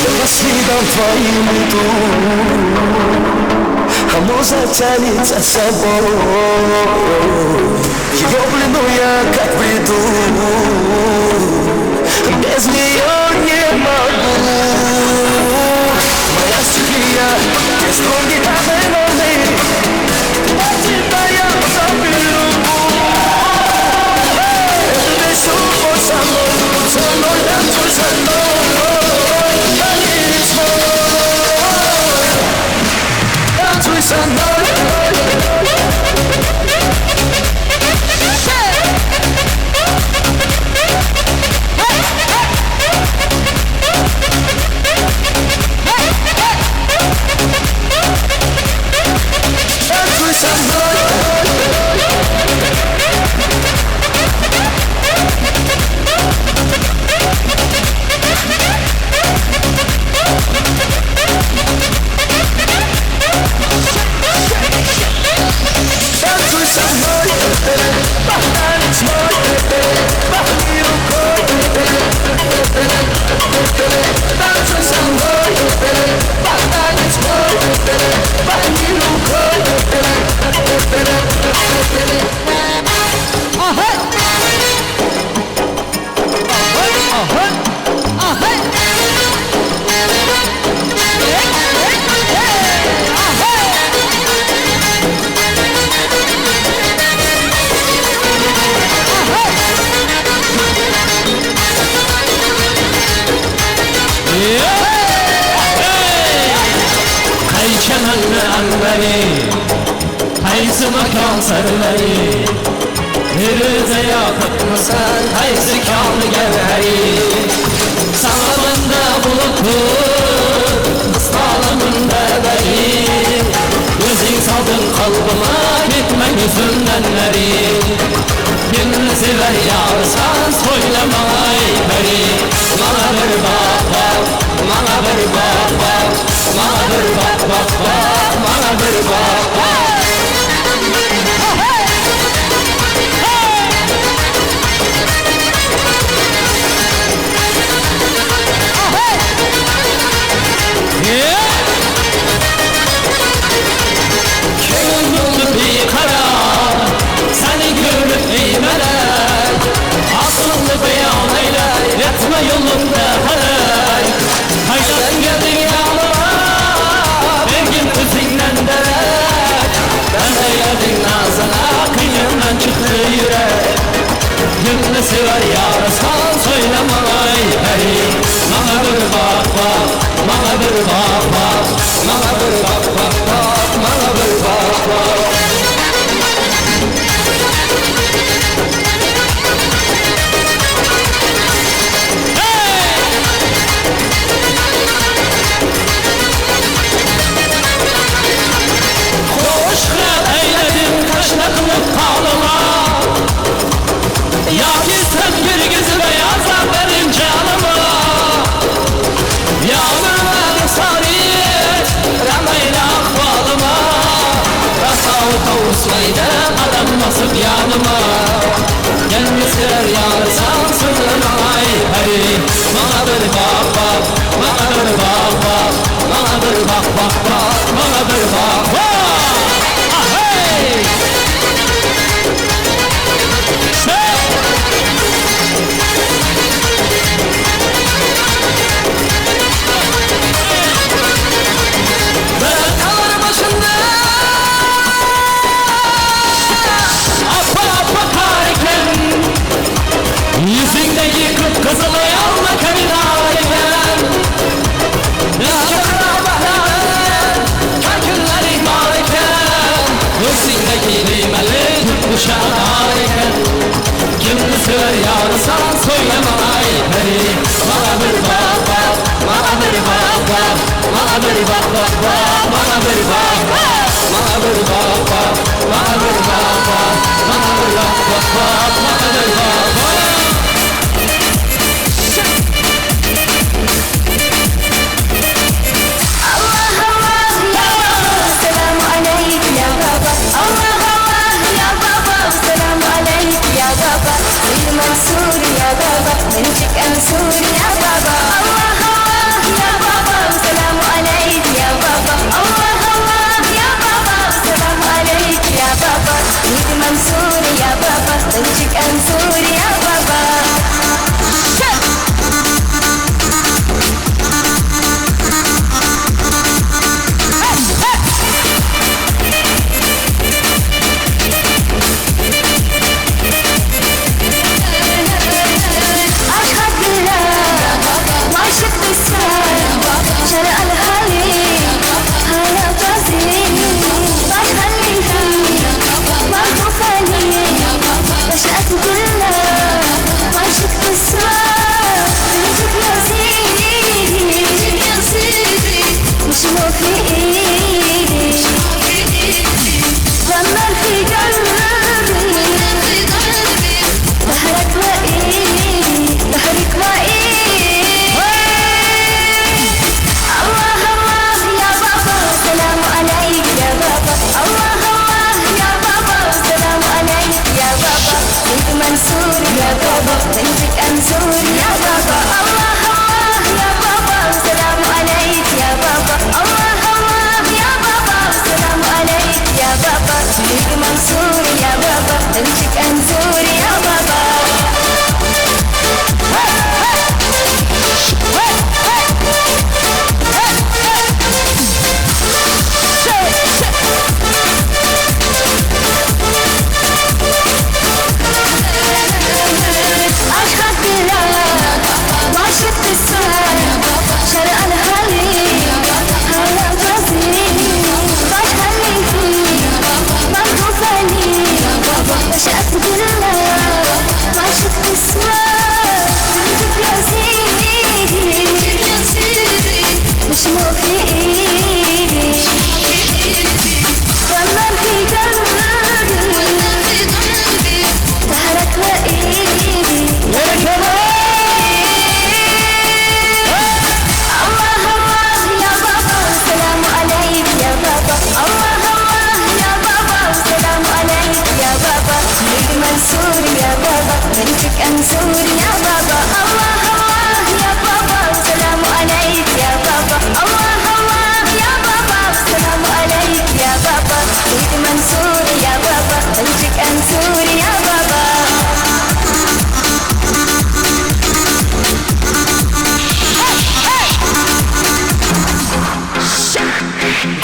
Я по следам твоим иду, а муза тянет за собой. Ее плену я как в бреду, без нее не могу. Моя стихия, без других одной, тебя я заберу. Эту песню пой со мной, танцуй со мной. Танцуй со мной. Танцуй со мной. Танцуй со мной, танец мой, махни рукой. Танцуй со мной, танец мой, махни рукой. Ага! Ага! Ага! Qaychamanni anvari, qaysi makon sarvari, deraza yoqibmisan, qaysi koni gavhari. Salomimda bulut, istolimda bari, o'zing solding qalbima, ketmang yuzimdan nari. Kimni sevar yorsan, so'ylamay bari. Mana bir baq baq, mana bir baq baq, mana bir baq baq baq, mana bir baq baq. Yalan söyleme ay hey. Bana bir bak bak, bana bir bak bak, bana bir bak bak bak, bana bir bak bak, bana bir bak bak, bana bir bak bak, bana bir bak bak bak, bana bir bak bak. Allah Allah ya baba, selamu aleyk ya baba. Allah Allah ya baba, selamu aleyk ya baba. Bir Mansur ya baba, bencik Mansur ya baba. Allah Allah ya baba, selamu aleyk ya baba. Allah Allah ya baba, selamu aleyk ya baba. Bir Mansur ya baba, bencik Mansur ya baba.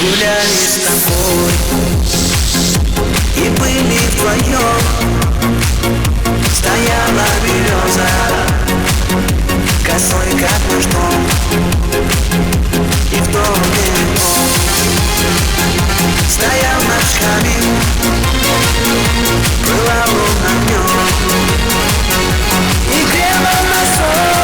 Гуляли с тобой и были вдвоем. Стояла береза косой, как наш дом, и в доме стоял наш камин, пылал он огнем и грела нас сон.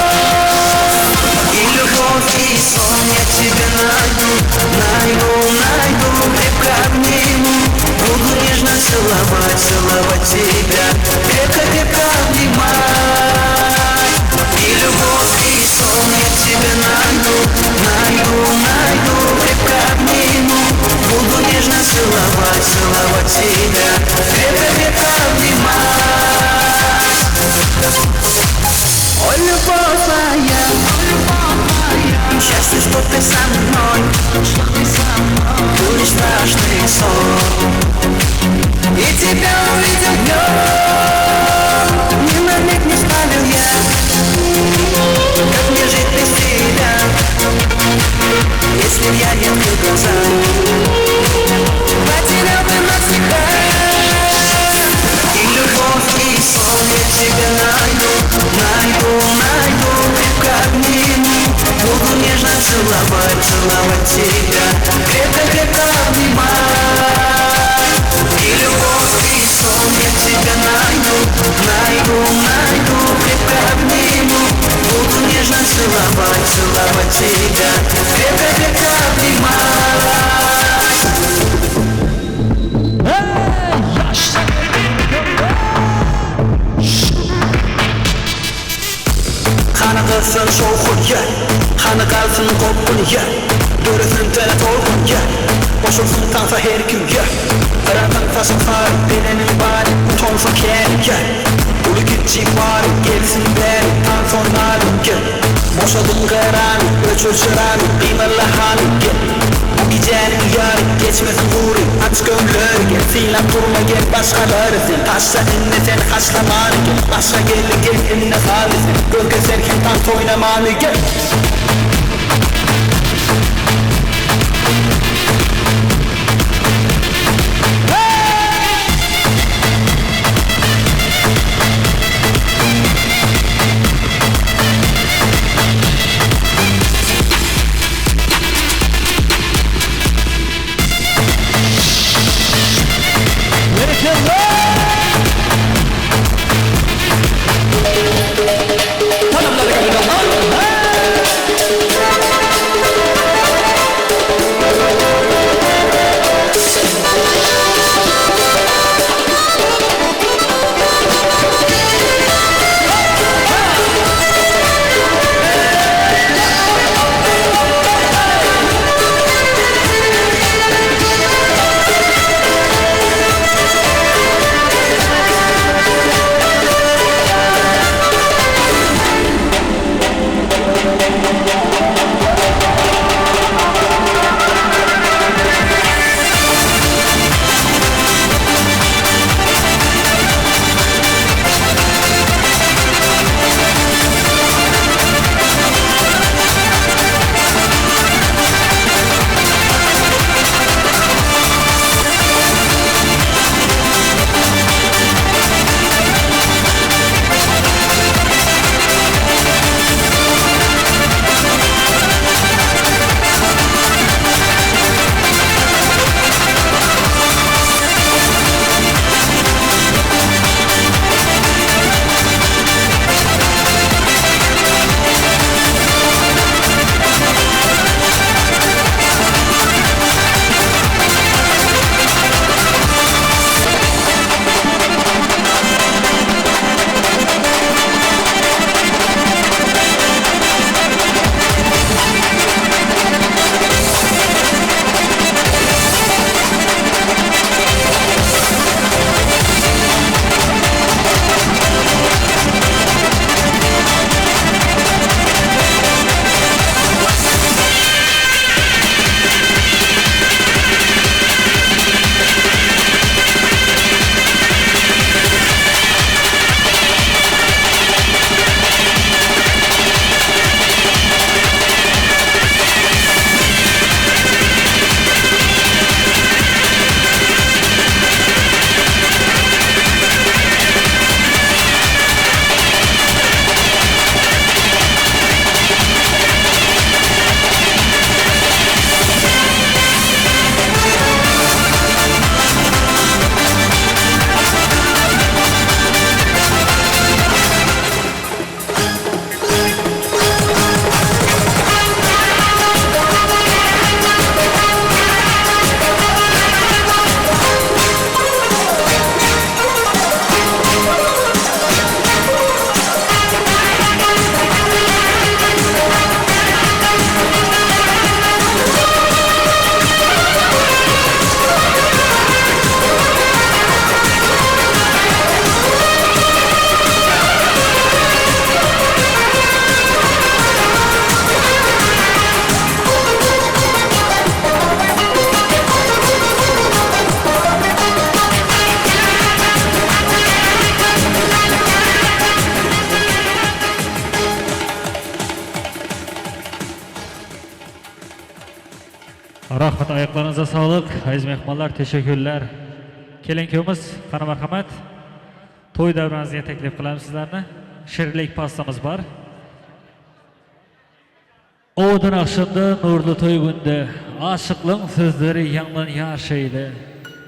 И любовь, и сон я тебя найду, найду, найду, крепко обниму. Буду нежно целовать, целовать тебя, крепко-крепко обнимать. И любовь, и сон я тебя найду, найду, найду, крепко обниму. Буду нежно целовать, целовать тебя, крепко-крепко обнимать. О, любовь моя, счастье, что ты со мной, будешь страшный сон. И тебя увидел днем, ни на миг не ставил я, как мне жить без тебя, если б я не открыл глаза, потерял бы навсегда. И любовь, и сон я тебя найду, найду, найду, крепко обниму. Буду нежно целовать, целовать тебя, крепко-крепко обнимать. И любовь, и сон я тебя найду, найду, найду, крепко Koşulsun tansa her kim yeah. Aradan taşın sarı bedenin bari utonsun kendi yeah. Ulu gitçi bari gelsin beri tans onları yeah. Boşadın kararı öçür çırarı kıymalı hali yeah. Bu gecenin yarı geçmesin guri aç gönlleri gel. Silah durma gel başkaları sen taşla inne sen haşlamanı gel. Başka gel gel inne sağlı sen göz gezerken tans oynamanı gel. Rahmat, ayaklarınıza sağlık. Aziz mehmonlar, teşekkürler. Kelin kuyovimiz, qani marhamat. To'y davramizga taklif qilamiz sizlarni. Shirinlik pastamiz bor. Ovadan akşamda nurlu toy günde aşıklığın sözleri yanlan şeyle.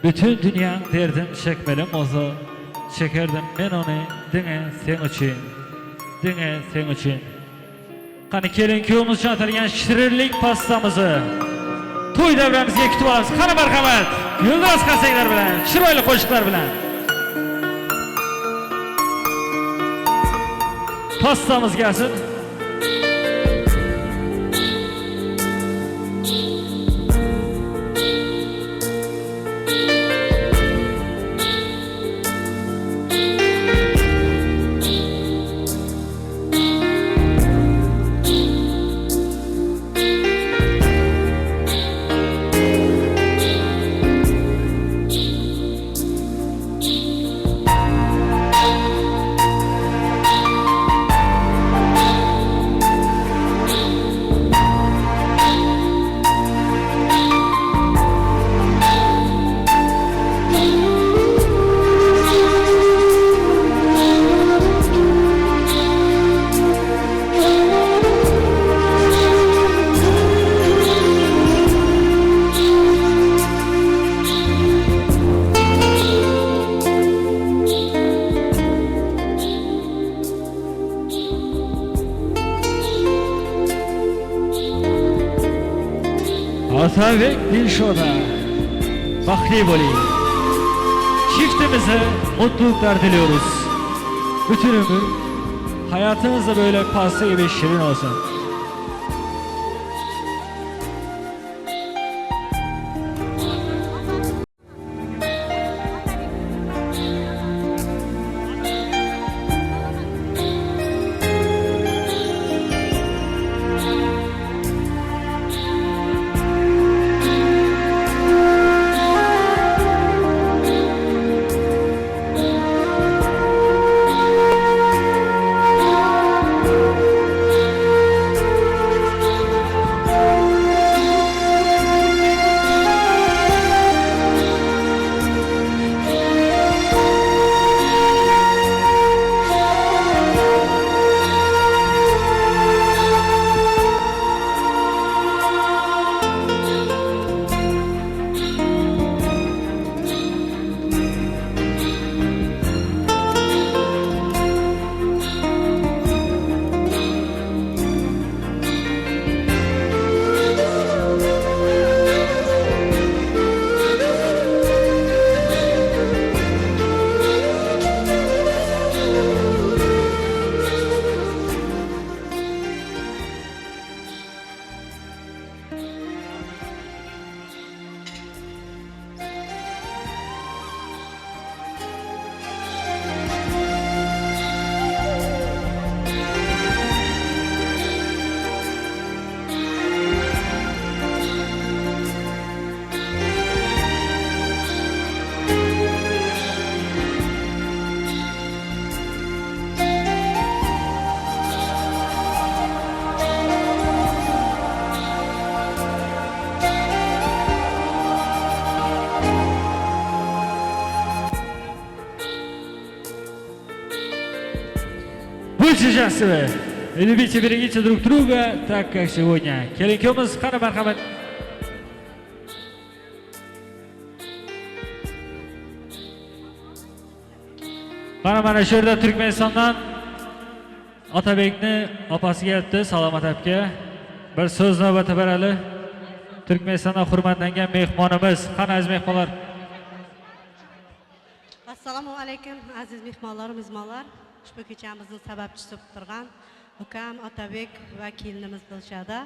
Bütün dünyanın derdini çekmelim olsa çekerdim ben onu dine sen için. Dine sen için. Qani kelin kuyovimiz uchun atalgan shirinlik pastamızı to'y davramizga kutib olamiz. Qani marhamat. Yo'ldosh qarsaklar bilan, chiroyli qo'shiqlar bilan. Pastamız gelsin. Otabek, Dilshoda. Baxtli bo'ling. Çiftimize mutluluklar diliyoruz. Bütün ömür hayatınız da böyle pasta gibi şirin olsun. Будьте счастливы и любите, берегите друг друга, так как сегодня. Keling ikkovimiz, qani marhamat. Qani mana shu yerda Turkmanistondan Otabekni opasi kelibdi, Salomat aka. Bir so'z navbati berali. Turkmanistondan hurmatlangan mehmonimiz. Qani aziz mehmonlar. Assalomu alaykum aziz mehmonlar, mezbonlar. Ushbu kechamizni sababchisi bo'lib turgan ukam Otabek va kelinimiz Dilshoda.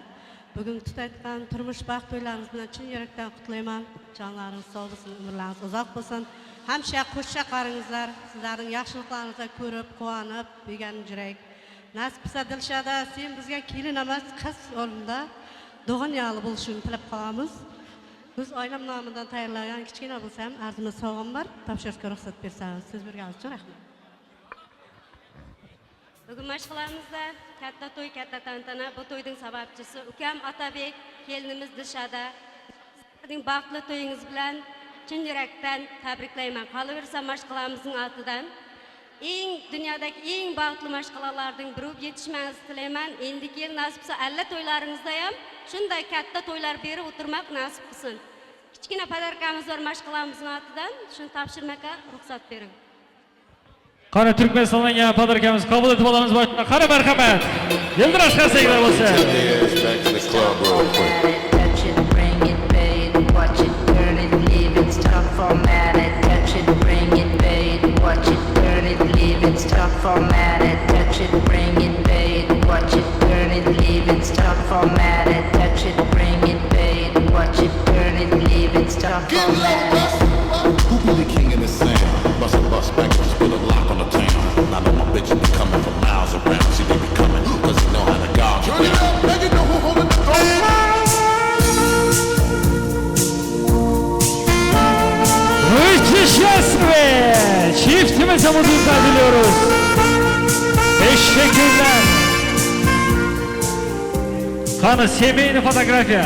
Bugun tutayotgan turmush baxt to'ylarimiz bilan chin yurakdan qutlayman. Jonlaringiz sog' bo'lsin, umrlaringiz uzoq bo'lsin. Hamisha qo'shsha qaringizlar, sizlarning yaxshiliklaringizni ko'rib, quvonib, yeganim yurak. Nasib qilsa Dilshoda, sen bizga kelin emas, qiz o'rnida do'g'on yog'li bo'lishini tilab qolamiz. Biz oilam nomidan tayyorlagan kichkina bo'lsa ham arzimiz sovg'am bor. Topshirishga ruxsat bersangiz, so'z berganingiz uchun rahmat. Bugun mashg'ulamizda katta to'y, katta tantana. Bu to'yning sababchisi ukam Otabek, kelinimiz Dilshoda. Sizlarning baxtli to'yingiz bilan chin yurakdan tabriklayman. Qolaversa mashg'ulamizning otidan eng dunyodagi eng baxtli mashg'ulalarning biri bo'lib yetishmangizni tilayman. Endigi yil nasib qilsa alla to'ylaringizda ham shunday katta to'ylar berib o'tirmoq nasib qilsin. Kichkina podarkamiz bor mashg'ulamizning otidan, shuni topshirmakka ruxsat bering. Qani Turkmanistondan kelgan podarkamiz qabul etib olamiz. Qani marhamat. Yildirosh qarsaklar bo'lsa. Who be the king in the sand? Bust a bus back, just put a lock on the town. I know my bitches be coming from miles around. See, they be coming, cause they know how to guard you. Turn it up, now you know who holding the throne. Будьте счастливы! Çiftimize mutluluklar diliyoruz. Teşekkürler. Qani семейный fotografiya.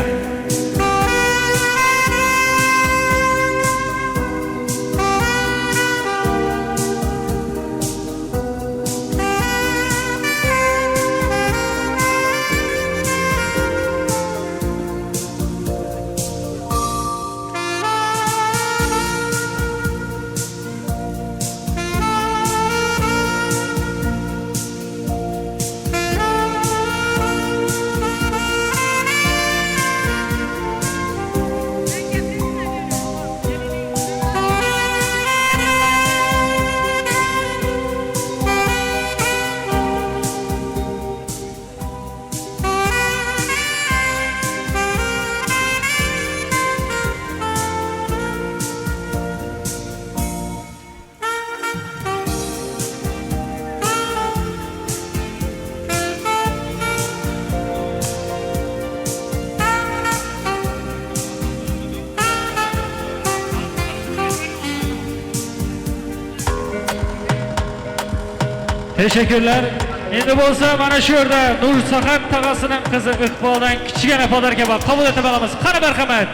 Teşekkürler. Endi bo'lsa mana shu yerda Nur Sahar tog'asining qizi Iqboldan kichkina podarka bor. Qabul etib olamiz. Qani marhamat.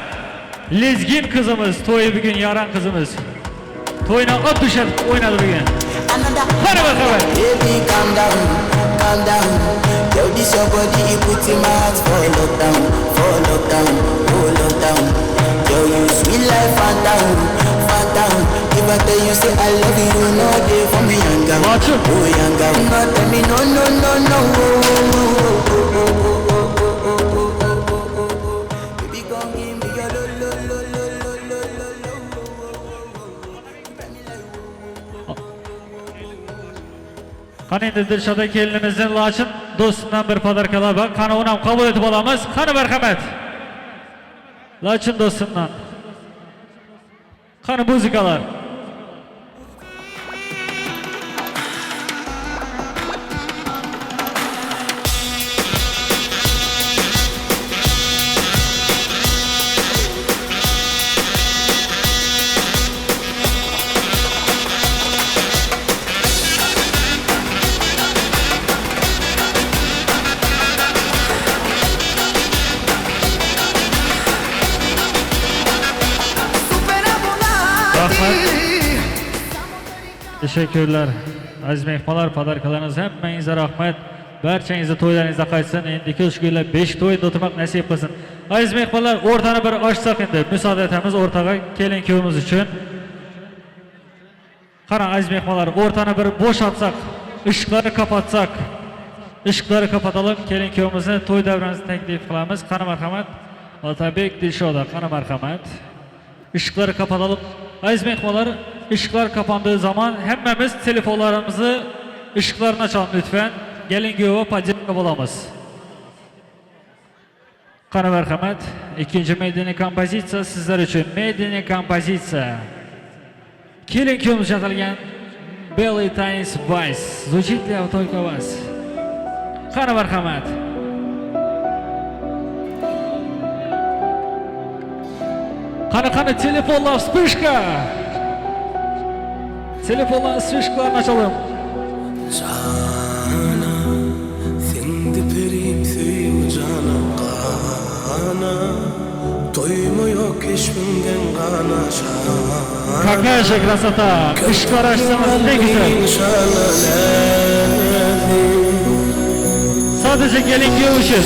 Lezgin qizimiz, to'yi bugun yaran qizimiz. To'yni ot dushatib o'ynadi bugun. Qani marhamat. Baby, calm down, calm down. Yo, this your body, it puts in my heart for lockdown, for lockdown, oh lockdown. Yo, you sweet life, phantom, phantom. If I tell you say I love you, no day for me, young girl, oh young girl. No, tell me no, no, no, no, oh, oh, oh, oh, oh, oh, oh, oh, oh, oh, oh, oh. Baby, come give me your lo, lo, lo, lo, lo, lo, lo, lo, oh, oh, oh, oh. Oh. Qani endi Dilshoda kelinimizning Lochin do'stimdan bir podarkalar bor. Qani uni ham qabul etib olamiz. Qani marhamat. Lochin do'stimdan. Qani muzikalar. Teşekkürler. Aziz mehmonlar, podarkalarınız hammangizga rahmat. Barchangizni to'ylaringizda qaytsin. Endiki uch kunlar 5 to'yda o'tirmoq nasib qilsin. Aziz mehmonlar, o'rtani bir ochsak endi. Müsaade etamiz o'rtaga kelin kuyovimiz uchun. Qarang aziz mehmonlar, o'rtani bir bo'shatsak, ışıkları kapatsak, ışıkları kapatalım. Kelin kuyovimizni to'y davramizni taklif qilamiz. Qani marhamat. Otabek Dilshoda, qani marhamat. Işıkları kapatalım. Aziz mehmonlar, ışıklar kapandığı zaman hemmemiz telefonlarımızı ışıklarını açalım lütfen. Gelin kuyovga poddelka bo'lamiz. Qani marhamat. Ikkinchi medeniy kompozitsiya sizlar uchun. Medeniy kompozitsiya. Kelin kuyovimiz atalgan Белый танец вальс. Звучит для только вас. Qani marhamat. Qani qani telefonlar вспышка. Telefonlar вспышkalarni açalım. Cana, sendi perim söyu cana kana. Toyma yok eşminden kana şana. Какая же красота! Işıklar açsanız ne güzel. Sadece gelin kuyov için.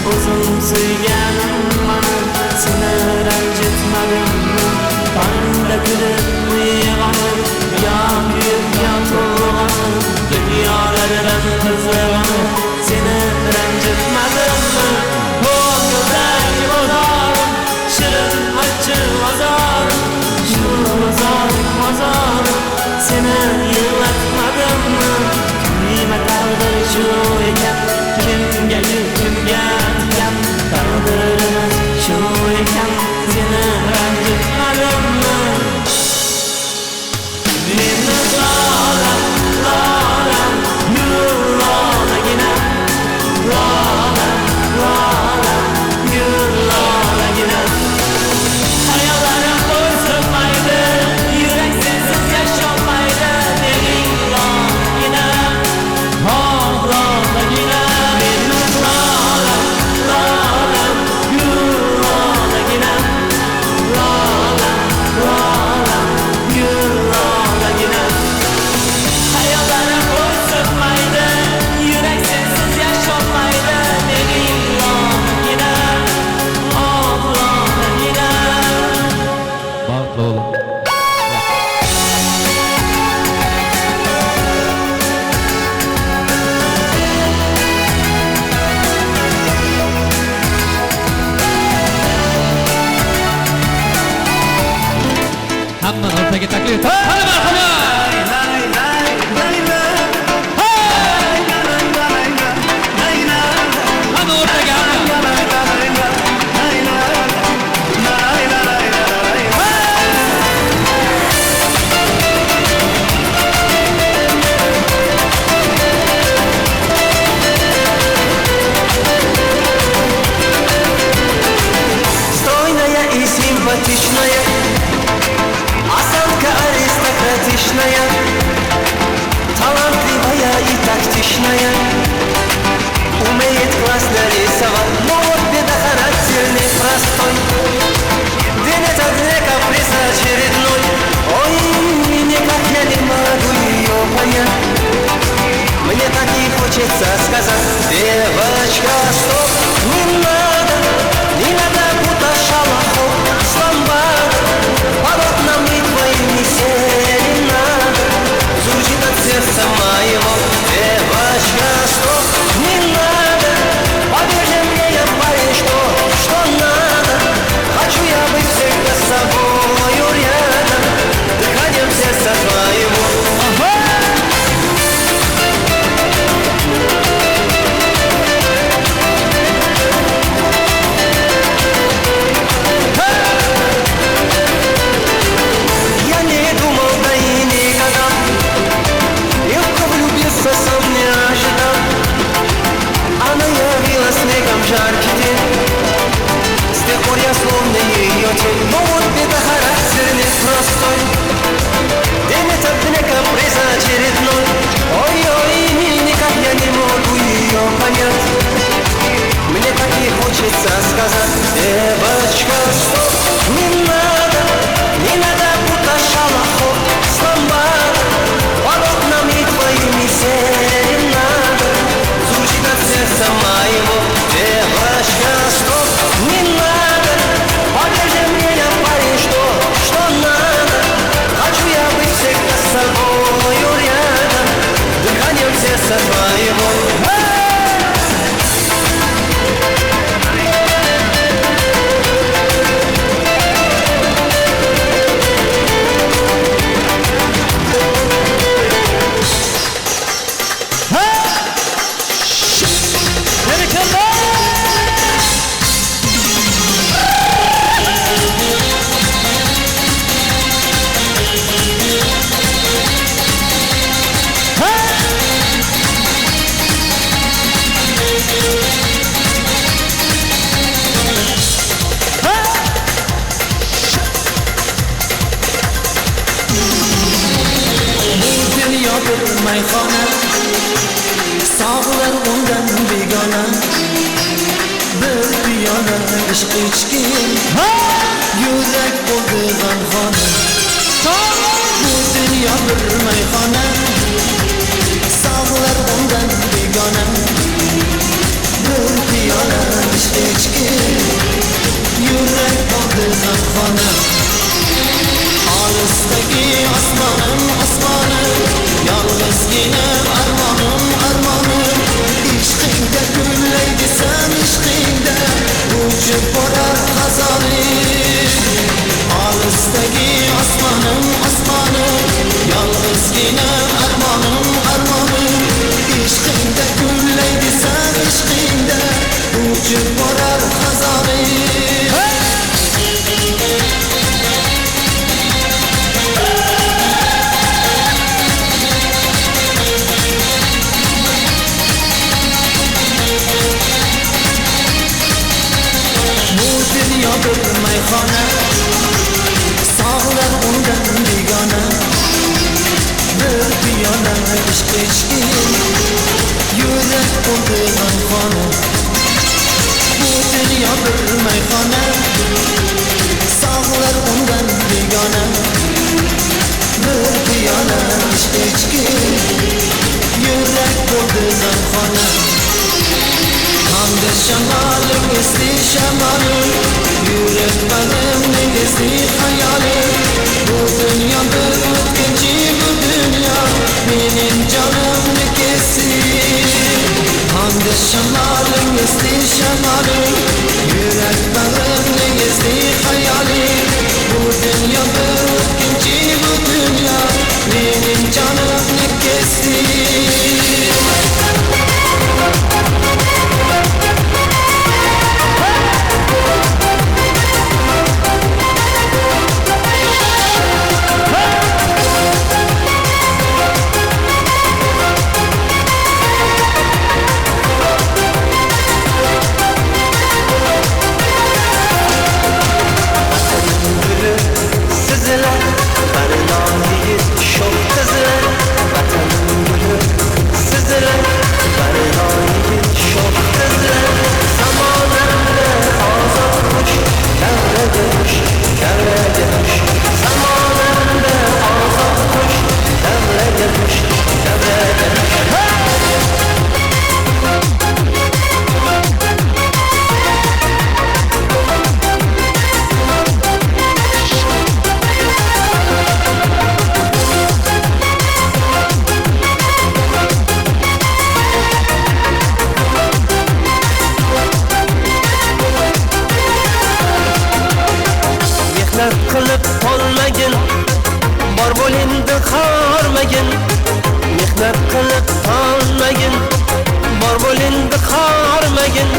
O'zim suyganim mani seni ranjitmadimmi? Tongda kulib uyg'onib, yo kuyib yo to'lg'onib, dunyolardan qizg'onib, seni ranjitmadimmi? Ko'ngildagi bozorim, shirin achchiq azorim, shu ro'zorim mozorim, seni yig'latmadimmi? Kuyma taqdir shu ekan, kimga gul kimga tikan, taqdirimiz shu ekan, seni ranjitmadimmi? Meni lolam, lolam, gul lolaginam, lolam, lolam, gul lolaginam. Hayollarim o'rsilmaydi, yurak sensiz yasholmaydi, mening lolaginam, oh lolaginam. Meni lolam, lolam, gul lolaginam, lolam, lolam, gul lolaginam. Hayollarim o'rsilmaydi, yurak sensiz yasholmaydi, mening lolaginam, oh lolaginam. Baxtli bo'ling. Hamma o'rtaga taklif. Hadi marhaba. Hamma o'rtaga, hamma. Стройная и симпатичная, осанка аристократичная, талантливая и тактичная, умеет классно рисовать, но вот беда, характер непростой. День ото дня каприз очередной. Ой, никак я не могу ее понять. Мне так и хочется сказать: девочка, стоп, не надо, не надо будто шалахов с ламбада, под окнами твоими серенада звучит от сердца моего. Девочка, стоп, не надо, поверь же мне, я парень, что надо. Хочу я быть всегда с тобою рядом, дыханием сердца твоего. Я не думал, да и никогда легко влюбиться сам не ожидал. Она явилась снегом в жаркий день, с тех пор я словно ее тень. Но вот беда, характер непростой, день этот дня каприз очередной. Ой-ой, никак я не могу ее понять. Мне так и хочется сказать: девочка, стоп, не надо, не надо будто шалахов с ламбада, под окнами твоими серенада звучит от сердца моего. Девочка, стоп, не надо, поверь же мне, я парень, что надо. Хочу я быть всегда с тобою рядом, дыханием сердца твоего. Bir mayxona, sog'lar undan begona, bir piyola ishq ichgin, yurak bo'ldi g'amxona. Bu dunyo bir mayxona, sog'lar undan begona, bir piyola ishq g'amxona. Olisdagi osmonim osmonim, yolg'izgina armonim armonim. Ishqingda gullay desam ishqingda uchib borar xazonim. Olisdagi osmonim osmonim, yolg'izgina armonim armonim. Ishqingda gullay desam ishqingda uchib borar xazonim. Bu dunyo bir mayxona, sog'lar undan begona. Bir piyola ishq ichgin, yurak bo'ldi g'amxona. Bu dunyo bir mayxona, sog'lar undan begona. Bir piyola ishq ichgin, yurak bo'ldi g'amxona. Hamda shamolim esli shamolim, yurak bag'rimning esli xayolim. Bu dunyo bir o'tkinchi, bu dunyo mening jonimni kesib. Hamda shamolim esli shamolim, yurak bag'rimning esli xayolim. Bu dunyo bir o'tkinchi, bu dunyo mening jonimni kesib. Qilib tolmagin, bor bo'l endi xormagin. Mehnat qilib tolmagin, bor bo'l endi xormagin.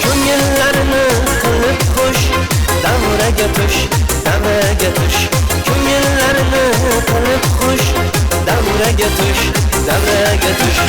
Ko'ngillarni qilib xush, davraga tush, davraga tush. Ko'ngillarni qilib xush, davraga tush, davraga tush.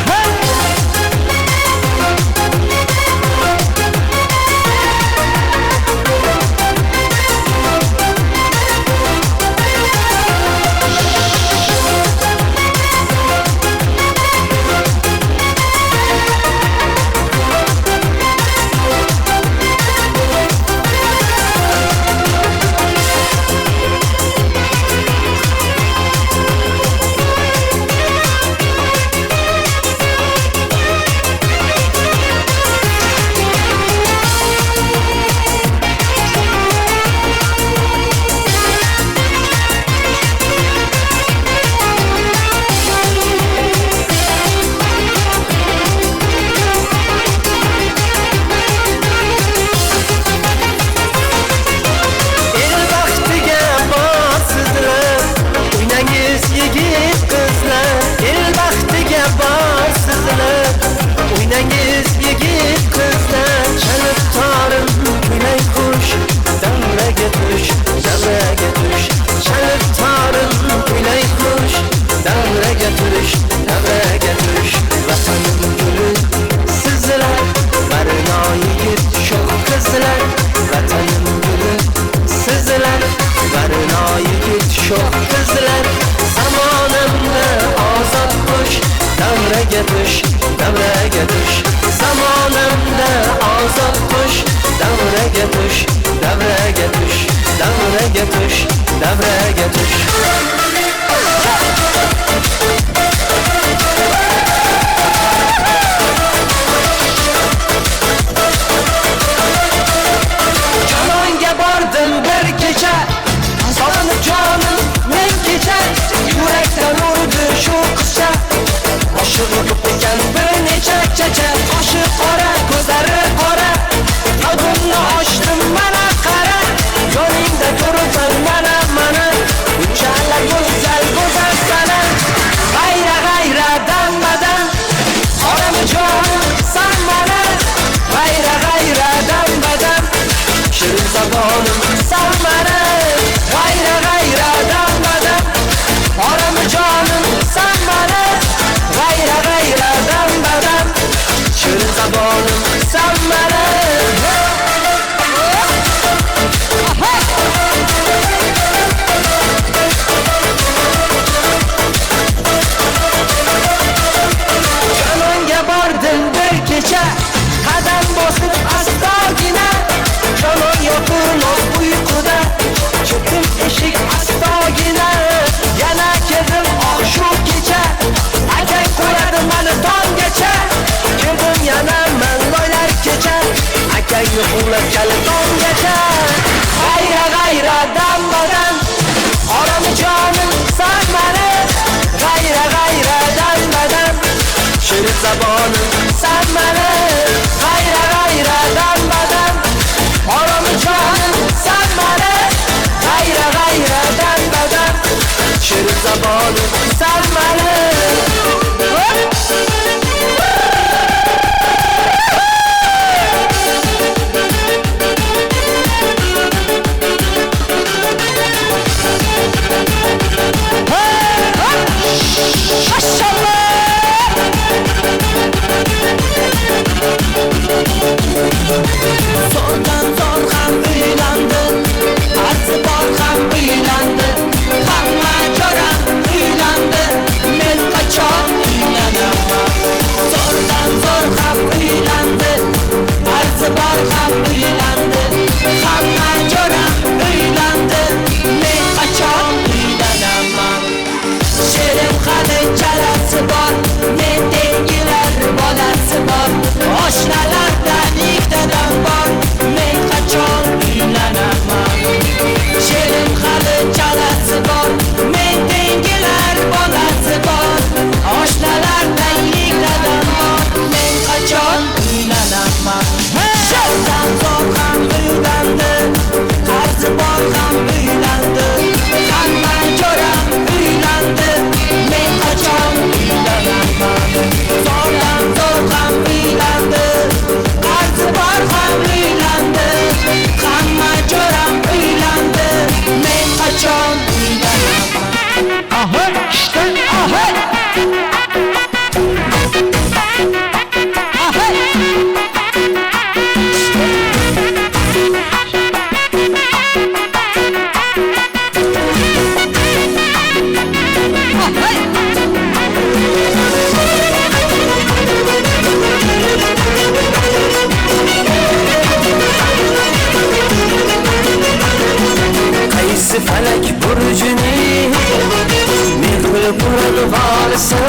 Seni quvlab kali tonggacha. G'ayra g'ayra dam badam, orami jonim san mani. G'ayra g'ayra dam badam, shirin zabonim san mani. G'ayra g'ayra dam badam, orami jonim san mani. G'ayra g'ayra dam badam, shirin zabonim san mani. Zordan zor ham uylandi, arzi bor ham uylandi, hamma jo'ram uylandi, men qachon uylanaman? Zordan zor ham uylandi, arzi bor ham uylandi, hamma jo'ram uylandi, men qachon uylanaman? Sherim hali chalasi bor, men tengilar bolasi bor, oshnalardan ikkitadan bor, men qachon uylanaman? Sherim hali chalasi bor, men tengilar bolasi bor, oshnalardan ikkitadan bor, men qachon uylanaman? Zo'rdan zo'r ham uylandi, qarzi bor ham uylandi, hamma jo'ram uylandi, men qachon uylanaman? Zo'rdan zo'r ham uylandi, qarzi bor ham uylandi, hamma jo'ram uylandi, men qachon uylanaman? Aha, işte, aha! Aha! Qaysi falak burjini mehri quran vorisi,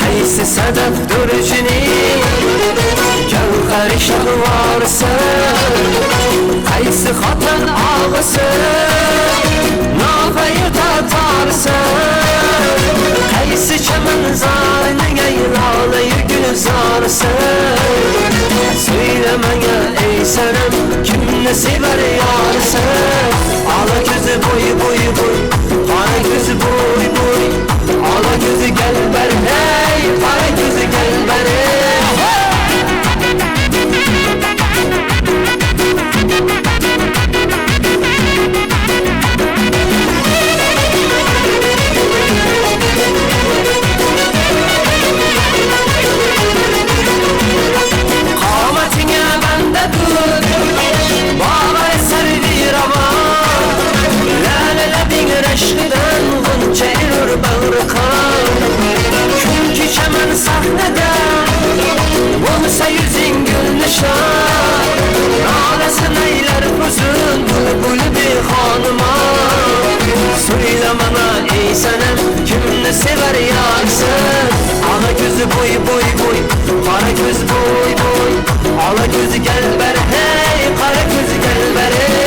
qaysi sadaf durjini gavhar shahvorisi, qaysi xotin og'isi nofai tatorisi, qaysi chamanzorning ayloli gulzorisi. So'yla menga ey sanam, kimni sevar yorisi? Ola ko'zi bo'y bo'y bo'y, qora ko'zi bo'y bo'y, ola ko'zi galbar hey, qora ko'zi galbar hey. Qomatingga banda dur, bog'ar sarvi ravon, lala labing rashkidan g'uncha erur bag'ri qon. Chunki chaman sahnada bo'lsa yuzing gulnishon, nolasin aylar huzun bulbul bexonimon. So'yla mana ey sanam, kimni sevar yorsin? Ola ko'zi bo'y bo'y bo'y, qora ko'z bo'y bo'y, ola ko'zi galbar hey, qora ko'zi galbar hey.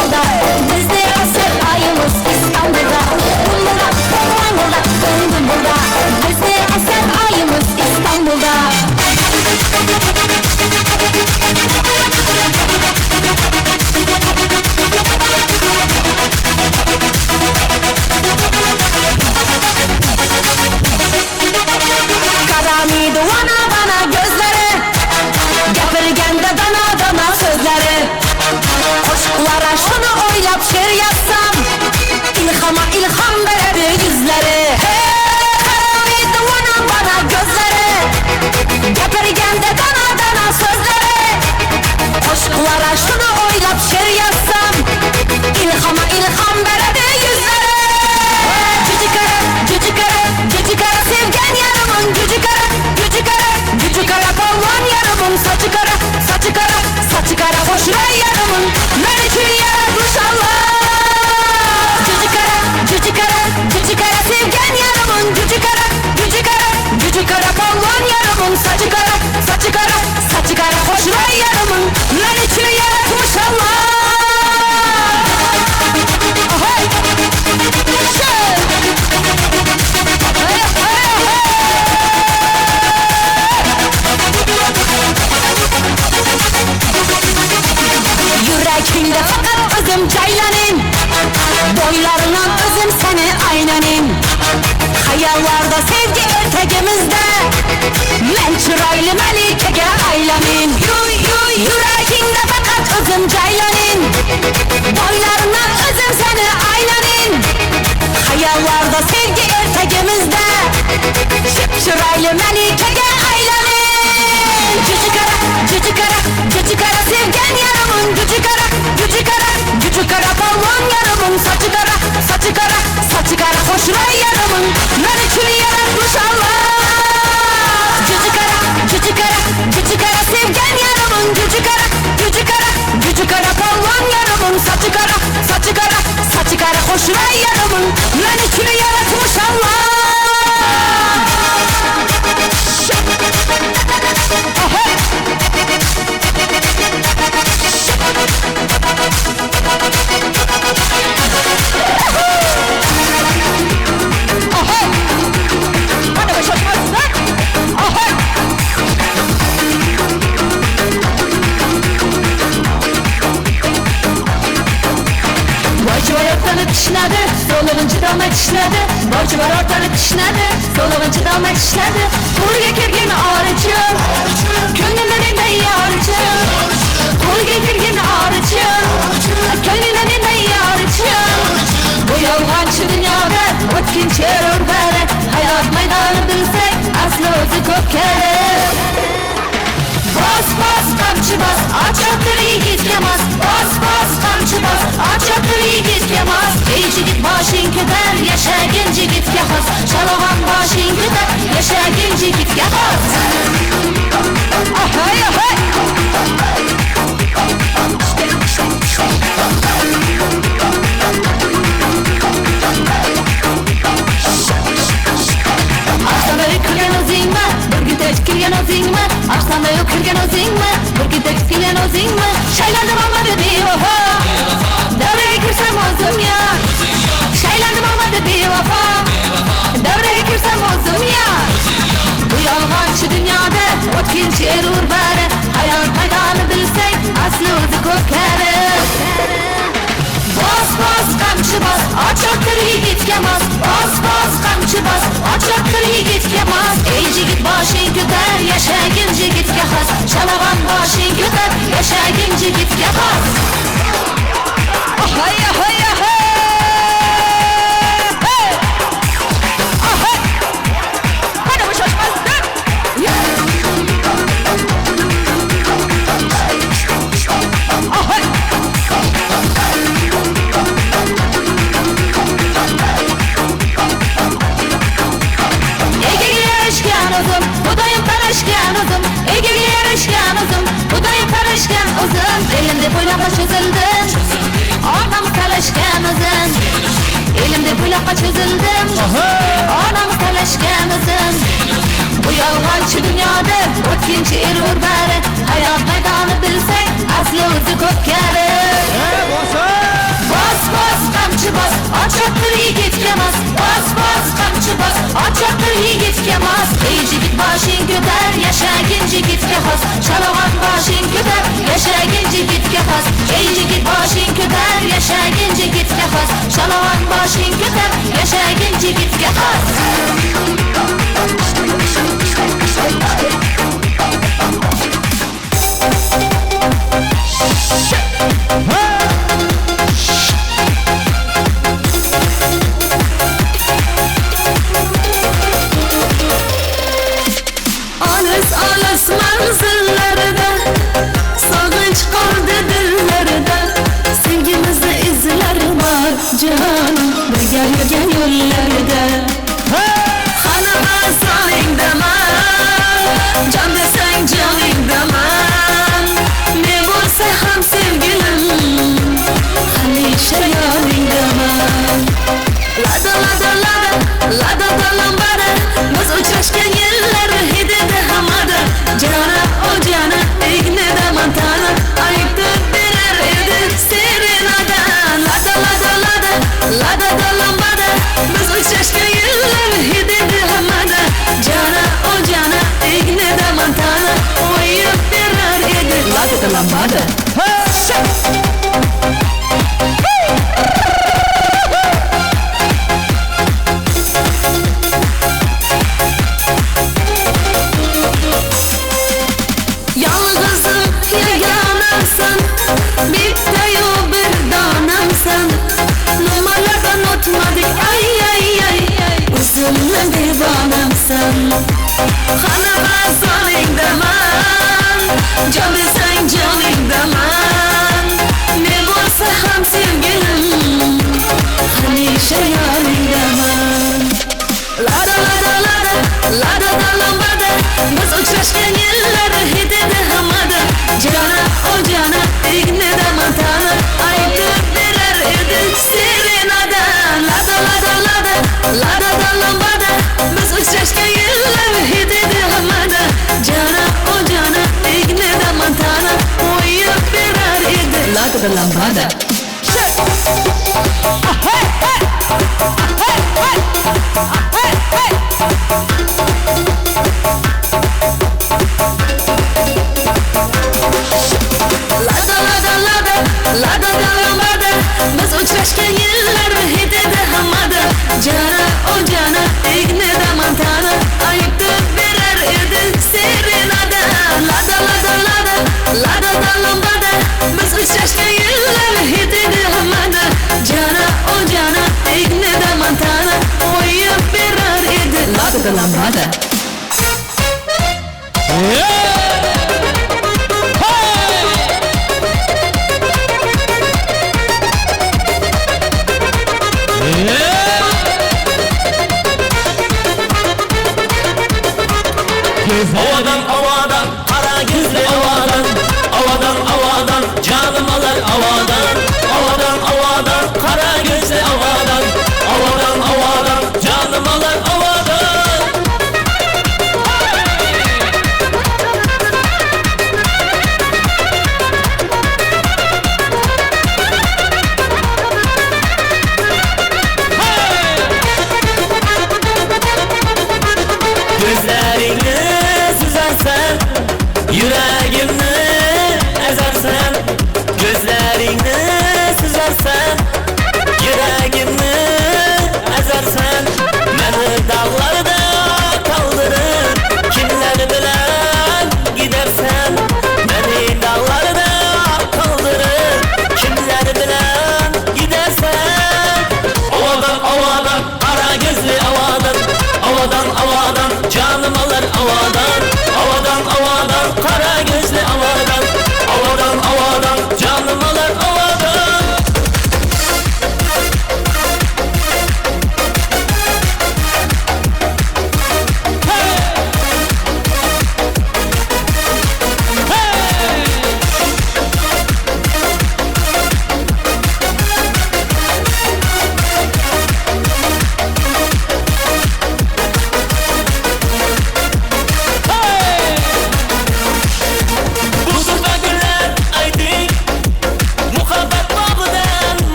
İstanbul'da. Bizde asıl ayımız İstanbul'da. Bunda, bunda, bunda, bunda. Bizde asıl ayımız İstanbul'da. Karami duvana bana gözleri, gapirganda dana dana sözleri. Qo'shiqlara shuni o'ylab she'r yazsam, ilhama ilham beradi yuzlari. Hey, karami duvana bana gözleri, gapirganda dana dana sözleri. Qo'shiqlara shuni o'ylab she'r yazsam, ilhama ilham beradi yuzlari. Juji kara, juji kara, juji kara sevgan yarımın gücü kara, gücü kara, gücü kara polvon yarımın saçı kara, saçı kara, saçı kara qo'shiray yarımın men uchun yaratmish Alloh. Juji kara, juji kara, juji kara sevgan yarımın gücü kara, gücü kara, gücü kara polvon yarımın saçı kara, saçı kara, saçı kara qo'shiray yarımın men uchun yaratmish Alloh. Ahoy! Yuragingda faqat o'zim joylanin, bo'ylaridan o'zim seni aynanin. Xayollarda sevgi ertagimizda, men chiroyli malikaga aylanin. Yuragingda faqat o'zim joylanin, bo'ylaridan o'zim seni aylanin. Xayollarda sevgi ertagimizda, chiroyli malikaga aylanin. Juji kara, juji kara, juji kara sevgan yarımın gücü kara, gücü kara, gücü kara polvon yarımın saçı kara, saçı kara, saçı kara qo'shiray yarımın men uchun yaratmish Alloh. Juji kara, juji kara, juji kara sevgan yarımın gücü kara, gücü kara, gücü kara polvon yarımın saçı kara, saçı kara, saçı kara qo'shiray yarımın men uchun yaratmish Alloh. Tishladi, so'lig'in chidolmay tishladi. Boychivar o'rtani tishladi, so'lig'in chidolmay tishladi. Qo'lga kirgin orichim, ko'nglimni menday yorichim. Qo'lga kirgin orichim, ko'nglimni menday yorichim. Bu yolg'onchi dunyoda o'tkinchi erur bari, hayot maydoni bilsak, asli o'zi ko'pkari. Bos bos qamchi bos, ochoqdir yigitga mos. Bos bos qamchi bos, ochoqdir yigitga mos. Ey yigit boshing ko'tar, yashagin yigitga xos. Shalog'on boshing ko'tar, yashagin yigitga xos. Ahoy ahoy! Oshxonada kirgan o'zingmi, burgutda kirgan o'zingmi? Oshxonada kirgan o'zingmi, burgutda kirgan o'zingmi? Shaylandim olmadi bevafo, davraga kirsam o'zim yor. Shaylandim olmadi bevafo, davraga kirsam o'zim yor. Bu yolg'onchi dunyoda o'tkinchi erur bari, hayot maydoni bilsang, asli o'zi ko'pkari. Bos bos qamchi bos, ochoqdir yigitga mos. Bos bos qamchi bos, ochoqdir yigitga mos. Ey yigit boshing ko'tar, yashagin yigitga xos. Shalag'on boshing ko'tar, yashagin yigitga xos. Ahoy ahoy ahoy! Ahoy! Qani bu shoshmasdan! Ahoy! O'zim, Xudoyim qarashgan o'zim, egaga yarashgan o'zim, Xudoyim qarashgan o'zim. Elim deb o'yloqqa cho'zildim, onam talashgan o'zim. Elim deb o'yloqqa cho'zildim, onam talashgan o'zim. Bu yolg'onchi dunyoda o'tkinchi erur bari, hayot maydoni bilsang, asli o'zi ko'pkari. bos, ot choptir yigitga mos. Ey yigit boshing ko'tar, yashagin yigitga xos. Shalog'at boshing ko'tar, yashagin yigitga xos. Ey yigit boshing ko'tar, yashagin yigitga xos. Shalog'at boshing ko'tar, yashagin yigitga xos. Olis olis manzillarda, sog'inch qoldi dillarda, sevgimizni izlari bor jonim, birga yurgan yo'llarda. Xanama soningdaman, jon desang joningdaman, ne bo'lsa ham sevgilim, hamisha yoningdaman. Lada lada lada, lada lambada, biz uchrashgan yillar hidida hamada. Jana o jana, ignida montana, aytib berar edi serenada. Lada lada lada, lada lambada, biz uchrashgan yillar hidida hamada. Jana o jana, ignida montana, o'yib berar edi lada lambada. Yolg'izim yeganamsan, bittayu bir donamsan, nimalardan o'tmadik ay ay ay, o'zimni devonamsan. Xanama soningdaman, jon desang joningdaman, ne bo'lsa ham sevgilim, hamisha yoningdaman. Lada lada lada, lada lambada, biz uchrashgan yillar hidida hamada. Jana o jana, ignida montana, aytib berar edi serenada. Lada lada lada, lada lambada, biz uchrashgan yillar hidida hamada. Jana o jana, ignida montana, o'yib berar edi lada lambada. Lada lada lada, lada lambada, biz uchrashgan yillar hidida hamada. Jana o jana, ignida montana, aytib berar edi serenada. Lada lada lada, lada lambada, biz uchrashgan yillar hidida hamada. Jana o jana, ignida montana, o'yib berar edi lada lambada. Havadan havadan, qara ko'zli havadan, havadan havadan, jonim olar havadan, havadan havadan, qara ko'zli havadan, havadan havadan, jonim olar havadan. Gözlerini süzersen, yüreğimni ezersen, gözlerini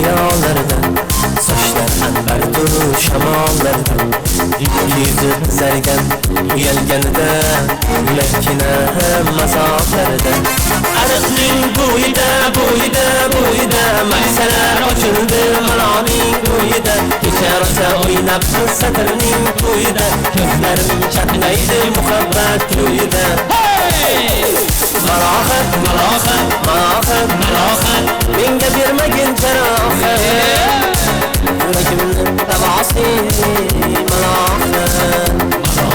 hayolarda, sochlar anbardur shamollarda. Yuzi qizargan uyalganida, yurakkina azoblarda. Ariqning bo'yida, bo'yida, bo'yida maysalar ochildi maloning bo'yida. Kecha rosa o'ynab satrning to'yida, ko'zlarim chaqnaydi muhabbat ko'yida. Malohat, malohat, malohat, malohat, menga bermagin jarohat. Yuragimni davosi malohat, malohat.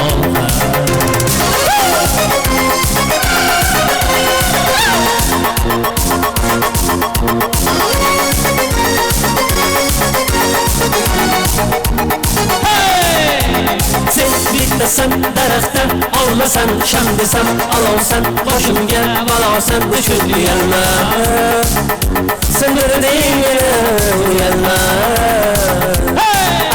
Sen bittasan daraxtda olmasan, sham desam olovsan, boshimga balosan, uchun uyalma. Sindirding meni, uyalma.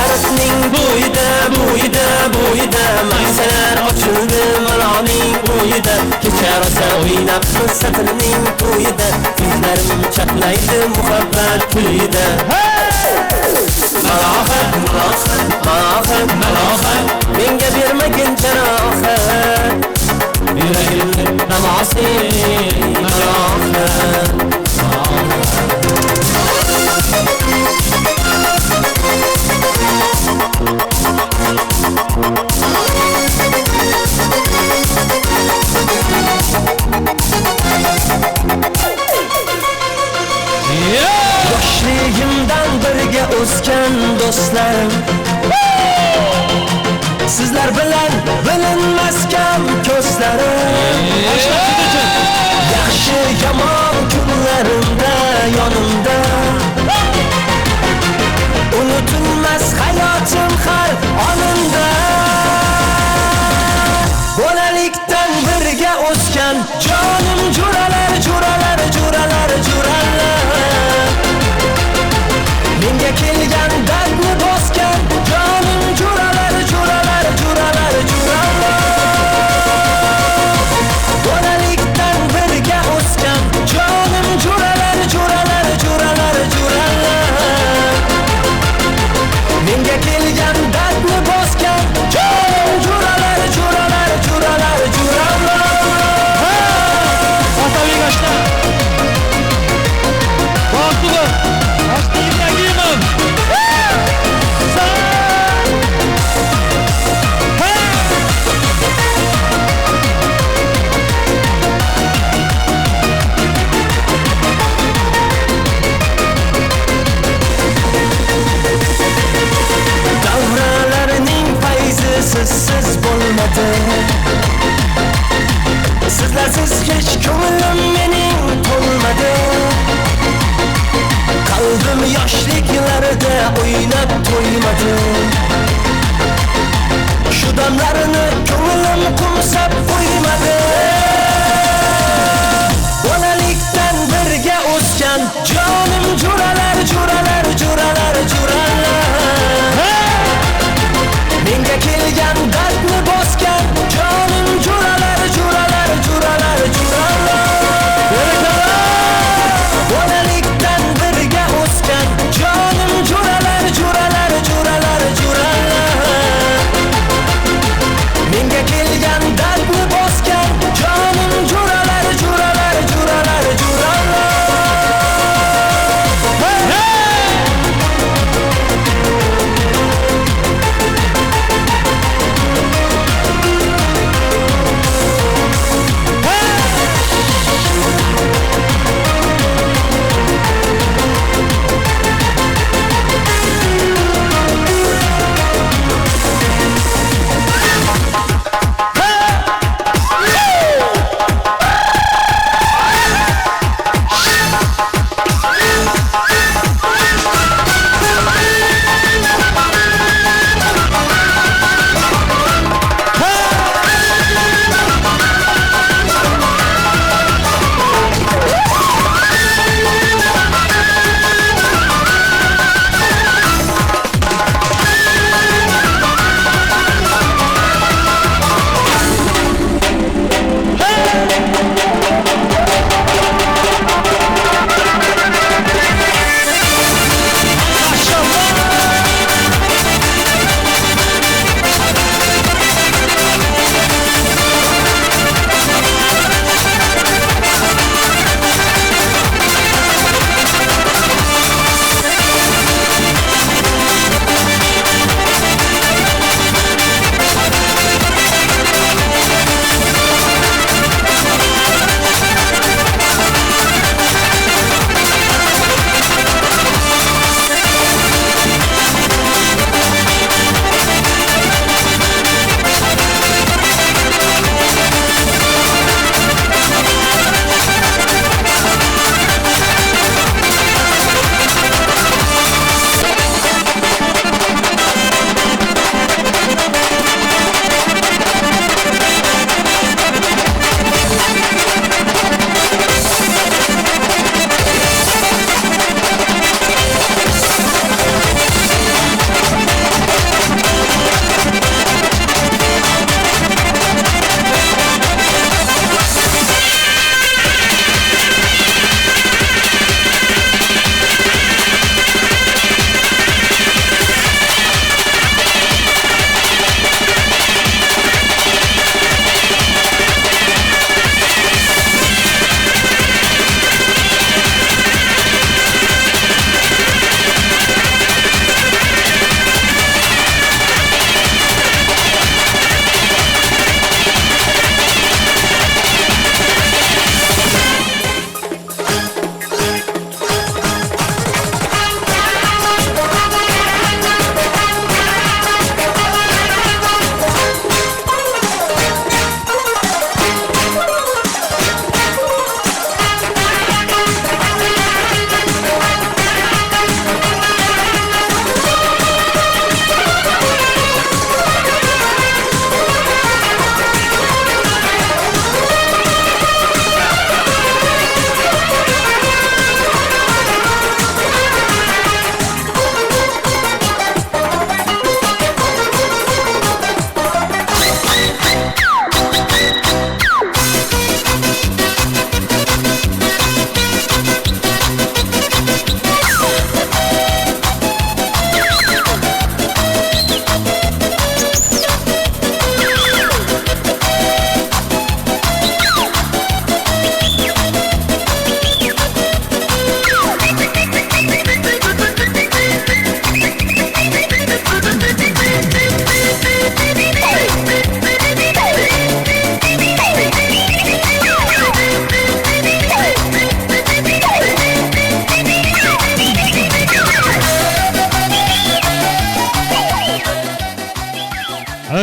Ariqning bo'yida, bo'yida, bo'yida maysalar ochildi maloning bo'yida. Kecha rosa o'ynab satrning to'yida, ko'zlarim chaqnaydi muhabbat kuyida. Malohat, malohat, malohat, malohat, menga bermagin jarohat. Yuragimni davosi malohat. Yoshligimdan birga o'sgan do'stlarim, sizlar bilan bilinmas kam ko'zlarim. Yaxshi yomon kunlarimda yonimda, unutilmas hayotim har onimda. Bolalikdan birga o'sgan jonim jo'ralar, jo'ralar, jo'ralar, jo'ralar. Menga kelgan dardni bosgan jonim jo'ralar, jo'ralar, jo'ralar, jo'ralar. Bolalikdan birga o'sgan jonim jo'ralar, jo'ralar, jo'ralar, jo'ralar. Menga kelgan dardni bosgan jonim jo'ralar, jo'ralar, jo'ralar, jo'ralar. Otabek aka, Boqibov, Ashna Ibragimov. Davralarning fayzi sizsiz bo'lmadi, sizlarsiz hech ko'nglim mening to'lmadi. Qalbim yoshliklarida o'ynab to'ymadi, shu damlarni ko'nglim qumsab qo'ymadi. Bolalikdan birga o'sgan jonim jo'ralar, jo'ralar, jo'ralar, jo'ralar. Menga kelgan dardni bosgan jonim jo'ralar, jo'ralar, jo'ralar, jo'ralar. Bolalikdan birga o'sgan jonim jo'ralar, jo'ralar, jo'ralar, jo'ralar. Menga kelgan dardni bosgan jonim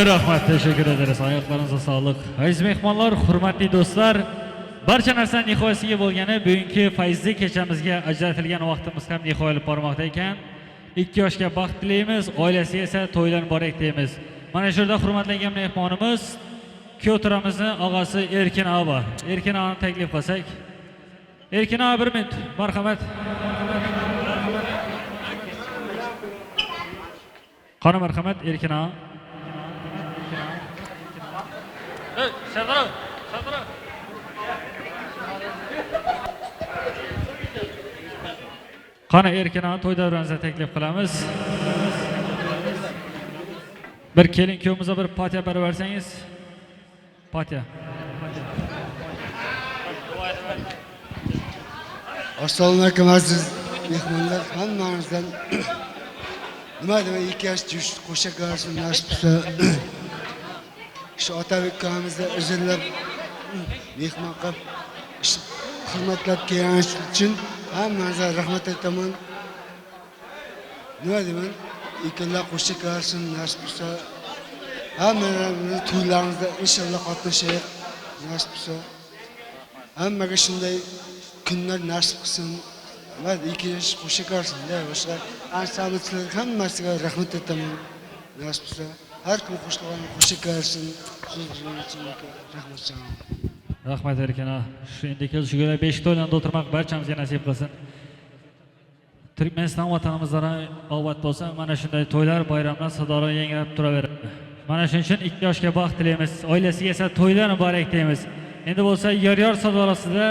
Rahmat, teşekkür ederiz. Ayaklarınıza sağlık. Aziz mehmonlar, hurmatli do'stlar, barcha narsani nihoyasiga bo'lgani bugungi fayzli kechamizga ajratilgan vaqtimiz ham nihoyalab bormoqda ekan. Ikki yoshga baxt tilaymiz, oilasiga esa to'ylar muborak deymiz. Mana shu yerda hurmatlangan mehmonimiz kuyovturamizni og'asi Erkin aba. Erkin og'ani taklif qilsak. Erkin aba bir minut, marhamat. Qani marhamat Erkin aba. Sardor, Sardor. Qani Erkin aka to'y davramizga taklif qilamiz. Bir kelin kuyovimizga bir patiya berib bersangiz. Patiya. Assalomu alaykum aziz mehmonlar, hammangizdan nima deyman, ikki yosh juft qo'sha ko'rsin nasib qilsa. Shu Otabek ukamizni izlab mehmon qilib hurmatlab kelgani uchun hammangizga rahmat aytaman. Nima deyman, ikkinlar qo'sha ko'rsin nasib qilsa. Hammamizni to'ylarimizda inshaalloh qatnashaylik nasib qilsa. Hammaga shunday kunlar nasib qilsin. Va ikki yosh qo'sha ko'rsin boshqa ansamizlar hammasiga rahmat aytaman nasib qilsa. Har kim qo'shilgan qo'sha ko'rsin. Rahmat. Rahmat Erkin aka. Shu endi kelishuvga 5 to'ylarda o'tirmoq barchamizga nasib qilsin. Turkmaniston vatanimizda obod bo'lsa, mana shunday to'ylar, bayramlar sadoro yangrab turaveradi. Mana shuning uchun ikki yoshga baxt tilaymiz, oilasiga esa to'ylar muborak deymiz. Endi bo'lsa yor-yor sadorasida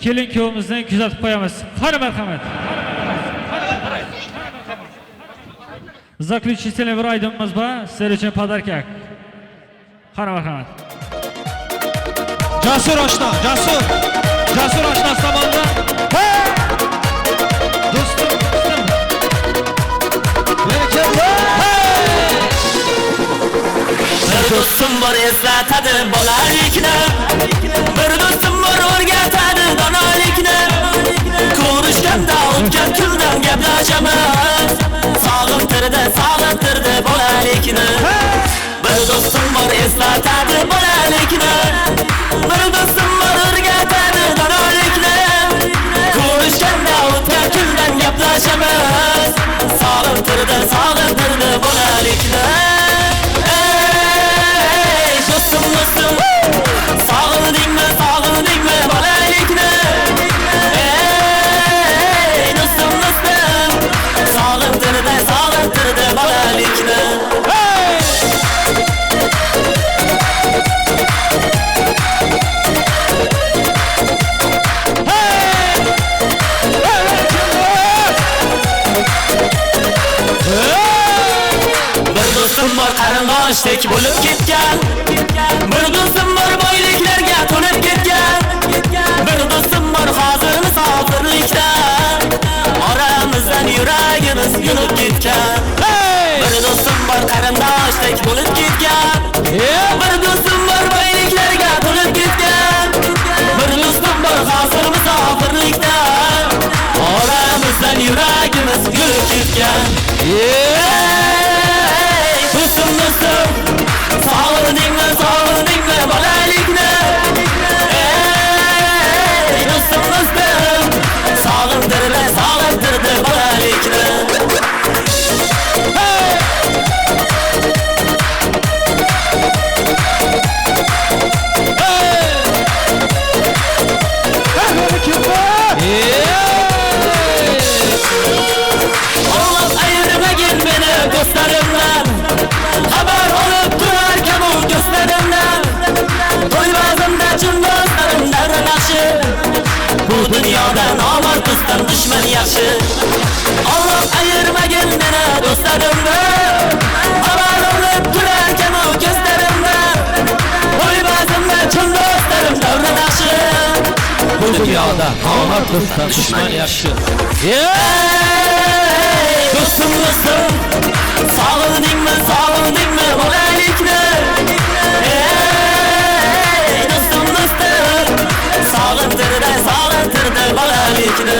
kelin kuyovimizni kuzatib qo'yamiz. Qani marhamat. Заключительный bir aydınımız var. Sizler için подарка. Qani marhamat. Jasur oshna, Jasur. Jasur oshna tomondan. Hey! Do'stim, do'stim. Hey! Bir do'stim bor eslatadi bolalikni. Bir do'stim bor o'rgatadi donolikni. Ko'rishganda o'tgan kundan gaplashamiz. Sog'intirdi, sog'intirdi bolalikni. Bir do'stim bor eslatadi bolalikni. Bir do'stim bor o'rgatadi donolikni. Ko'rishganda o'tgan kundan gaplashamiz. Sog'intirdi, sog'intirdi bolalikni. Ey do'stim, do'stim, sog'indingmi, sog'indingmi bolalikni? Ey do'stim, do'stim, sog'intirdi, sog'intirdi bolalikni. Bir do'stim bor qarindoshdek bo'lib ketgan. Bir do'stim bor boyliklarga to'lib ketgan. Bir do'stim bor hozir musofirlikda. Oramizdan yuragimiz yunib ketgan. Bir do'stim bor qarindoshdek bo'lib ketgan. Bir do'stim bor boyliklarga to'lib ketgan. Bir do'stim bor hozir musofirlikda. Oramizdan yuragimiz yunib ketgan. Do'stim, do'stim, sog'indingmi, sog'indingmi bolalikni? Ey do'stim, do'stim, sog'intirdi, sog'intirdi bolalikni. Alloh ayirmagin meni do'stlarimdan. Xabar olib turarkan u ko'zlarimdan. To'y bazmda chin do'stlarimdan yaxshi. Bu dunyoda nomard do'stdan dushman yaxshi. Alloh ayirmagin meni do'stlarimdan. Xabar olib turarkan u ko'zlarimdan. To'y bazmda chin do'stlarimdan yaxshi. Bu dunyoda nomard do'stdan dushman yaxshi. Do'stim, do'stim, sog'indingmi, sog'indingmi bolalikni? Ey do'stim, do'stim, sog'intirdi, sog'intirdi bolalikni.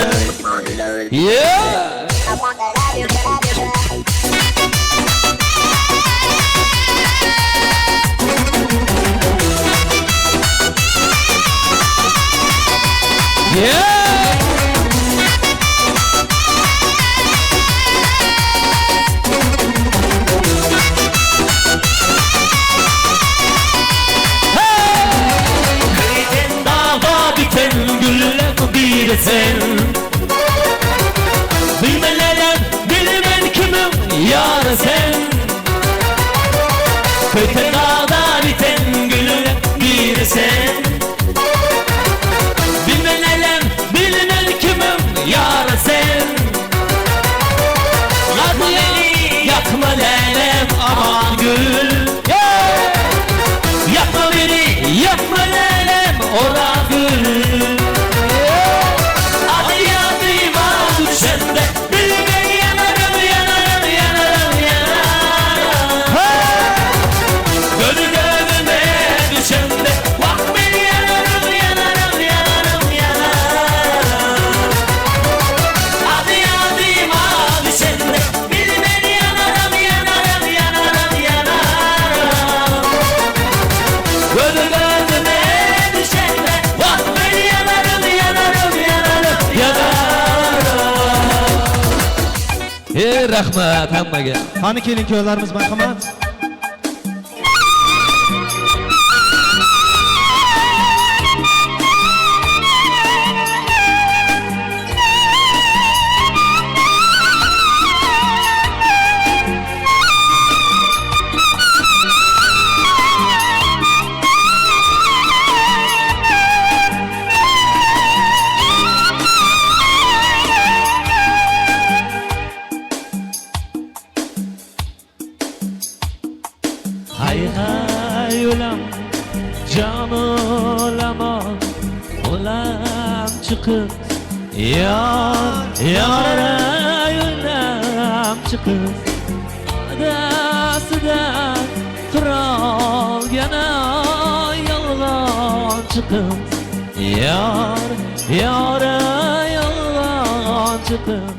Yeah! biri sen. Bilmen neler, bilmen kimim yarı sen. Köte dağda biten gülün biri sen. Bilmen neler, bilmen kimim yarı sen. Yakma beni, yakma lelem aman gül. Yakma beni, yakma lelem ora gül. Adı yadıma düşende bilme yanarım, yanarım, yanarım, yanarım. Gönül gönlüme düşende bak beni yanarım, yanarım, yanarım, yanarım. Adı yadıma düşende bilme yanarım, yanarım, yanarım, yanarım. Gönül gönlüme düşende bak beni yanarım, yanarım, yanarım, yanarım. Rahmat hammaga. Qani kelin kuyovlarimiz marhamat. Hay hay ulam, can ulamam, ulam çıkıp yar yar ulam çıkıp adasida qirolgana yolg'on chiqib yor yor yolg'on chiqib.